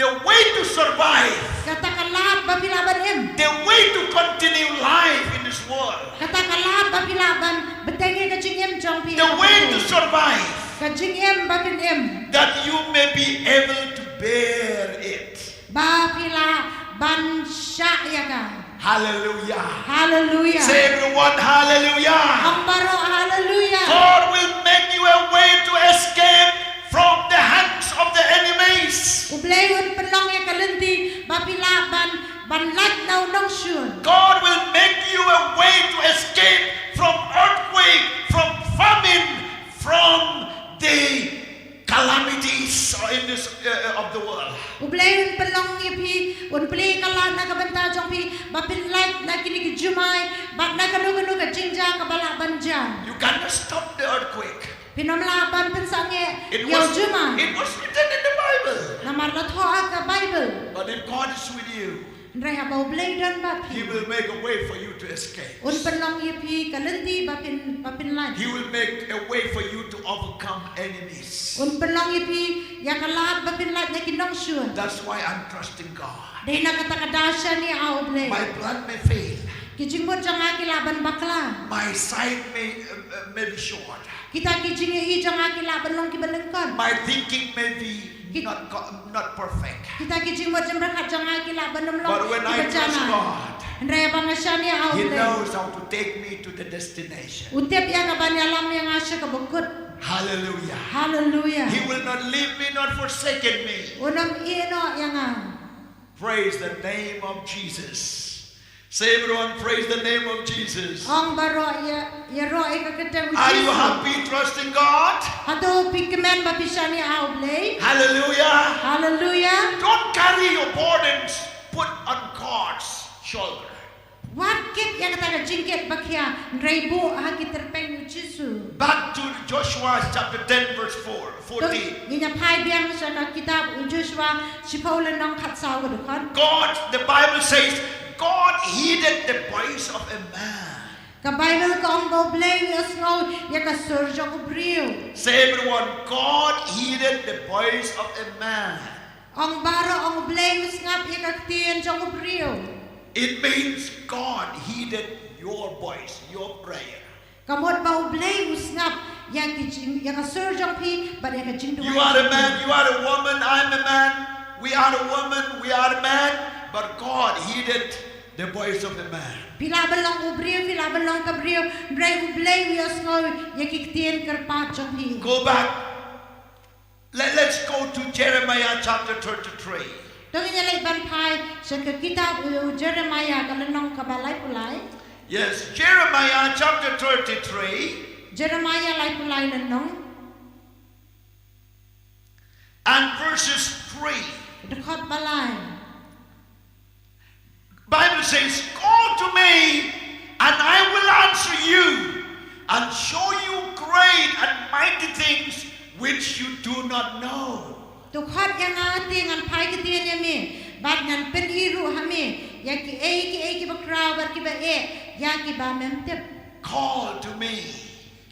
The way to survive. Kata ka lad ba phi lah ban im. The way to continue life in this world. Kata ka lad ba phi lah ban bteng ïa ka jingim jong phi. The way to survive. Ka jingim ba phin im. That you may be able to bear it. Ba phi lah ban shah ïa ka. Hallelujah. Hallelujah. Say everyone, hallelujah. Ong baroh hallelujah. God will make you a way to escape from the hands of the enemies. U Blei un pynlong ïa ka lynti ba phi lah ban ban lait na u nongshun. God will make you a way to escape from earthquake, from famine, from the calamities in this uh, of the world. U Blei un pynlong ïa phi, un plie ka lad na ka bynta jong phi ba phin lait na kine ki jumai bad na kano kano ka jingjia kaba lah ban jia. You cannot stop the earthquake. Phin ym lah ban pynsangeh ïa u jumai. It was written in the Bible. Namar la thoh ha ka Baibl. But if God is with you, Hynrei haba U Blei don bad phi. He will make a way for you to escape. Un pynlong ïa phi ka lynti ba phin ba phin lait. He will make a way for you to overcome enemies. Un pynlong ïa phi ïa ka lad ba phin lait na ki nongshun. That's why I'm trusting God. Dei na kata ka daw shaniah ha U Blei. My plan may fail. Ki jingmut jong nga ki lah ban bakla. My sight may uh, uh, may be short. Kita ki jingïohi jong nga ki lah ban long kiba lyngkot. My thinking may be Ki- not co- not perfect. Kita ki jingmut jingpyrkhat jong nga ki lah ban ym long But when I kiba trust janai. God, Hynrei haba nga shaniah ha U He Blei. knows how to take me to the destination. U tip ïa ka ban ïalam ïa nga sha kaba kut. Hallelujah. Hallelujah. He will not leave me nor forsaken me. Un ym ïehnoh ïa nga. Praise the name of Jesus. Say, everyone, praise the name of Jesus. Ong baroh ïa ïaroh ïa ka kyrteng u Jisu. Are you happy trusting God? Hato phi kmen ba phi shaniah ha U Blei? Hallelujah. Hallelujah. Don't carry your burdens put on God's shoulder. Wat kit ïa kata ka jingkit ba khia, hynrei buh ha ki tyrpeng u Jisu. Back to Joshua chapter ten verse four, fourteen. Ngin ïa phai biang sha ka kitab u Joshua shiphew lynnong khatsaw ka dkhot. God, the Bible says, God heeded the voice of a man. Ka Baibl ka ong ba U Blei u ïohsngew ïa ka sur jong u briew. Say everyone, God heeded the voice of a man. Ong baroh ong U Blei u sngap ïa ka ktien jong u briew. It means God heeded your voice, your prayer. Ka mut ba U Blei u sngap ïa ki jing ïa ka sur jong phi bad ïa ka jingduwai. You are a man, you are a woman, I'm a man. We are a woman, we are a man, but God heeded the voice of a man. Phi lah ban long u briew, phi lah ban long ka briew, hynrei U Blei u ïohsngew ïa ki ktien kyrpad jong phi. Go back. Let, let's go to Jeremiah chapter thirty-three. To ngin ïa leit ban phai sha ka kitab u Jeremiah ka lynnong kaba laiphew lai. Yes, Jeremiah chapter thirty-three. Jeremiah laiphew lai lynnong. And verses three. Dkhot ba lai. Bible says, "Call to me, and I will answer you, and show you great and mighty things which you do not know." To khot ïa nga te ngan phai ktien ïa me, bad ngan pyni ruh ha me ïa kiei kiei kiba khraw bad kiba eh ïa kiba mem tip. Call to me.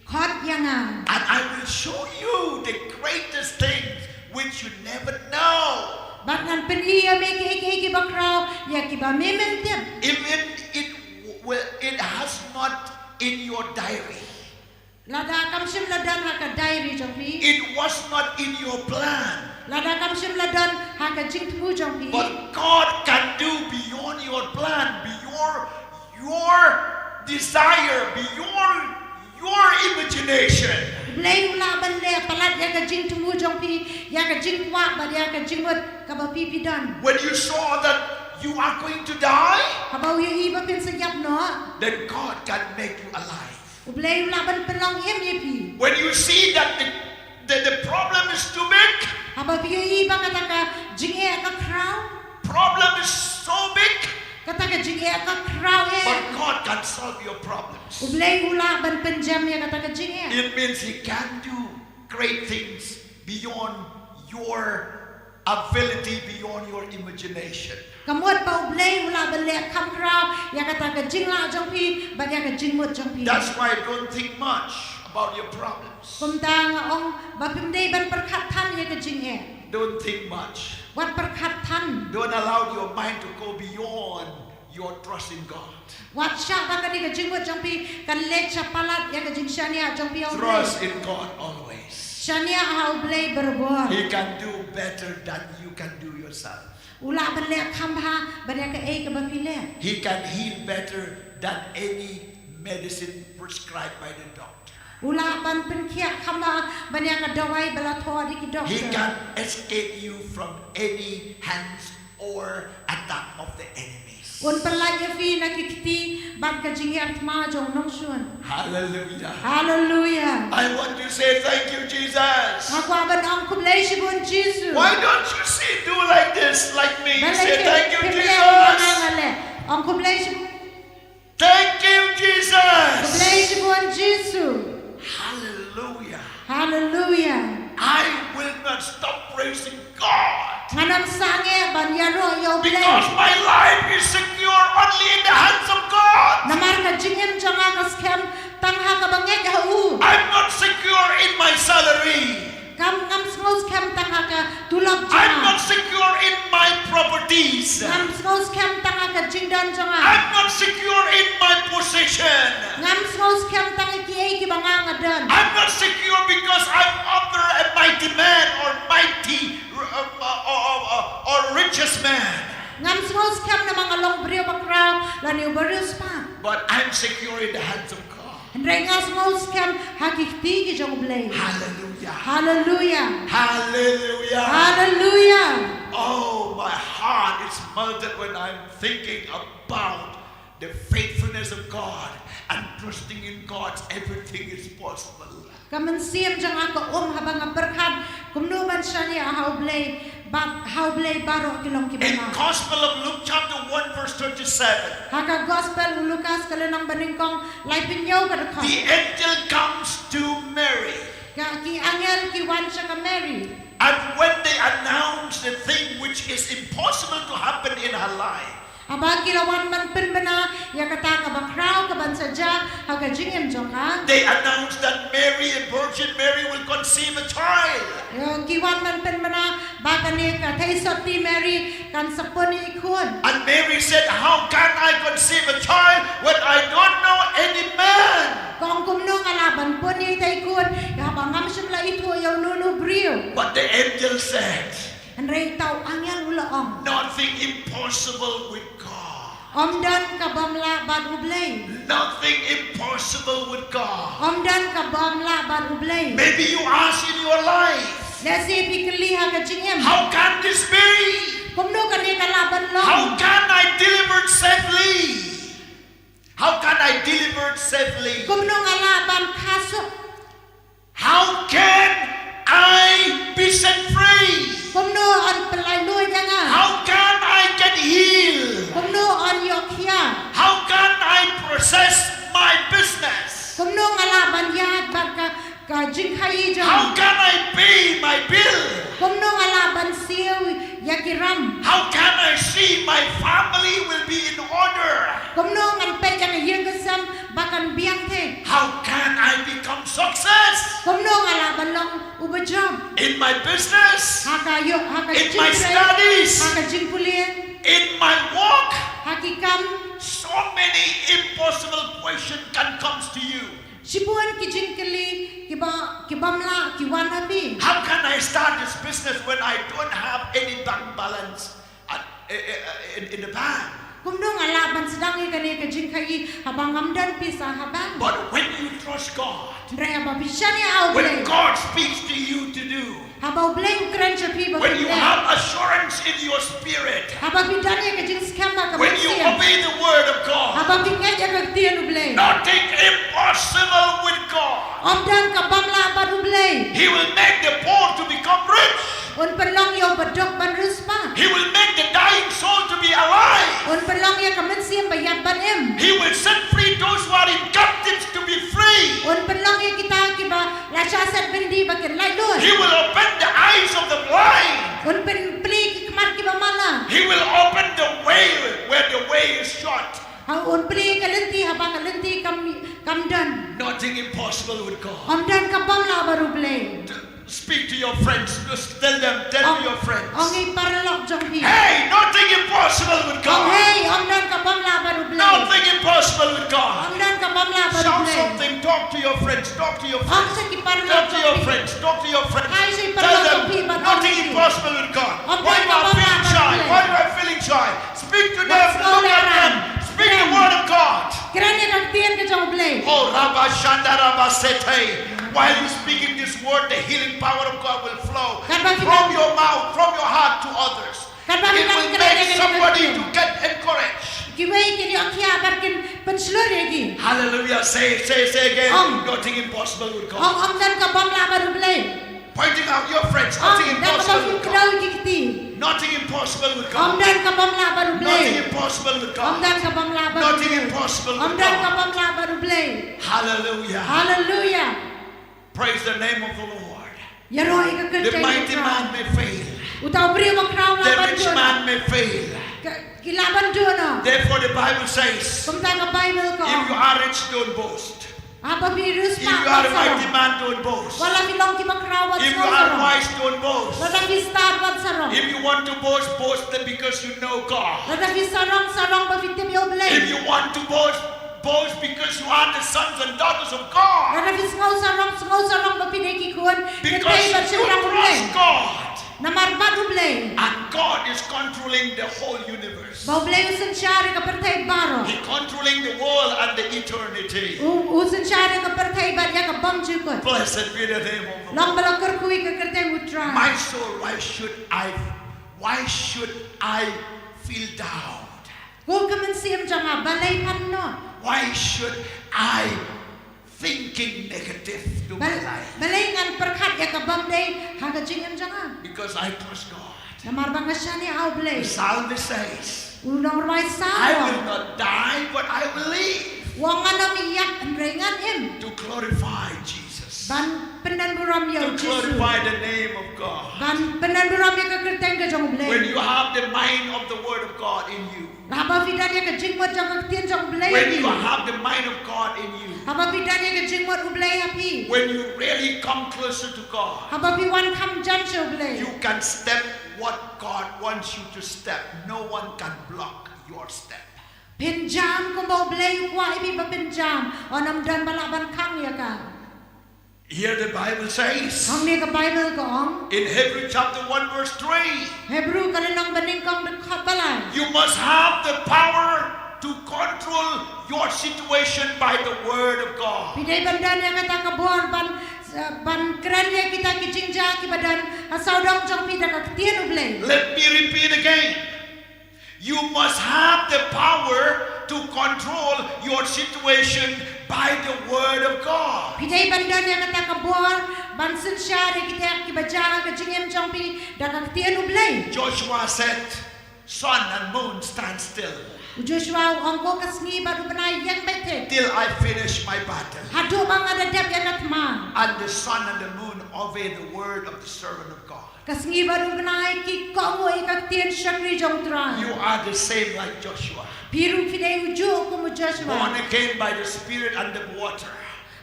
Khot ïa nga. And I will show you the greatest things which you never know. Bad ngan pyni ïa me kiei kiei kiba khraw ïa kiba me mem tip. Even it will, it has not in your diary. Lada kam shym la don ha ka diary jong phi. It was not in your plan. Lada kam shym la don ha ka jingthmu jong phi. But God can do beyond your plan, beyond your desire, beyond your imagination. Blei u lah ban leh palat ïa ka jingthmu jong phi, ïa ka jingkwah bad ïa ka jingmut kaba phi phi don. When you saw that you are going to die, haba u ïohi ba phin sa ïap noh, then God can make you alive. U Blei u lah ban pynlong im ïa phi. When you see that the, the, the problem is too big, haba phi ïohi ba kata ka jingeh ka khraw, problem is so big, kata ka jingeh ka khraw eh, but God can solve your problems. U Blei u lah ban pynjem ïa kata ka jingeh. It means He can do great things beyond your ability, beyond your imagination. Ka mut ba U Blei u lah ban leh kham khraw ïa kata ka jinglah jong phi bad ïa ka jingmut jong phi. That's why don't think much about your problems. Kumta nga ong ba phim dei ban pyrkhat than ïa ka jingeh. Don't think much. Wat pyrkhat than. Don't allow your mind to go beyond your trust in God. Wat shah ba kane ka jingmut jong phi kan leit sha palat ïa ka jingshaniah jong phi ha U Blei. Trust in God always. Shaniah ha U Blei barabor. He can do better than you can do yourself. U lah ban leh kham bha bad ïa kaei kaba phi leh. He can heal better than any medicine prescribed by the doctor. U lah ban pynkhiah kham bha ban ïa ka dawai ba la thoh da ki doktor. He can escape you from any hands or attack of the enemies. Un pynlait ïa phi na ki kti bad ka jingïar thma jong u nongshun. Hallelujah. Hallelujah. I want to say thank you, Jesus. Nga kwah ban ong khublei shibun Jisu. Why don't you see, do like this, like me? Balei phim leh kumba nga leh? Ong khublei shibun. Thank you, Jesus. Khublei shibun Jisu. Hallelujah. Hallelujah. I will not stop praising God. Ngan ym sangeh ban ïaroh ïa U Blei. Because my life is secure only in the hands of God. Namar ka jingim jong nga ka skhem tang ha kaba ngeit ha U. I'm not secure in my salary. Kam, ngam sngew skhem tang ha ka tulop jong nga. I'm not secure in my properties. Ngam sngew skhem tang ha ka jingdon jong nga. I'm not secure in my possession. Ngam sngew skhem tang ha kiei kiba nga nga don. I'm not secure because I'm under a mighty man or mighty, uh, uh, or, or, or richest man. Ngam sngew skhem namar nga long briew bakhraw lane u bariewspah. But I'm secure in the hands of God. Hynrei nga sngew skhem ha ki kti ki jong U Blei. Hallelujah. Hallelujah. Hallelujah. Hallelujah. Oh, my heart is melted when I'm thinking about the faithfulness of God and trusting in God, everything is possible. Ka mynsiem jong nga ka um haba nga pyrkhat kumno ban shaniah ha U Blei, bad ha U Blei baroh ki long kiba In bha. Gospel of Luke chapter one verse thirty-seven. Ha ka Gospel u Lukas ka lynnong banyngkong laiphew hynñiew ka dkhot. The angel comes to Mary. Ka, ki angel ki wan sha ka Mary. And when they announce the thing which is impossible to happen in her life, Haba ki la wan ban pynbna ïa kata kaba khraw kaban sa jia ha ka jingim jong ka. They announced that Mary, a virgin Mary, will conceive a child. Ïa, ki wan ban pynbna ba kane ka theisotti Mary kan sa pun ïa i khun. And Mary said, "How can I conceive a child when I don't know any man?" Ka ong kumno nga lah ban pun ïa i khun, ïa haba ngam shym la ithuh ïa uno uno u briew. But the angel said, Hynrei uta u angel u la ong, "Nothing impossible with God." Ym don ka bym lah bad U Blei. Nothing impossible with God. Ym don ka bym lah bad U Blei. Maybe you ask in your life, Lehse phi kylli ha ka jingim, "How can this be?" Kumno kane ka lah ban long? How can I deliver safely? How can I deliver safely? Kumno nga lah ban kha suk? How can I be set free? Kumno yn pynlait luid ïa nga? How can I get healed? Kumno yn ïoh khia? How can I process my business? Kumno nga lah ban ïaid bad ka, ka jingkhaïi jong? How can I pay my bill? Kumno nga lah ban siew ïa ki ram? How can I see my family will be in order? Kumno ngan peit ïa ka ïing ka sem ba kan biang thik? How can I become success? Kumno nga lah ban long uba jop? In my business, ha ka ïoh, ha ka jingtrei, ha ka jingpule, in my work, ha ki kam. So many impossible questions can comes to you. Shibun ki jingkylli kiba, kibym lah ki wan ha phi. How can I start this business when I don't have any bank balance at, eh, eh, eh, in, in the bank? Kumno nga lah ban sdang ïa kane ka jingkhaïi haba ngam don pisa ha bank? But when you trust God, hynrei haba phi shaniah ha U Blei, when God speaks to you to do, haba U Blei u kren sha phi ba phin leh, when you have assurance in your spirit, haba phi don ïa ka jingskhem ha ka mynsiem, when you obey the word of God, haba phi ngeit ïa ka ktien U Blei, nothing impossible with God. Ym don kabym lah bad U Blei. He will make the poor to become rich. Un pynlong ïa uba duk ban riewspah. He will make the dying soul to be alive. Un pynlong ïa ka mynsiem ba ïap ban im. He will set free those who are in captives to be free. Un pynlong ïa kita kiba la shah set byndi ba kin lait luid. He will open the eyes of the blind. Un pynplie ki khmat kiba mala. He will open the way where the way is shut. Ha, un plie ka lynti haba ka lynti kam, kam don. Nothing impossible with God. Ym don kabym lah bad U Blei. Speak to your friends. Just tell them, tell to your friends. Ong ïa i paralok jong phi. Hey, nothing impossible with God. Ong, hey, ym don kabym lah bad U Blei. Nothing impossible with God. Ym don kabym lah bad U Blei. Shout something. Talk to your friends. Talk to your friends. Ong sha ki paralok jong phi. Talk to your friends. Talk to your friends. Hai sha ki paralok jong phi bad ong ïa ki. Tell them, nothing impossible with God. Ym don kabym lah bad U Blei. Why you are feeling shy? Why you are feeling shy? Speak to them. Look at them. Speak the word of God. Kren ïa ka ktien ka jong U Blei. Oh, Rabba Shanda Rabba Sete. While you speaking this word, the healing power of God will flow from your mouth, from your heart to others. It will make somebody to get encouraged. Kiwei kin ïoh khia bad kin pynshlur ïa ki. Hallelujah. Say, say, say again. Nothing impossible with God. Ong, ym don kabym lah bad U Blei. Pointing out your friends, nothing impossible with God. Nothing impossible with God. Ym don kabym lah bad U Blei. Nothing impossible with God. Ym don kabym lah bad U Blei. Nothing impossible with God. Ym don kabym lah bad U Blei. Hallelujah. Hallelujah. Praise the name of the Lord. Ïaroh ïa ka kyrteng. The mighty man may fail. Uta u briew bakhraw u lah ban duna. The rich man may fail. Ki lah ban duna. Therefore the Bible says, kumta ka Baibl ka ong, if you are rich, don't boast. Haba phi riewspah, wat sarong. If you are a mighty man, don't boast. Wat la phi long ki bakhraw, wat sarong. If you are wise, don't boast. Wat la phi stad, wat sarong. If you want to boast, boast because you know God. Wat la phi sarong, sarong ba phi tip ïa U Blei. If you want to boast, boast because you are the sons and daughters of God. Wat la phi sngew sarong, sngew sarong ba phi dei ki khun, ki kynthei bad ki shynrang U Blei. Because you trust God. Namar bad U Blei. And God is controlling the whole universe. Ba U Blei u synshar ïa ka pyrthei baroh. He controlling the world and the eternity. U, u synshar ïa ka pyrthei bad ïa ka bymjukut. Blessed be the name of the Lord. Long ba la kyrkhu ïa ka kyrteng U Trai. My soul, why should I, why should I feel down? Ko ka mynsiem jong nga, balei phan noh? Why should I thinking negative to my life? Balei ngan pyrkhat ïa ka bym dei ha ka jingim jong nga? Because I trust God. Namar ba nga shaniah ha U Blei. The psalmist says, u nongrwai Salm u ong, I will not die, but I will live. U ong ngan ym ïap hynrei ngan im. To glorify Jesus. Ban pyndonburom ïa U Jisu. To glorify the name of God. Ban pyndonburom ïa ka kyrteng ka jong U Blei. When you have the mind of the word of God in you, haba phi don ïa ka jingmut jong ka ktien jong U Blei ha phi. When you have the mind of God in you, haba phi don ïa ka jingmut U Blei ha phi. When you really come closer to God, haba phi wan kham jan sha U Blei. You can step what God wants you to step. No one can block your step. Phin jam kumba U Blei u kwah ïa phi ba phin jam. Ym don ba lah ban khang ïa ka. Here the Bible says, hangne ka Baibl ka ong, in Hebrew chapter one verse three, Hebru ka lynnong ba nyngkong dkhot ba lai, you must have the power to control your situation by the word of God. Phi dei ban don ïa kata ka bor ban uh, ban kren ïa kita ki jingjia kiba don ha sawdong jong phi da ka ktien U Blei. Let me repeat again. You must have the power to control your situation by the word of God. Phi dei ban don ïa kata ka bor ban synshar ïa kita kiba jia ha ka jingim jong phi da ka ktien U Blei. Joshua said, "Sun and moon, stand still." U Joshua u ong, "Ko ka sngi bad u bnai, ïeng beit thik, till I finish my battle." Haduh ba nga da dep ïa ka thma. And the sun and the moon obey the word of the servant of God. Ka sngi bad u bnai ki kohnguh ïa ka ktien shakri jong U Trai. You are the same like Joshua. Phi ruh phi dei ujuh kum u Joshua. Born again by the Spirit and the water.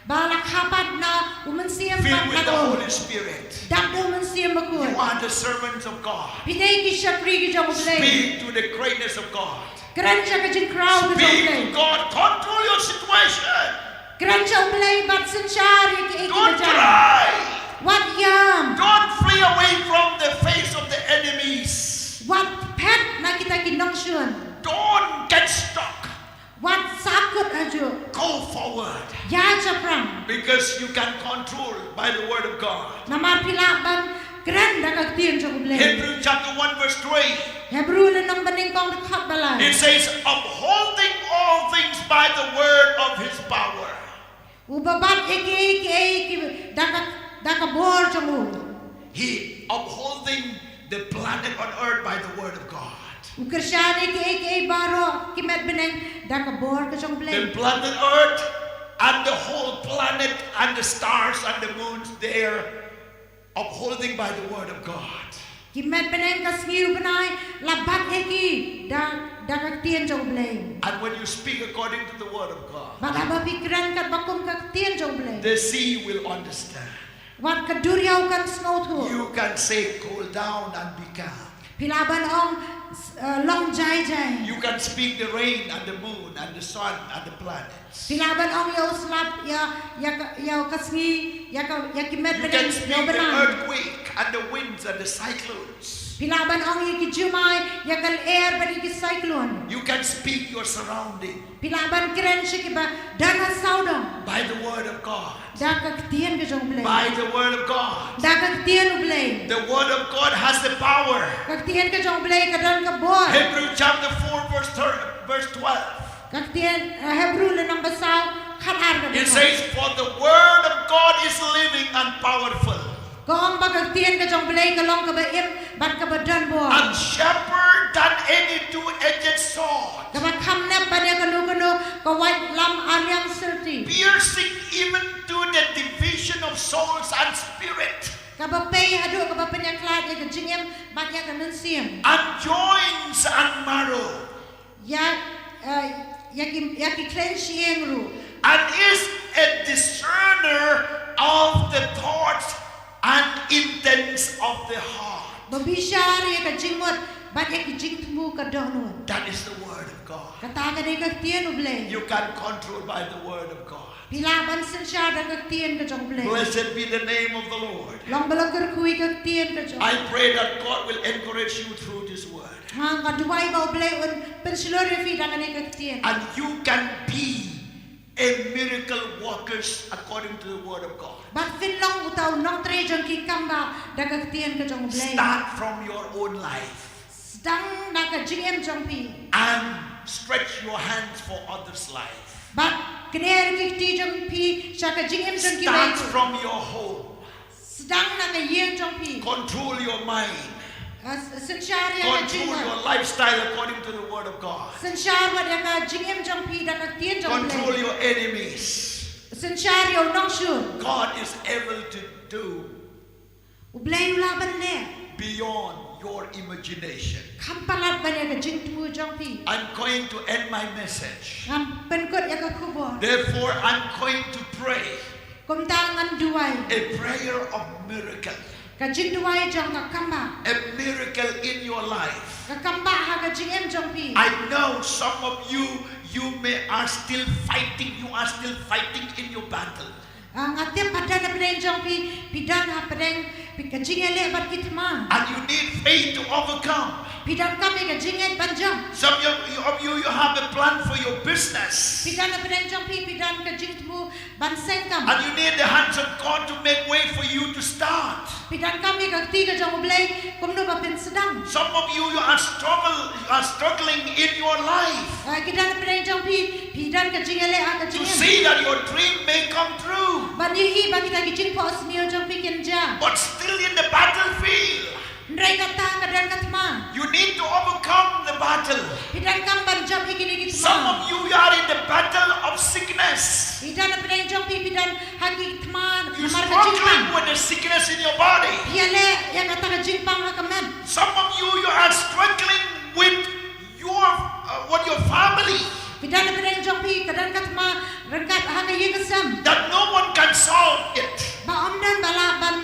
Ba la kha pat na u Mynsiem bad na ka um. Filled with the Holy Spirit. Dap da u Mynsiem Bakhuid. You are the servants of God. Phi dei ki shakri ki jong U Blei. Speak to the greatness of God. Kren sha ka jingkhraw ka jong U Blei. Speak to God. Control your situation. Kren sha U Blei bad synshar ïa kiei kiei kiba jia. Don't cry. Wat ïam. Don't flee away from the face of the enemies. Wat phet na kita ki nongshun. Don't get stuck. Wat sahkut hajuh. Go forward. Ïaid shaphrang. Because you can control by the word of God. Namar phi lah ban kren da ka ktien jong U Blei. Hebrew chapter one verse three. Hebrew lynnong banyngkong dkhot ba lai. It says, "Upholding all things by the word of his power." Uba bat ïa kiei kiei ki da ka, da ka bor jong u. He upholding the planet on earth by the word of God. U kyrshan ïa kiei kiei baroh ki met bneng da ka bor ka jong U Blei. The planet earth and the whole planet and the stars and the moons, they are upholding by the word of God. Ki met bneng, ka sngi, u bnai, la bat ïa ki da, da ka ktien jong U Blei. And when you speak according to the word of God, bad haba phi kren katba kum ka ktien jong U Blei, the sea will understand. Wat ka duriaw kan sngewthuh. You can say, "Cool down and be calm." Phi lah ban ong, s-, eh, long jai jai. You can speak the rain and the moon and the sun and the planets. Phi lah ban ong ïa u slap, ïa, ïa ka, ïa ka sngi, ïa ka, ïa ki met bneng, ïa u bnai. You can speak the earthquake and the winds and the cyclones. Phi lah ban ong ïa ki jumai, ïa ka lyer bad ïa ki cyclone. You can speak your surrounding. Phi lah ban kren sha kiba don ha sawdong. By the word of God. Da ka ktien ka jong U Blei. By the word of God. Da ka ktien U Blei. The word of God has the power. Ka ktien ka jong U Blei ka don ka bor. Hebrew chapter four verse thirty, verse twelve. Ka ktien, eh, Hebrew lynnong ba saw, khat ar ka dkhot. It says, "For the word of God is living and powerful." Ka ong ba ka ktien ka jong U Blei ka long kaba im bad kaba don bor. And sharper than any two-edged sword. Kaba kham nep ban ïa kano kano ka wait lam ar liang syrti. Piercing even to the division of souls and spirit. Kaba pei haduh kaba pynïakhlad ïa ka jingim bad ïa ka mynsiem. And joints and marrow. Ïa, eh, ïa ki, ïa ki khlaiñ shyieng ruh. And is a discerner of the thoughts and intents of the heart. Ba bishar ïa ka jingmut bad ïa ki jingthmu ka dohnud. That is the word of God. Kata ka dei ka ktien U Blei. You can control by the word of God. Phi lah ban synshar da ka ktien ka jong U Blei. Blessed be the name of the Lord. Long ba la kyrkhu ïa ka ktien ka jong. I pray that God will encourage you through this word. Nga, nga duwai ba U Blei un pynshlur ïa phi da kane ka ktien. And you can be a miracle workers according to the word of God. Bad phin long uta u nongtrei jong ki kambah da ka ktien ka jong U Blei. Start from your own life. Sdang na ka jingim jong phi. And stretch your hands for others' life. Bad kner ki kti jong phi sha ka jingim jong kiwei. Start from your home. Sdang na ka ïing jong phi. Control your mind. Ah, s-, synshar ïa ka jingmut. Control your lifestyle according to the word of God. Synshar wat ïa ka jingim jong phi da ka ktien jong U Blei. Control your enemies. Synshar ïa u nongshun. God is able to do U Blei u lah ban leh beyond your imagination. Kham palat ban ïa ka jingthmu jong phi. I'm going to end my message. Ngan pynkut ïa ka khubor. Therefore, I'm going to pray. Kumta ngan duwai. A prayer of miracle. Ka jingduwai jong ka kambah. A miracle in your life. Ka kambah ha ka jingim jong phi. I know some of you, you may are still fighting, you are still fighting in your battle. Ah, nga tip ba don hapdeng jong phi, phi don hapdeng, phi ka jingïaleh bad ki thma. And you need faith to overcome. Phi donkam ïa ka jingngeit ban jop. Some of you, of you, you have a plan for your business. Phi don hapdeng jong phi, phi don ka jingthmu ban seng kam. And you need the hands of God to make way for you to start. Phi donkam ïa ka kti ka jong U Blei kumno ba phin sdang. Some of you, you are struggle, you are struggling in your life. Ah, ki don hapdeng jong phi, phi don ka jingïaleh ha ka jingim. To see that your dream may come true. Ban ïohi ba kita ki jingphohsniew jong phi kin jia. But still in the battlefield. Hynrei kata ka don ka thma. You need to overcome the battle. Phi donkam ban jop ïa kine ki thma. Some of you are in the battle of sickness. Phi don hapdeng jong phi, phi don ha ki thma namar ka jingpang. You're struggling with the sickness in your body. Phi ïaleh ïa kata ka jingpang ha ka met. Some of you, you are struggling with your, uh, with your family. Phi don hapdeng jong phi, ka don ka thma ryngkat ha ka ïing ka sem. That no one can solve it. Ba ym don ba lah ban,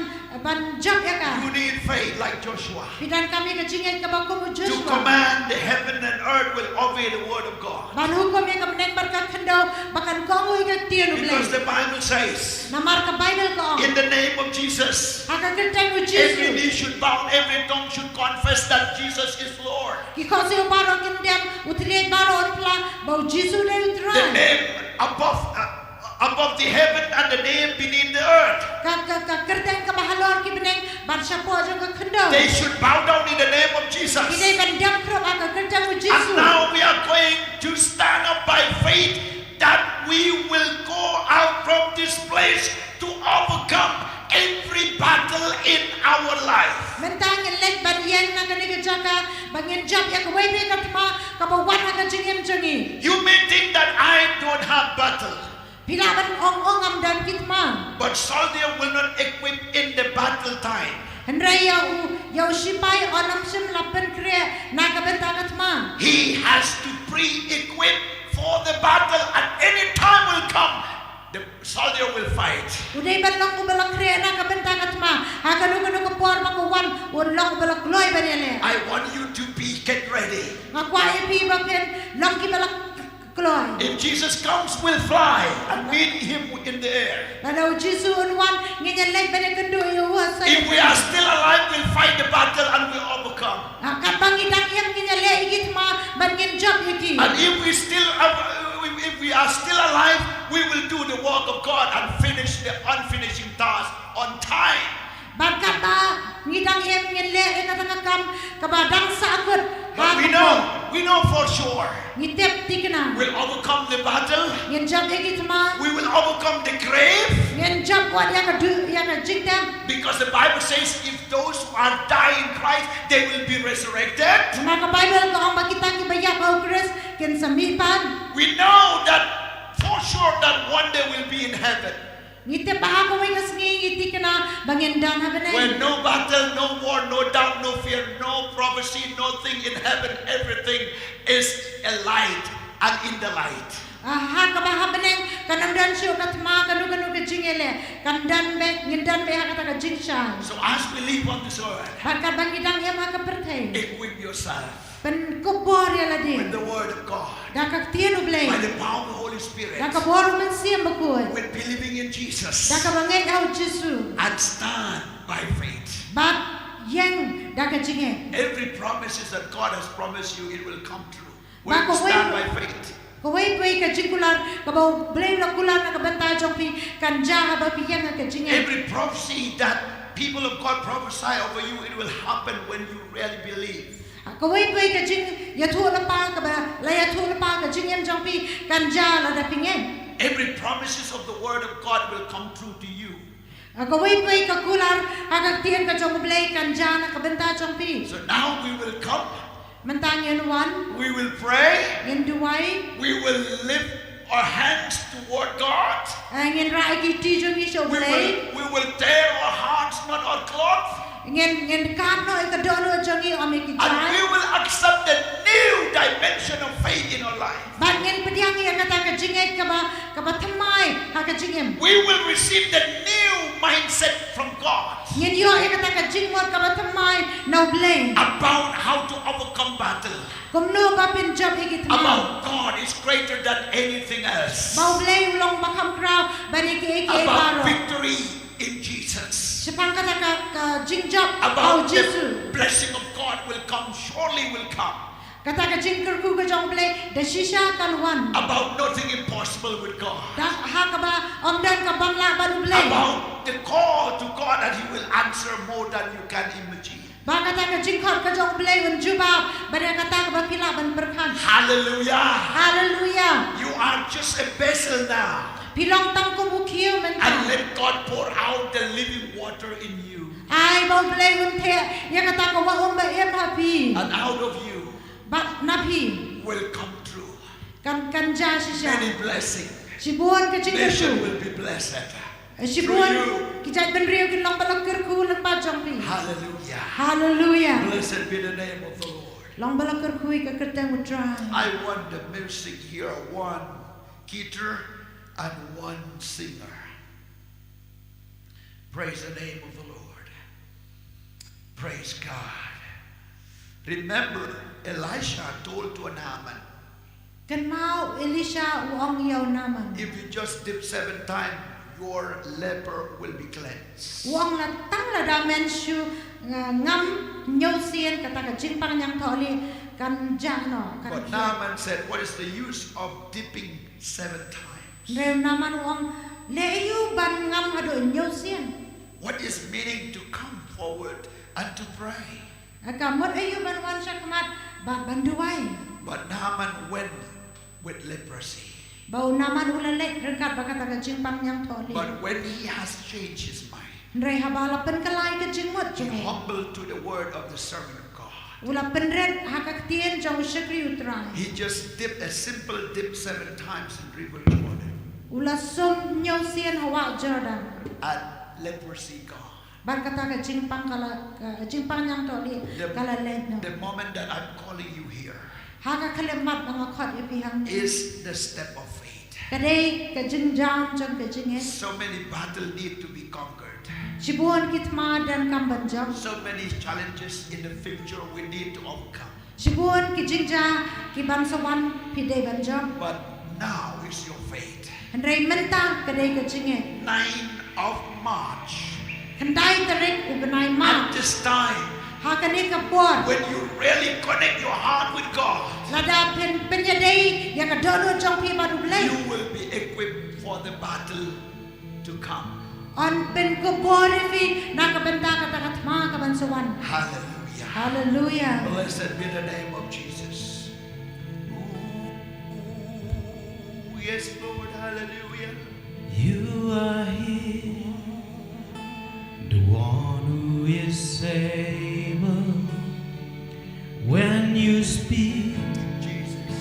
ban jop ïa ka. You need faith like Joshua. Phi donkam ïa ka jingngeit kaba kum u Joshua. To command the heaven and earth will obey the word of God. Ban hukum ïa ka bneng bad ka khyndew ba kan kohnguh ïa ka ktien U Blei. Because the Bible says, namar ka Baibl ka ong, in the name of Jesus, ha ka kyrteng u Jisu, every knee should bow, every tongue should confess that Jesus is Lord. Ki khohsiew baroh kin dem, u thylliej baroh un phla ba u Jisu u dei u Trai. The name above, uh, above the heaven and the name beneath the earth. Ka, ka, ka kyrteng kaba halor ki bneng bad shapoh jong ka khyndew. They should bow down in the name of Jesus. Ki dei ban dem khrup ha ka kyrteng u Jisu. And now we are going to stand up by faith that we will go out from this place to overcome every battle in our life. Mynta ngin leit ban ïeng na kane ka jaka ba ngin jop ïa kawei pat ka thma kaba wan ha ka jingim jong ngi. You may think that I don't have battle. Phi lah ban ong ong ngam don ki thma. But soldier will not equip in the battle time. Hynrei ïa u, ïa u shipai un ym shym la pynkhreh na ka bynta ka thma. He has to pre-equip for the battle. At any time will come, the soldier will fight. U dei ban long uba la khreh na ka bynta ka thma. Ha kano kano ka por ba ka wan, un long uba la kloi ban ïaleh. I want you to be get ready. Nga kwah ïa phi ba phin long kiba la kloi. If Jesus comes, we'll fly and meet him in the air. Lada u Jisu un wan, ngin ïaleit ban ïakynduh ïa u ha saiñ. If we are still alive, we'll fight the battle and we'll overcome. Ha, katba ngi dang im ngin ïaleh ïa ki thma bad ngin jop ïa ki. And if we still, uh, if, if we are still alive, we will do the work of God and finish the unfinishing task on time. Bad katba ngi dang im ngin leh ïa kata ka kam kaba dang sahkut. But we know, we know for sure. Ngi tip thikna. We'll overcome the battle. Ngin jop ïa ki thma. We will overcome the grave. Ngin jop wat ïa ka du, ïa ka jingtep. Because the Bible says if those who are die in Christ, they will be resurrected. Namar ka Baibl ka ong ba kita kiba ïap ha u Khrist kin sa mih pat. We know that for sure that one day we'll be in heaven. Ngi tip ba ha kawei ka sngi ngi thikna ba ngin don ha bneng. Where no battle, no war, no doubt, no fear, no prophecy, nothing in heaven, everything is a light and in the light. Ah, ha kaba ha bneng kan ym don shuh ka thma, kano kano ka jingïaleh, kan don beit, ngin don beit ha kata ka jingshai. So as we live on this earth, bad katba ngi dang im ha ka pyrthei, equip yourself. Pynkup bor ïa lade. With the word of God. Da ka ktien U Blei. By the power of the Holy Spirit. Da ka bor u Mynsiem Bakhuid. With believing in Jesus. Da kaba ngeit ha u Jisu. And stand by faith. Bad ïeng da ka jingngeit. Every promises that God has promised you, it will come true. Ba when you kawei, stand by faith. Kawei kawei ka jingkular kaba U Blei u la kular na ka bynta jong phi kan jia haba phi ïeng ha ka jingngeit. Every prophecy that people of God prophesy over you, it will happen when you really believe. Kawei kawei ka jingïathuhlypa kaba la ïathuhlypa ha ka jingim jong phi kan jia lada phi ngeit. Every promises of the word of God will come true to you. Kawei kawei ka kular ha ka ktien ka jong U Blei kan jia na ka bynta jong phi. So now we will come. Mynta ngin wan. We will pray. Ngin duwai. We will lift our hands toward God. Eh, ngin rah ïa ki kti jong ngi sha U Blei. We will, we will tear our hearts, not our clothes. Ngin, ngin kap noh ïa ka dohnud jong ngi, ym ïa ki jaiñ. And we will accept the new dimension of faith in our life. Bad ngin pdiang ïa kata ka jingngeit kaba, kaba thymmai ha ka jingim. We will receive the new mindset from God. Ngin ïoh ïa kata ka jingmut kaba thymmai na U Blei. About how to overcome battle. Kumno ba phin jop ïa ki thma. About God is greater than anything else. Ba U Blei u long ba kham khraw ban ïa kiei kiei baroh. About victory in Jesus. Shaphang kata ka, ka jingjop ha u Jisu. About the blessing of God will come, surely will come. Kata ka jingkyrkhu ka jong U Blei da shisha kan wan. About nothing impossible with God. Da ha kaba ym don ka bym lah bad U Blei. About the call to God that He will answer more than you can imagine. Ba kata ka jingkhot ka jong U Blei un jubab ba da kata kaba phi lah ban pyrkhat. Hallelujah. Hallelujah. You are just a vessel now. Phi long tang kum u khiew mynta. And let God pour out the living water in you. Ai ba U Blei un theh ïa kata ka wah um ba im ha phi. And out of you. Bad na phi. Will come through. Kan, kan jia shisha. Many blessing. Shibun ka jingkyrkhu. Nation will be blessed. Shibun. Through you. Ki jaitbynriew kin long ba la kyrkhu lyngba jong phi. Hallelujah. Hallelujah. Blessed be the name of the Lord. Long ba la kyrkhu ïa ka kyrteng U Trai. I want the music here, one guitar and one singer. Praise the name of the Lord. Praise God. Remember, Elisha told to Naaman, kynmaw Elisha u ong ïa u Naaman. If you just dip seven times, your leper will be cleansed. U ong la tang lada men shu, uh, ngam hynñiew sien kata ka jingpang ñiangthohlieh kan jah noh, kan khiah. But Naaman said, what is the use of dipping seven times? Hynrei u Naaman u ong, leh aïu ban ngam haduh hynñiew sien? What is meaning to come forward and to pray? Ka mut aïu ban wan sha khmat bad ban duwai? But Naaman went with leprosy. Ba u Naaman u la leit ryngkat bad kata ka jingpang ñiangthohlieh. But when he has changed his mind, hynrei haba la pynkylla ïa ka jingmut jong u, he humbled to the word of the servant of God. U la pynrit ha ka ktien jong u shakri U Trai. He just dipped a simple dip seven times in River Jordan. U la sum hynñiew sien ha wah Jordan. And leprosy gone. Bad kata ka jingpang ka la, ka jingpang ñiangthohlieh ka la leit noh. The moment that I'm calling you here, ha ka khyllipmat ba nga khot ïa phi hangne, is the step of faith. Ka dei ka jingjam jong ka jingngeit. So many battle need to be conquered. Shibun ki thma donkam ban jop. So many challenges in the future we need to overcome. Shibun ki jingjia ki ban sa wan phi dei ban jop. But now is your faith. Hynrei mynta ka dei ka jingngeit. Ninth of March. Khyndai tarik u bnai March. At this time, ha kane ka por, when you really connect your heart with God, lada phin pynïadei ïa ka dohnud jong phi bad U Blei, you will be equipped for the battle to come. Yn pynkupbor ïa phi na ka bynta kata ka thma ka ban sa wan. Hallelujah. Hallelujah. Blessed be the name of Jesus. Ooh, yes, Lord. Hallelujah. You are here, the one who is able. When you speak, Jesus,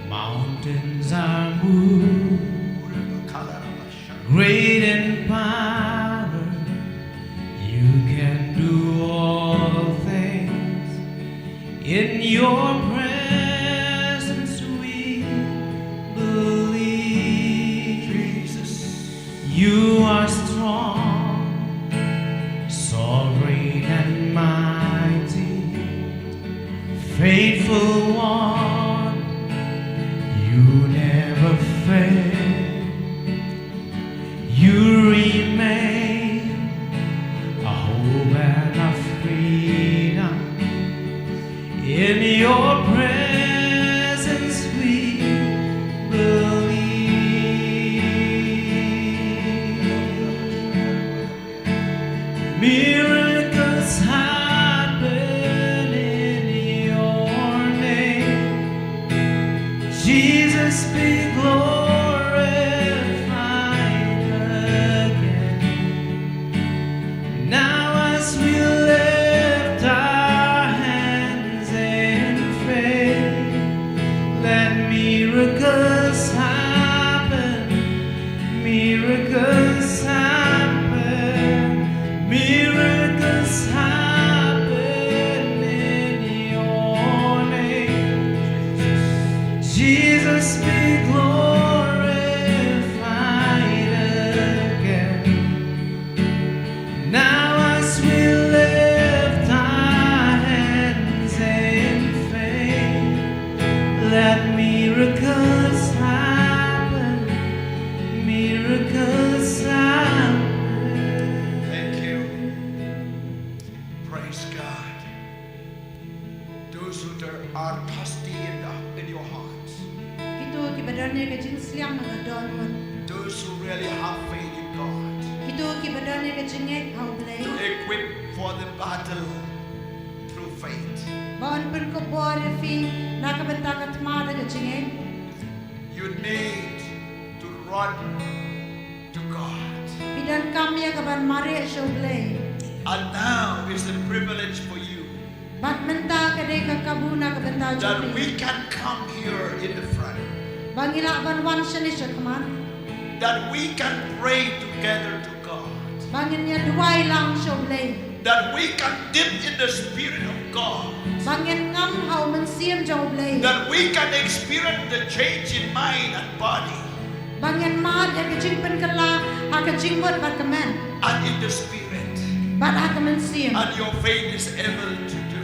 mountains are moved. Great in power, you can do all things. In your presence we believe. Jesus. You are strong, sovereign and mighty, faithful one, you never fail. You remain a hope and a freedom. In your presence we believe. Miracles happen in your name. Jesus be glorified again. Now as we lift our hands in faith, let miracles happen, miracles happen, miracles happen in your name. Jesus be glorified again. Now as we lift our hands in faith, let miracles happen, miracles happen. Thank you. Praise God. Those who are Don ïa ka jingsliang na ka dohnud. Those who really have faith in God. Kito kiba don ïa ka jingngeit ha U Blei. To equip for the battle through faith. Ba yn pynkup bor ïa phi na ka bynta ka thma da ka jingngeit. You need to run to God. Phi donkam ïa ka ban mareh sha U Blei. And now is the privilege for you. Bad mynta ka dei ka kabu na ka bynta jong phi. That we can come here in the front. Ba ngi lah ban wan shane shakhmat. That we can pray together to God. Ba ngin ïa duwai lang sha U Blei. That we can dip in the Spirit of God. Ba ngin ngam ha U Mynsiem jong U Blei. That we can experience the change in mind and body. Ba ngin mad ïa ka jingpynkylla ha ka jingmut bad ka met. And in the Spirit. Bad ha ka mynsiem. And your faith is able to do.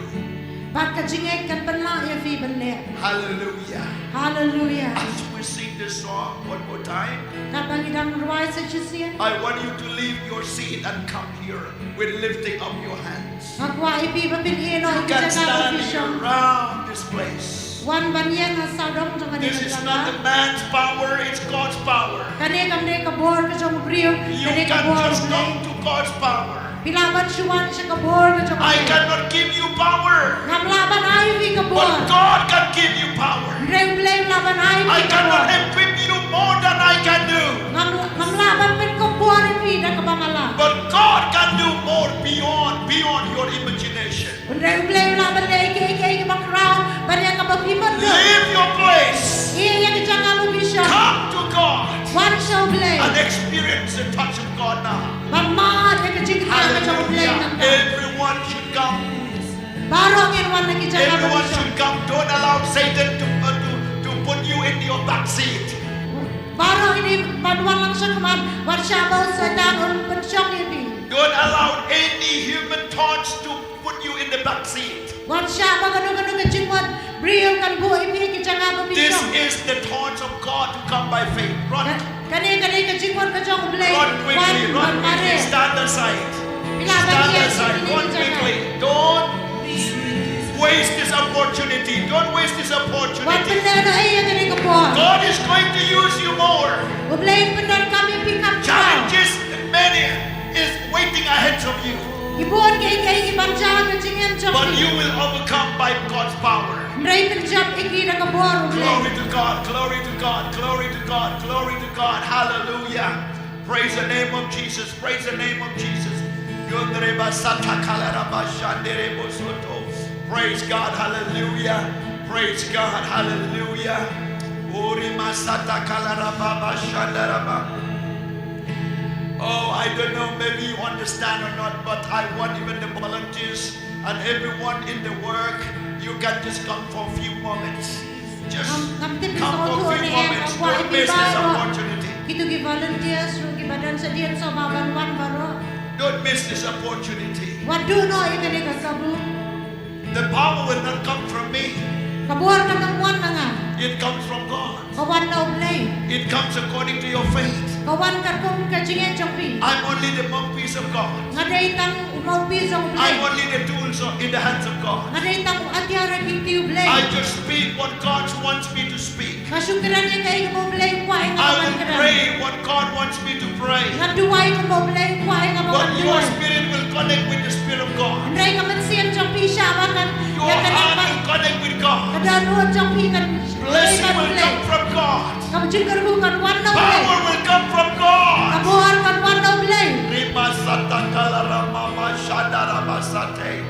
Bad ka jingngeit kan pynlah ïa phi ban leh. Hallelujah. Hallelujah. As we sing this song one more time, katba ngi dang rwai sa shisien, I want you to leave your seat and come here with lifting up your hands. Nga kwah ïa phi ba phin ïeh noh ïa ki jaka ba phi shong. You can stand here around this place. Wan ban ïeng ha sawdong jong kane ka jaka. This is not the man's power, it's God's power. Kane kam dei ka bor ka jong u briew, kane ka bor U Blei. You can just come to God's power. Phi lah ban shu wan sha ka bor ka jong U Blei. I cannot give you power. Ngam lah ban ai ïa phi ka bor. But God can give you power. Hynrei U Blei u lah ban ai ïa phi ka bor. I cannot equip you more than I can do. Ngam, ngam lah ban pynkup bor ïa phi da kaba nga lah. But God can do more beyond, beyond your imagination. Hynrei U Blei u lah ban leh kiei kiei kiba khraw ban ïa kaba phi mutdur. Leave your place. Ïeh ïa ka jaka ba phi shong. Come to God. Wan sha U Blei. And experience the touch of God now. Ban mad ïa ka jingkyrkhu ka jong U Blei. Hallelujah. Everyone should come. Baroh ngin wan na ki jaka ba phi shong. Everyone should come. Don't allow Satan to, uh, to, to put you in your back seat. Baroh ngin ïa ban wan lang shakhmat, wat shah ba u Soitan un pynshong ïa phi. Don't allow any human thoughts to put you in the back seat. Wat shah ba kano kano ka jingmut briew kan buh ïa phi ha ki jaka ba phi shong. This is the thoughts of God to come by faith. Run. Ka-, kane, kane ka jingmut ka jong U Blei. Run quickly, run quickly. Stand aside. Stand aside. Run quickly. Don't waste this opportunity. Don't waste this opportunity. Wat pynlehnohei ïa kane ka por. God is going to use you more. U Blei un pyndonkam ïa phi kamkaw. Challenges many is waiting ahead of you. Ki bun kiei kiei ki ban jia ha ka jingim jong phi. But you will overcome by God's power. Hynrei phin jop ïa ki da ka bor U Blei. Glory to God, glory to God, glory to God, glory to God. Hallelujah. Praise the name of Jesus, praise the name of Jesus. Yondre ba sata kala raba shandere bo soto. Praise God, hallelujah. Praise God, hallelujah. Ori masata kala raba ba shanda raba. Oh, I don't know, maybe you understand or not, but I want even the volunteers and everyone in the work, you can just come for a few moments. Just come for a few moments. Don't miss this opportunity. Kito ki volunteers ruh kiba don shadien, sngewbha ban wan baroh. Don't miss this opportunity. Wat duh noh ïa kane ka kabu. The power will not come from me. Ka bor kan ym wan na nga. It comes from God. Ka wan na U Blei. It comes according to your faith. Ka wan katkum ka jingngeit jong phi. I'm only the mouthpiece of God. Nga dei tang u mouthpiece jong U Blei. I'm only the tools of, in the hands of God. Nga dei tang u atiar ha ki kti U Blei. I just speak what God wants me to speak. Nga shu kren ïa kaei kaba U Blei u kwah ïa nga ban kren. I will pray what God wants me to pray. Nga duwai kumba U Blei u kwah ïa nga ban duwai. But your spirit will connect with the Spirit of God. Hynrei ka mynsiem jong phi shah ba kan ïa connect bad. Your heart will connect with God. Ka dohnud jong phi kan ïa bad U Blei. Blessing will come from God. Ka jingkyrkhu kan wan na U Blei. Power will come from God. Ka bor kan wan na U Blei. Rima sata kala rama ma shada rama sate.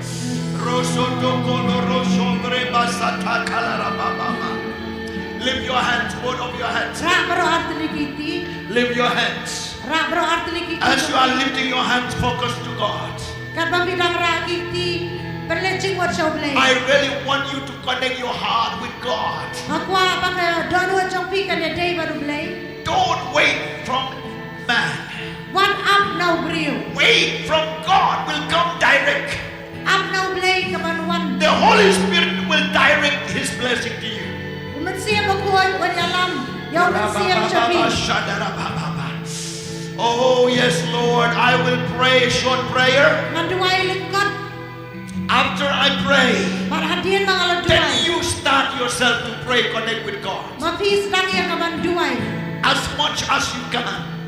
Rosoto kolo roshombre basata kalarababa. Lift your hands, both of your hands. Rah baroh ar tylli ki kti. Lift your hands. Rah baroh ar tylli ki kti. As you are lifting your hands, focus to God. Katba phi dang rah ki kti, pynleit jingmut sha U Blei. I really want you to connect your heart with God. Nga kwah ba ka dohnud jong phi kan ïadei bad U Blei. Don't wait from man. Wat ap na u briew. Wait from God will come direct. Ap na U Blei ka ban wan. The Holy Spirit will direct His blessing to you. U Mynsiem Bakhuid un ïalam ïa u mynsiem sha phi. Oh, yes, Lord, I will pray a short prayer. Ngan duwai lyngkot. After I pray, bad hadien ba nga la duwai, then you start yourself to pray, connect with God. Ma phi sdang ïa nga ban duwai. As much as you can.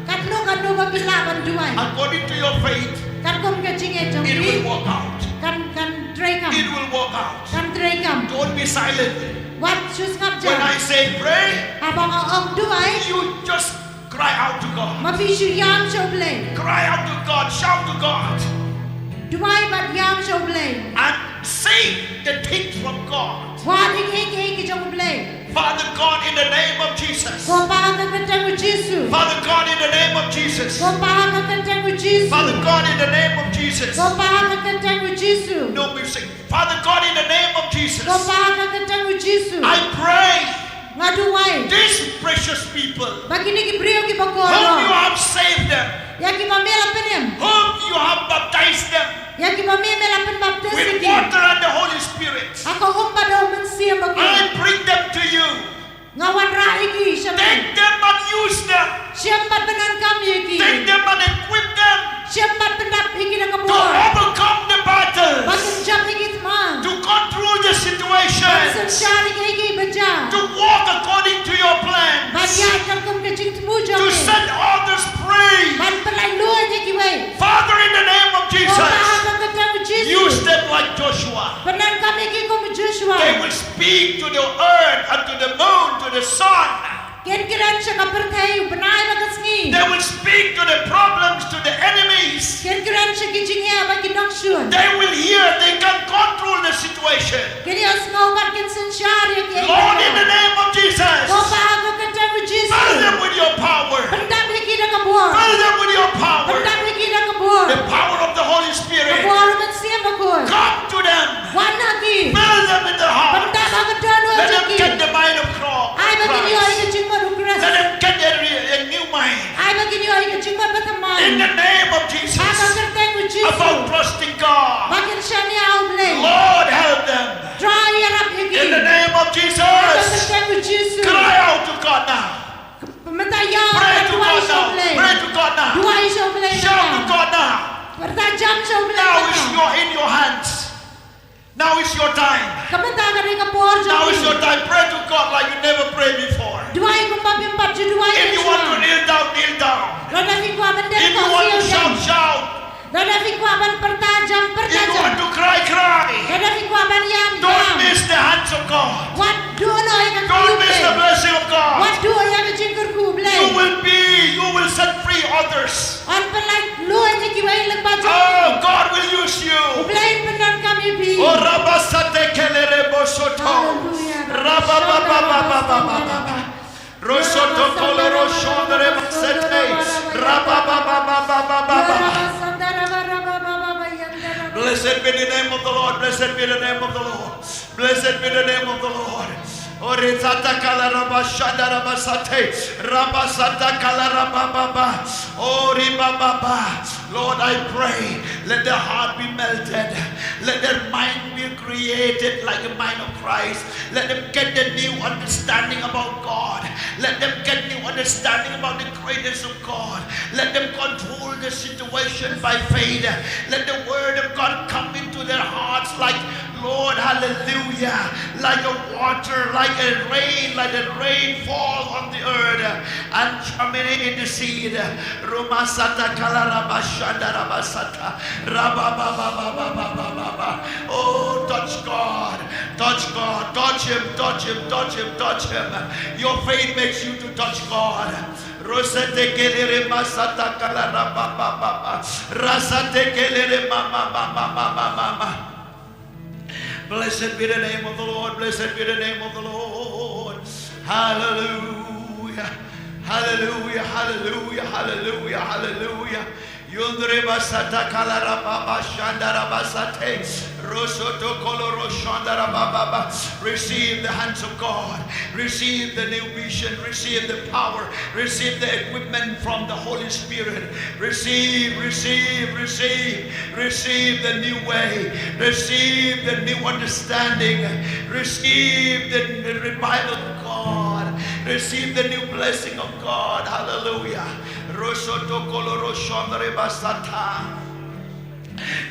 Katno katno ba phi lah ban duwai. According to your faith, katkum ka jingeh jong phi, it will work out. Kan, kan treikam. It will work out. Kan treikam. Don't be silent. Wat shu sngap jar. When I say pray, haba nga ong duwai, you just cry out to God. Ma phi shu ïam sha U Blei. Cry out to God. Shout to God. Duwai bad ïam sha U Blei. And say the things from God. Wat ïa ki, ïa ki, ïa ki jong U Blei. Father God, in the name of Jesus. Ko Pa ha ka kyrteng U Jisu. Father God, in the name of Jesus. Ko Pa ha ka kyrteng U Jisu. Father God, in the name of Jesus. Ko Pa ha ka kyrteng U Jisu. No music. Father God, in the name of Jesus. Ko Pa ha ka kyrteng U Jisu. I pray. Nga duwai. These precious people. Ba kine ki briew kiba kordor. Whom you have saved them. Ïa kiba me la pynim. Whom you have baptized them. Ïa kiba me, me la pynbaptis ïa ki. With water and the Holy Spirit. Ha ka um bad U Mynsiem Bakhuid. I bring them to you. Nga wanrah ïa ki sha phi. Take them and use them. Shim bad pyndonkam ïa ki. Take them and equip them. Shim bad pyndap ïa ki da ka bor. To overcome the battles. Ban jop ïa ki thma. To control the situation. Ban synshar ïa ki ba jia. To walk according to your plans. Ban ïaid katkum ka jingthmu jong me. To set others free. Ban pynlait luid ïa kiwei. Father, in the name of Jesus, ko Pa ha ka kyrteng U Jisu, use them like Joshua. Pyndonkam ïa ki kum u Joshua. They will speak to the earth and to the moon, to the sun. Kin kren sha ka pyrthei, u bnai bad ka sngi. They will speak to the problems, to the enemies. Kin kren sha ki jingeh bad ki nongshun. They will hear, they can control the situation. Kin ïohsngew bad kin synshar ïa ki. Lord, in the name of Jesus, ko Pa ha ka kyrteng U Jisu, fill them with your power. Pyndap ïa ki da ka bor. Fill them with your power. Pyndap ïa ki da ka bor. The power of the Holy Spirit. Ka bor U Mynsiem Bakhuid. Come to them. Wan ha ki. Fill them in their heart. Pyndap ha ka dohnud jong ki. Let them get the mind of Christ. Ai ba kin ïoh ïa ka jingmut U Khrist. Let them get a, a new mind. Ai ba kin ïoh ïa ka jingmut bathymmai. In the name of Jesus. Ha ka kyrteng U Jisu. About trusting God. Ba kin shaniah ha U Blei. Lord, help them. Trai ïarap ïa ki. In the name of Jesus. Ha ka kyrteng U Jisu. Cry out to God now. Mynta ïa, pray to God now. Duwai sha U Blei. Pray to God now. Duwai sha U Blei mynta. Shout to God now. Pyrta jam sha U Blei mynta. Now is your, in your hands. Now is your time. Ka mynta ka dei ka por jong phi. Now is your time. Pray to God like you never prayed before. Duwai kumba phim pat ju duwai. If you want to kneel down, kneel down. Lada phi kwah ban dep, if you want to shout, shout. Lada phi kwah ban pyrta jam, pyrta jam. If you want to cry, cry. Lada phi kwah ban ïam, ïam. Don't miss the hands of God. Wat duh noh ïa ka kti U Blei. Don't miss the blessing of God. Wat duh ïa ka jingkyrkhu U Blei. You will be, you will set free others. Yn pynlait luid ïa kiwei lyngba jong phi. Oh, God will use you. U Blei un pyndonkam ïa phi. Oh, rabasate kelere bosoto. Hallelujah. Rababababababa. Rosoto koloro shondere basete. Rababababababa. Blessed be the name of the Lord. Blessed be the name of the Lord. Blessed be the name of the Lord. Ore tata kala raba shanda raba sate. Raba sata kala raba baba. Ori baba ba. Lord, I pray, let their heart be melted. Let their mind be created like the mind of Christ. Let them get the new understanding about God. Let them get new understanding about the greatness of God. Let them control the situation by faith. Let the word of God come into their hearts like, Lord, hallelujah, like a water, like a rain, like the rain fall on the earth and germinate the seed. Roma sata kala raba shanda raba sata. Raba ba ba ba ba ba ba ba ba. Oh, touch God. Touch God. Touch him, touch him, touch him, touch him. Your faith makes you to touch God. Rosete kelere masata kala raba ba ba ba. Rasate kelere ma ma ma ma ma ma ma ma. Blessed be the name of the Lord. Blessed be the name of the Lord. Hallelujah. Hallelujah. Hallelujah. Hallelujah. Hallelujah. Yundre basata kalarababa shandarabasate. Rosoto koloro shandarababa. Receive the hands of God. Receive the new vision. Receive the power. Receive the equipment from the Holy Spirit. Receive, receive, receive. Receive the new way. Receive the new understanding. Receive the revival of God. Receive the new blessing of God. Hallelujah. Rosoto koloro shonre basata.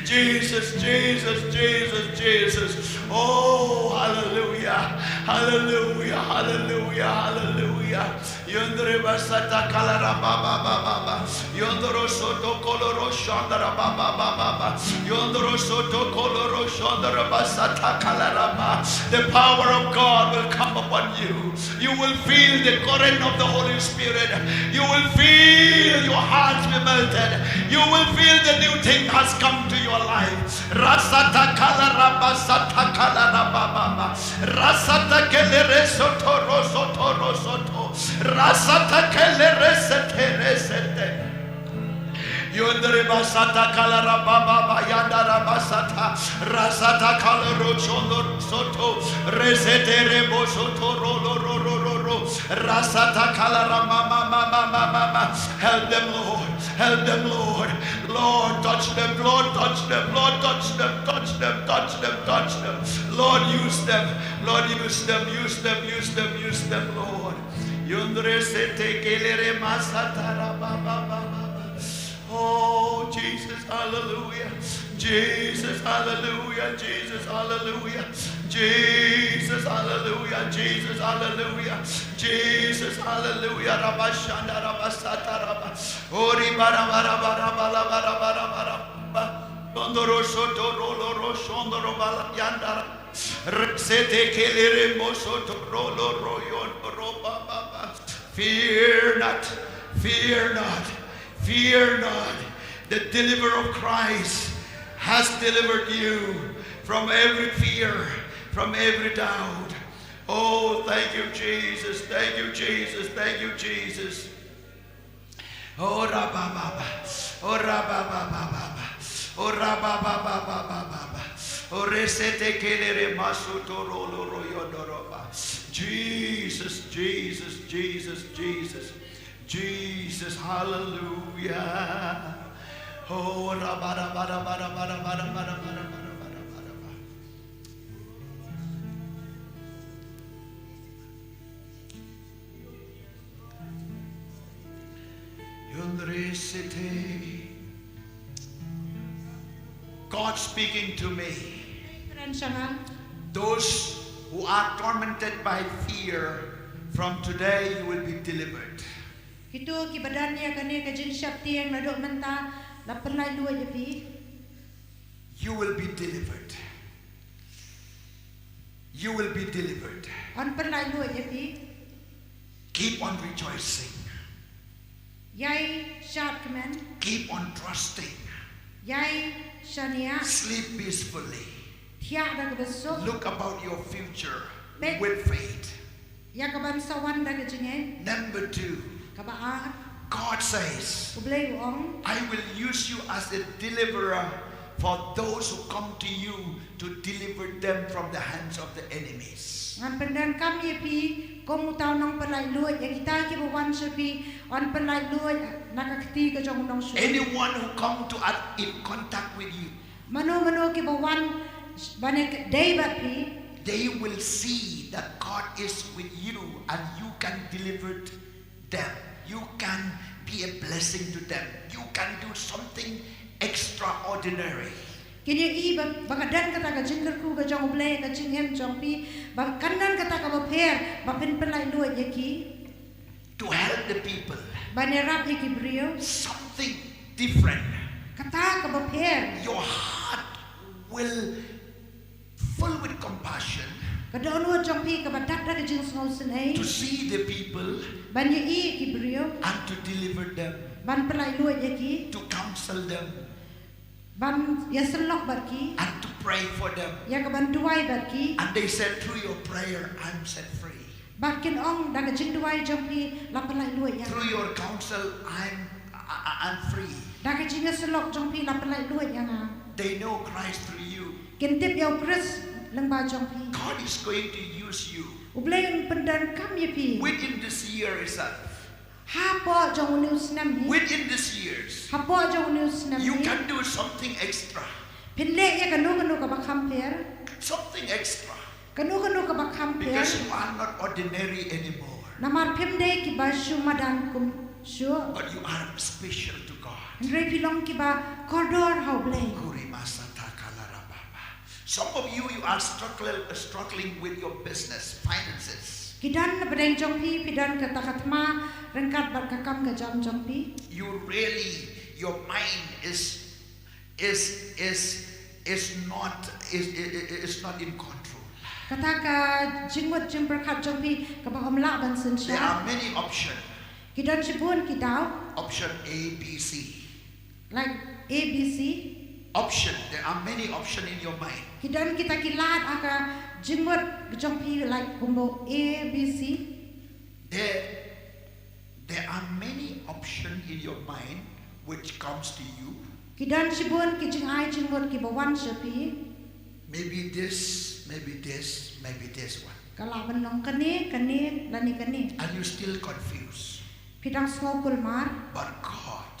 Jesus, Jesus, Jesus, Jesus. Oh, hallelujah, hallelujah, hallelujah, hallelujah. Yondre basata kalara ba ba ba ba ba. Yondro soto koloro shandra ba ba ba ba ba. Yondro soto koloro shandra basata kalara ba. The power of God will come upon you. You will feel the current of the Holy Spirit. You will feel your hearts be melted. You will feel the new thing has come to your life. Rasata kalara basata kalara ba ba ba. Rasata kelere soto ro soto ro soto. Rasata kelere sete re sete. Yondre basata kalara ba ba ba yandara basata. Rasata kalaro chondo soto. Resete rebo soto ro ro ro ro ro ro. Rasata kalara ma ma ma ma ma ma ma. Help them, Lord. Help them, Lord. Lord, touch them. Lord, touch them. Lord, touch them. Touch them. Touch them. Touch them. Lord, use them. Lord, use them. Use them. Use them. Use them, Lord. Yondre sete kelere masata ra ba ba ba ba ba. Oh, Jesus, hallelujah. Jesus, hallelujah. Jesus, hallelujah. Jesus, hallelujah. Jesus, hallelujah. Jesus, hallelujah. Rabashanda, rabasata, raba. Ori bara bara bara bara bara bara bara ba. Yondoro soto rolo ro sondoro bala yandara. Resete kelere mosoto rolo ro yondoro ba ba ba. Fear not, fear not, fear not. The deliverer of Christ has delivered you from every fear, from every doubt. Oh, thank you, Jesus. Thank you, Jesus. Thank you, Jesus. Oh, rabababa. Oh, rabababa. Oh, rabababa. Oh, resete kelere masuto rolo royodoroba. Jesus, Jesus, Jesus, Jesus. Jesus, hallelujah. Oh, rabba, rabba, rabba. Yundri City. God speaking to me. Kren sha nga. Those who are tormented by fear, from today you will be delivered. Kito kiba don ïa kane ka jingsheptieng naduh mynta, la pynlait luid ïa phi. You will be delivered. You will be delivered. Yn pynlait luid ïa phi. Keep on rejoicing. Ïai shad kmen. Keep on trusting. Ïai shaniah. Sleep peacefully. Thiah da kaba suk. Look about your future with faith. Ïa kaban sa wan da ka jingngeit. Number two. Kaba ar. God says, U Blei u ong, I will use you as a deliverer for those who come to you to deliver them from the hands of the enemies. Ngan pyndonkam ïa phi kum uta u nongpynlait luid, ïa kita kiba wan sha phi, yn pynlait luid na ka kti ka jong u nongshun. Anyone who come to us in contact with you, mano mano kiba wan ban ïadei bad phi, they will see that God is with you and you can deliver them. You can be a blessing to them. You can do something extraordinary. Kin ïohi ba, ba ka don kata ka jingkyrkhu ka jong U Blei, ka jingim jong phi, ba kan don kata kaba pher, ba phin pynlait luid ïa ki. To help the people. Ban ïarap ïa ki briew. Something different. Kata kaba pher. Your heart will full with compassion. Ka dohnud jong phi kaba dat da ka jingsngewsynei. To see the people. Ban ïohi ïa ki briew. And to deliver them. Ban pynlait luid ïa ki. To counsel them. Ban ïasyllok bad ki. And to pray for them. Ïa kaban duwai bad ki. And they said, through your prayer, I'm set free. Bad kin ong, da ka jingduwai jong phi la pynlait luid ïa nga. Through your counsel, I'm, I, I, I'm free. Da ka jingïasyllok jong phi la pynlait luid ïa nga. They know Christ through you. Kin tip ïa U Khrist lyngba jong phi. God is going to use you. U Blei un pyndonkam ïa phi. Within this year itself. Hapoh jong une u snem hi. Within this years, hapoh jong une u snem hi. You can do something extra. Phin leh ïa kano kano kaba kham pher. Something extra. Kano kano kaba kham pher. Because you are not ordinary anymore. Namar phim dei kiba shu madan kum. shuh. But you are special to God. Hynrei phi long kiba kordor ha U Blei. Kurimasata kalarababa. Some of you, you are struggle, struggling with your business, finances. Ki don na pdeng jong phi, phi don kata ka thma ryngkat bad ka kam ka jam jong phi. You really, your mind is is is is not is is not in control. Kata ka jingmut jingpyrkhat jong phi kaba ym lah ban There synshar. Are many options. Ki don shibun ki daw. Option A, B, C. Like A B C. Option. There are many options in your mind. Ki don kita ki lad ha ka jingmut jong phi, like kumba A B C. There, there are many options in your mind which comes to you. Ki don shibun ki jingai jingmut kiba wan sha phi. Maybe this, maybe this, maybe this one. Ka lah ban long kane, kane, lane kane. And you still confused. Phi dang sngew kulmar. But God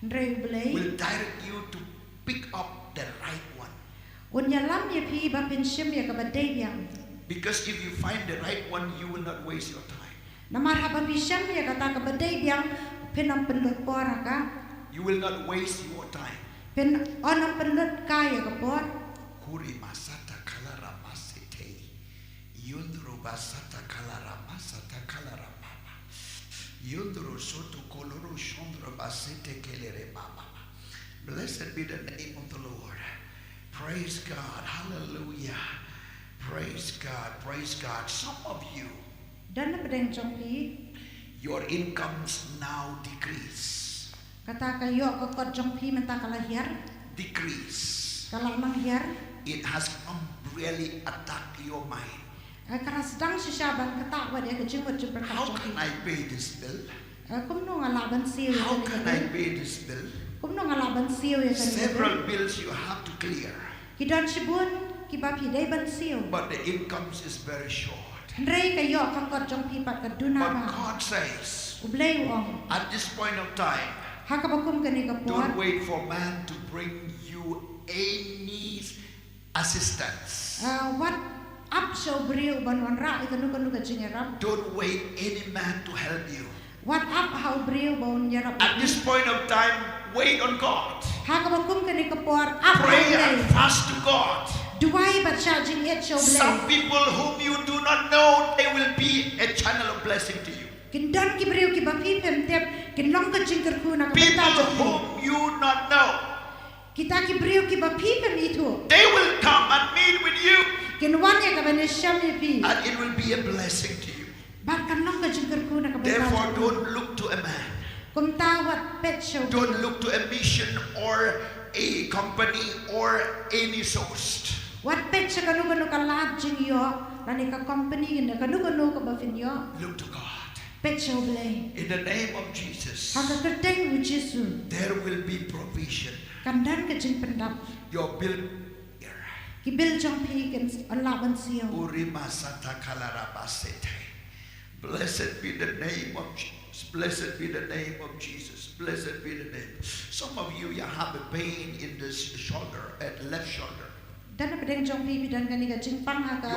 Hynrei U Blei will direct you to pick up the right one. Un ïalam ïa phi ba phin shim ïa kaba dei biang. Because if you find the right one, you will not waste your time. Namar haba phi shim ïa kata kaba dei biang, phin ym pynlut por ha ka. You will not waste your time. Phin ym pynlut kai ïa ka por. Kurimasata kalarabasete. Yundrubasata kalarabasata kalarababa. Yundru soto koloro shondrubasete kelere baba. Blessed be the name of the Lord. Praise God. Hallelujah. Praise God. Praise God. Some of you, Don na pdeng jong phi. Your incomes now decrease. Kata ka ïoh ka kot jong phi mynta ka la hiar. Decrease. Ka la nang hiar. It has come really attack your mind. Eh, ka la sdang shisha ban ktah wat ïa ka jingmut jingpyrkhat jong phi. How can I pay this bill? Eh, kumno nga lah ban siew ïa kane ka bill? How can I pay this bill? Kumno nga lah ban siew ïa kane ka bill? Several bills you have to clear. Ki don shibun kiba phi dei ban siew. But the incomes is very short. Hynrei ka ïoh ka kot jong phi pat ka duna bha. But God says, U Blei u ong. At this point of time, ha kaba kum kane ka por. Don't wait for man to bring you any assistance. Ah, wat ap sha u briew ban wanrah ïa kano kano ka jingïarap. Don't wait any man to help you. Wat ap ha u briew ba un ïarap. At this point of time, wait on God. Ha kaba kum kane ka por ap ha u Blei. Pray and fast to God. Duwai bad shah jingit sha u Blei. Some people whom you do not know, they will be a channel of blessing to you. Kin don ki briew kiba phi phi ym tip, kin long ka jingkyrkhu na ka bynta jong phi. People whom you not know. Kita ki briew kiba phi phi ym ithuh. They will come and meet with you. Kin wan ïa ka ban ïashem ïa phi. And it will be a blessing to you. Bad kan long ka jingkyrkhu na ka bynta jong phi. Therefore, don't look to a man. Kumta wat peit sha u. Don't look to a mission or a company or any source. Wat peit sha kano kano ka lad jingïoh lane ka company ne kano kano kaba phin ïoh. Look to God. Peit sha u Blei. In the name of Jesus. Ha ka kyrteng u Jisu. There will be provision. Kan don ka jingpyndap. Your bill. Ki bill jong phi kin lah ban siew. Urima sata kalarabasete. Blessed be the name of Jesus. Blessed be the name of Jesus. Blessed be the name. Some of you, you have a pain in this shoulder, at left shoulder. Don na pdeng jong phi phi don kane ka jingpang ha ka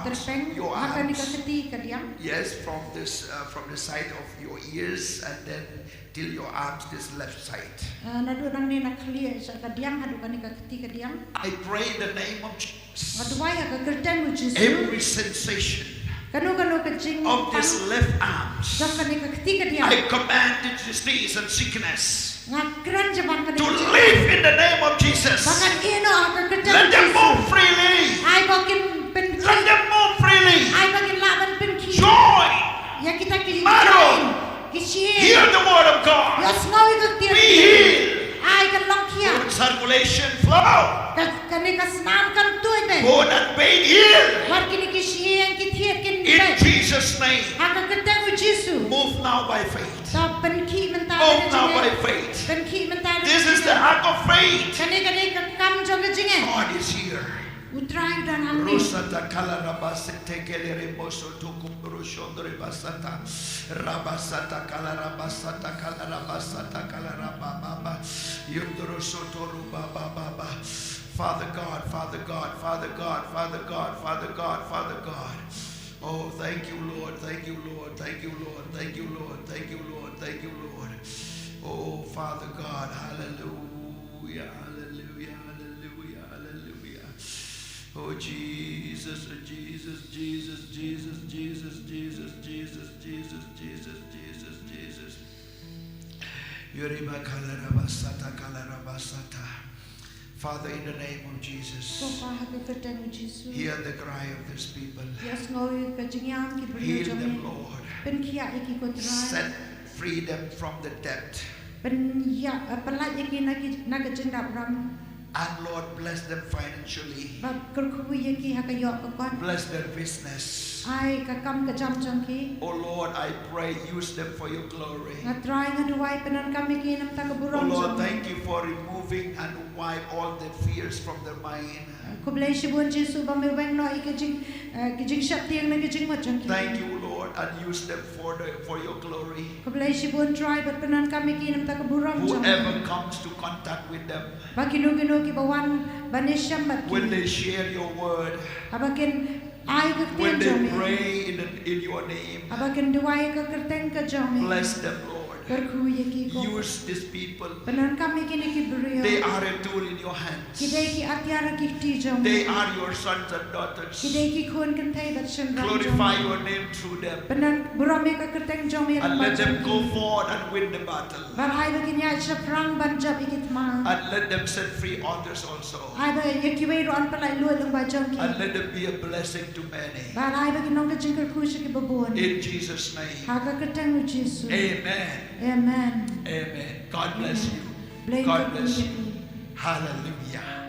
tyrpeng, ha kane ka kti ka diang. Yes, from this, uh, from the side of your ears and then till your arms, this left side. Uh, naduh nangne na khlieh sha ka diang haduh kane ka kti ka diang. I pray in the name of Jesus. Nga duwai ha ka kyrteng u Jisu. Every sensation Kano kano ka jingpang of this left arms, jong kane ka kti ka diang. I command disease and sickness. Nga kren jubab kane ka jingpang. To live in the name of Jesus. Ba kan ïeh noh ha ka kyrteng u Jisu. Let them move freely. Ai ba kin pynkhih. Let them move freely. Ai ba kin lah ban pynkhih. Joy. Ïa kita ki marrow. Ki shyieng. Hear the word of God. Ïohsngew ïa ka ktien. Be healed. Ai kan long khiah. Good circulation flow. Ka, kane ka snam kan tuid beit. Bone and vein heal. Wat kine ki shyieng ki thied kin beit. In Jesus' name. Ha ka kyrteng u Jisu. Move now by faith. To pynkhih mynta da ka jingeh. Move now by faith. Pynkhih mynta da ka jingeh. This is the act of faith. Kane, kane ka kam jong ka jingeh. God is here. U Trai u don hangne. Rusata kalarabasete kelere mosoto kumroshondre basata. Rabasata kalarabasata kalarabasata kalarababa. Yundrosoto rubababa. Father God, Father God, Father God, Father God, Father God, Father God. Oh, thank you, Lord. Thank you, Lord. Thank you, Lord. Thank you, Lord. Thank you, Lord. Thank you, Lord. Oh, Father God. Hallelujah. Hallelujah. Hallelujah. Hallelujah. Oh, Jesus. Oh, Jesus. Jesus. Jesus. Jesus. Jesus. Jesus. Jesus. Jesus. Jesus. Jesus. Yuriba kalarabasata kalarabasata. Father, in the name of Jesus, Ko Pa, ha ka kyrteng u Jisu, hear the cry of these people. Ïa sngew ïa ka jingïam ki briew jong me. Heal them, Lord. Pynkhiah ïa ki, ko Trai. Set free them from the debt. Pynïa, eh, pynlait ïa ki na ki, na ka jingdap ram. And Lord, bless them financially. Bad kyrkhu ïa ki ha ka ïoh ka kot. Bless their business. Ai ka kam ka jam jong ki. Oh Lord, I pray, use them for your glory. Nga Trai, nga duwai, pyndonkam ïa ki na ka bynta ka burom jong me. Oh Lord, thank you for removing and wipe all the fears from their mind. Khublei shibun Jisu ba me weng noh ïa ki jing, eh, ki jingsheptieng na ki jingmut jong ki. Thank you, Lord, and use them for the, for your glory. Khublei shibun Trai, bad pyndonkam ïa ki na ka bynta ka burom jong me. Whoever comes to contact with them, ba kino kino kiba wan ban ïashem bad ki, when they share your word, haba kin ai ka ktien jong me, when they pray in the, in your name, haba kin duwai ha ka kyrteng ka jong me, bless them, Lord. Kyrkhu ïa ki, ko. Use these people. Pyndonkam ïa kine ki briew. They are a tool in your hands. Ki dei ki atiar ha ki kti jong me. They are your sons and daughters. Ki dei ki khun kynthei bad shynrang jong me. Glorify your name through them. Pyndonkam, burom ïa ka kyrteng jong me. And let them go forward and win the battle. Bad ai ba kin ïaid shaphrang ban jop ïa ki thma. And let them set free others also. Ai ba ïa kiwei ruh yn pynlait luid lyngba jong ki. And let them be a blessing to many. Bad ai ba kin long ka jingkyrkhu sha kiba bun. In Jesus' name. Ha ka kyrteng u Jisu. Amen. Amen. Amen. God bless you. Blei kyrkhu ïa phi. God bless you. Hallelujah.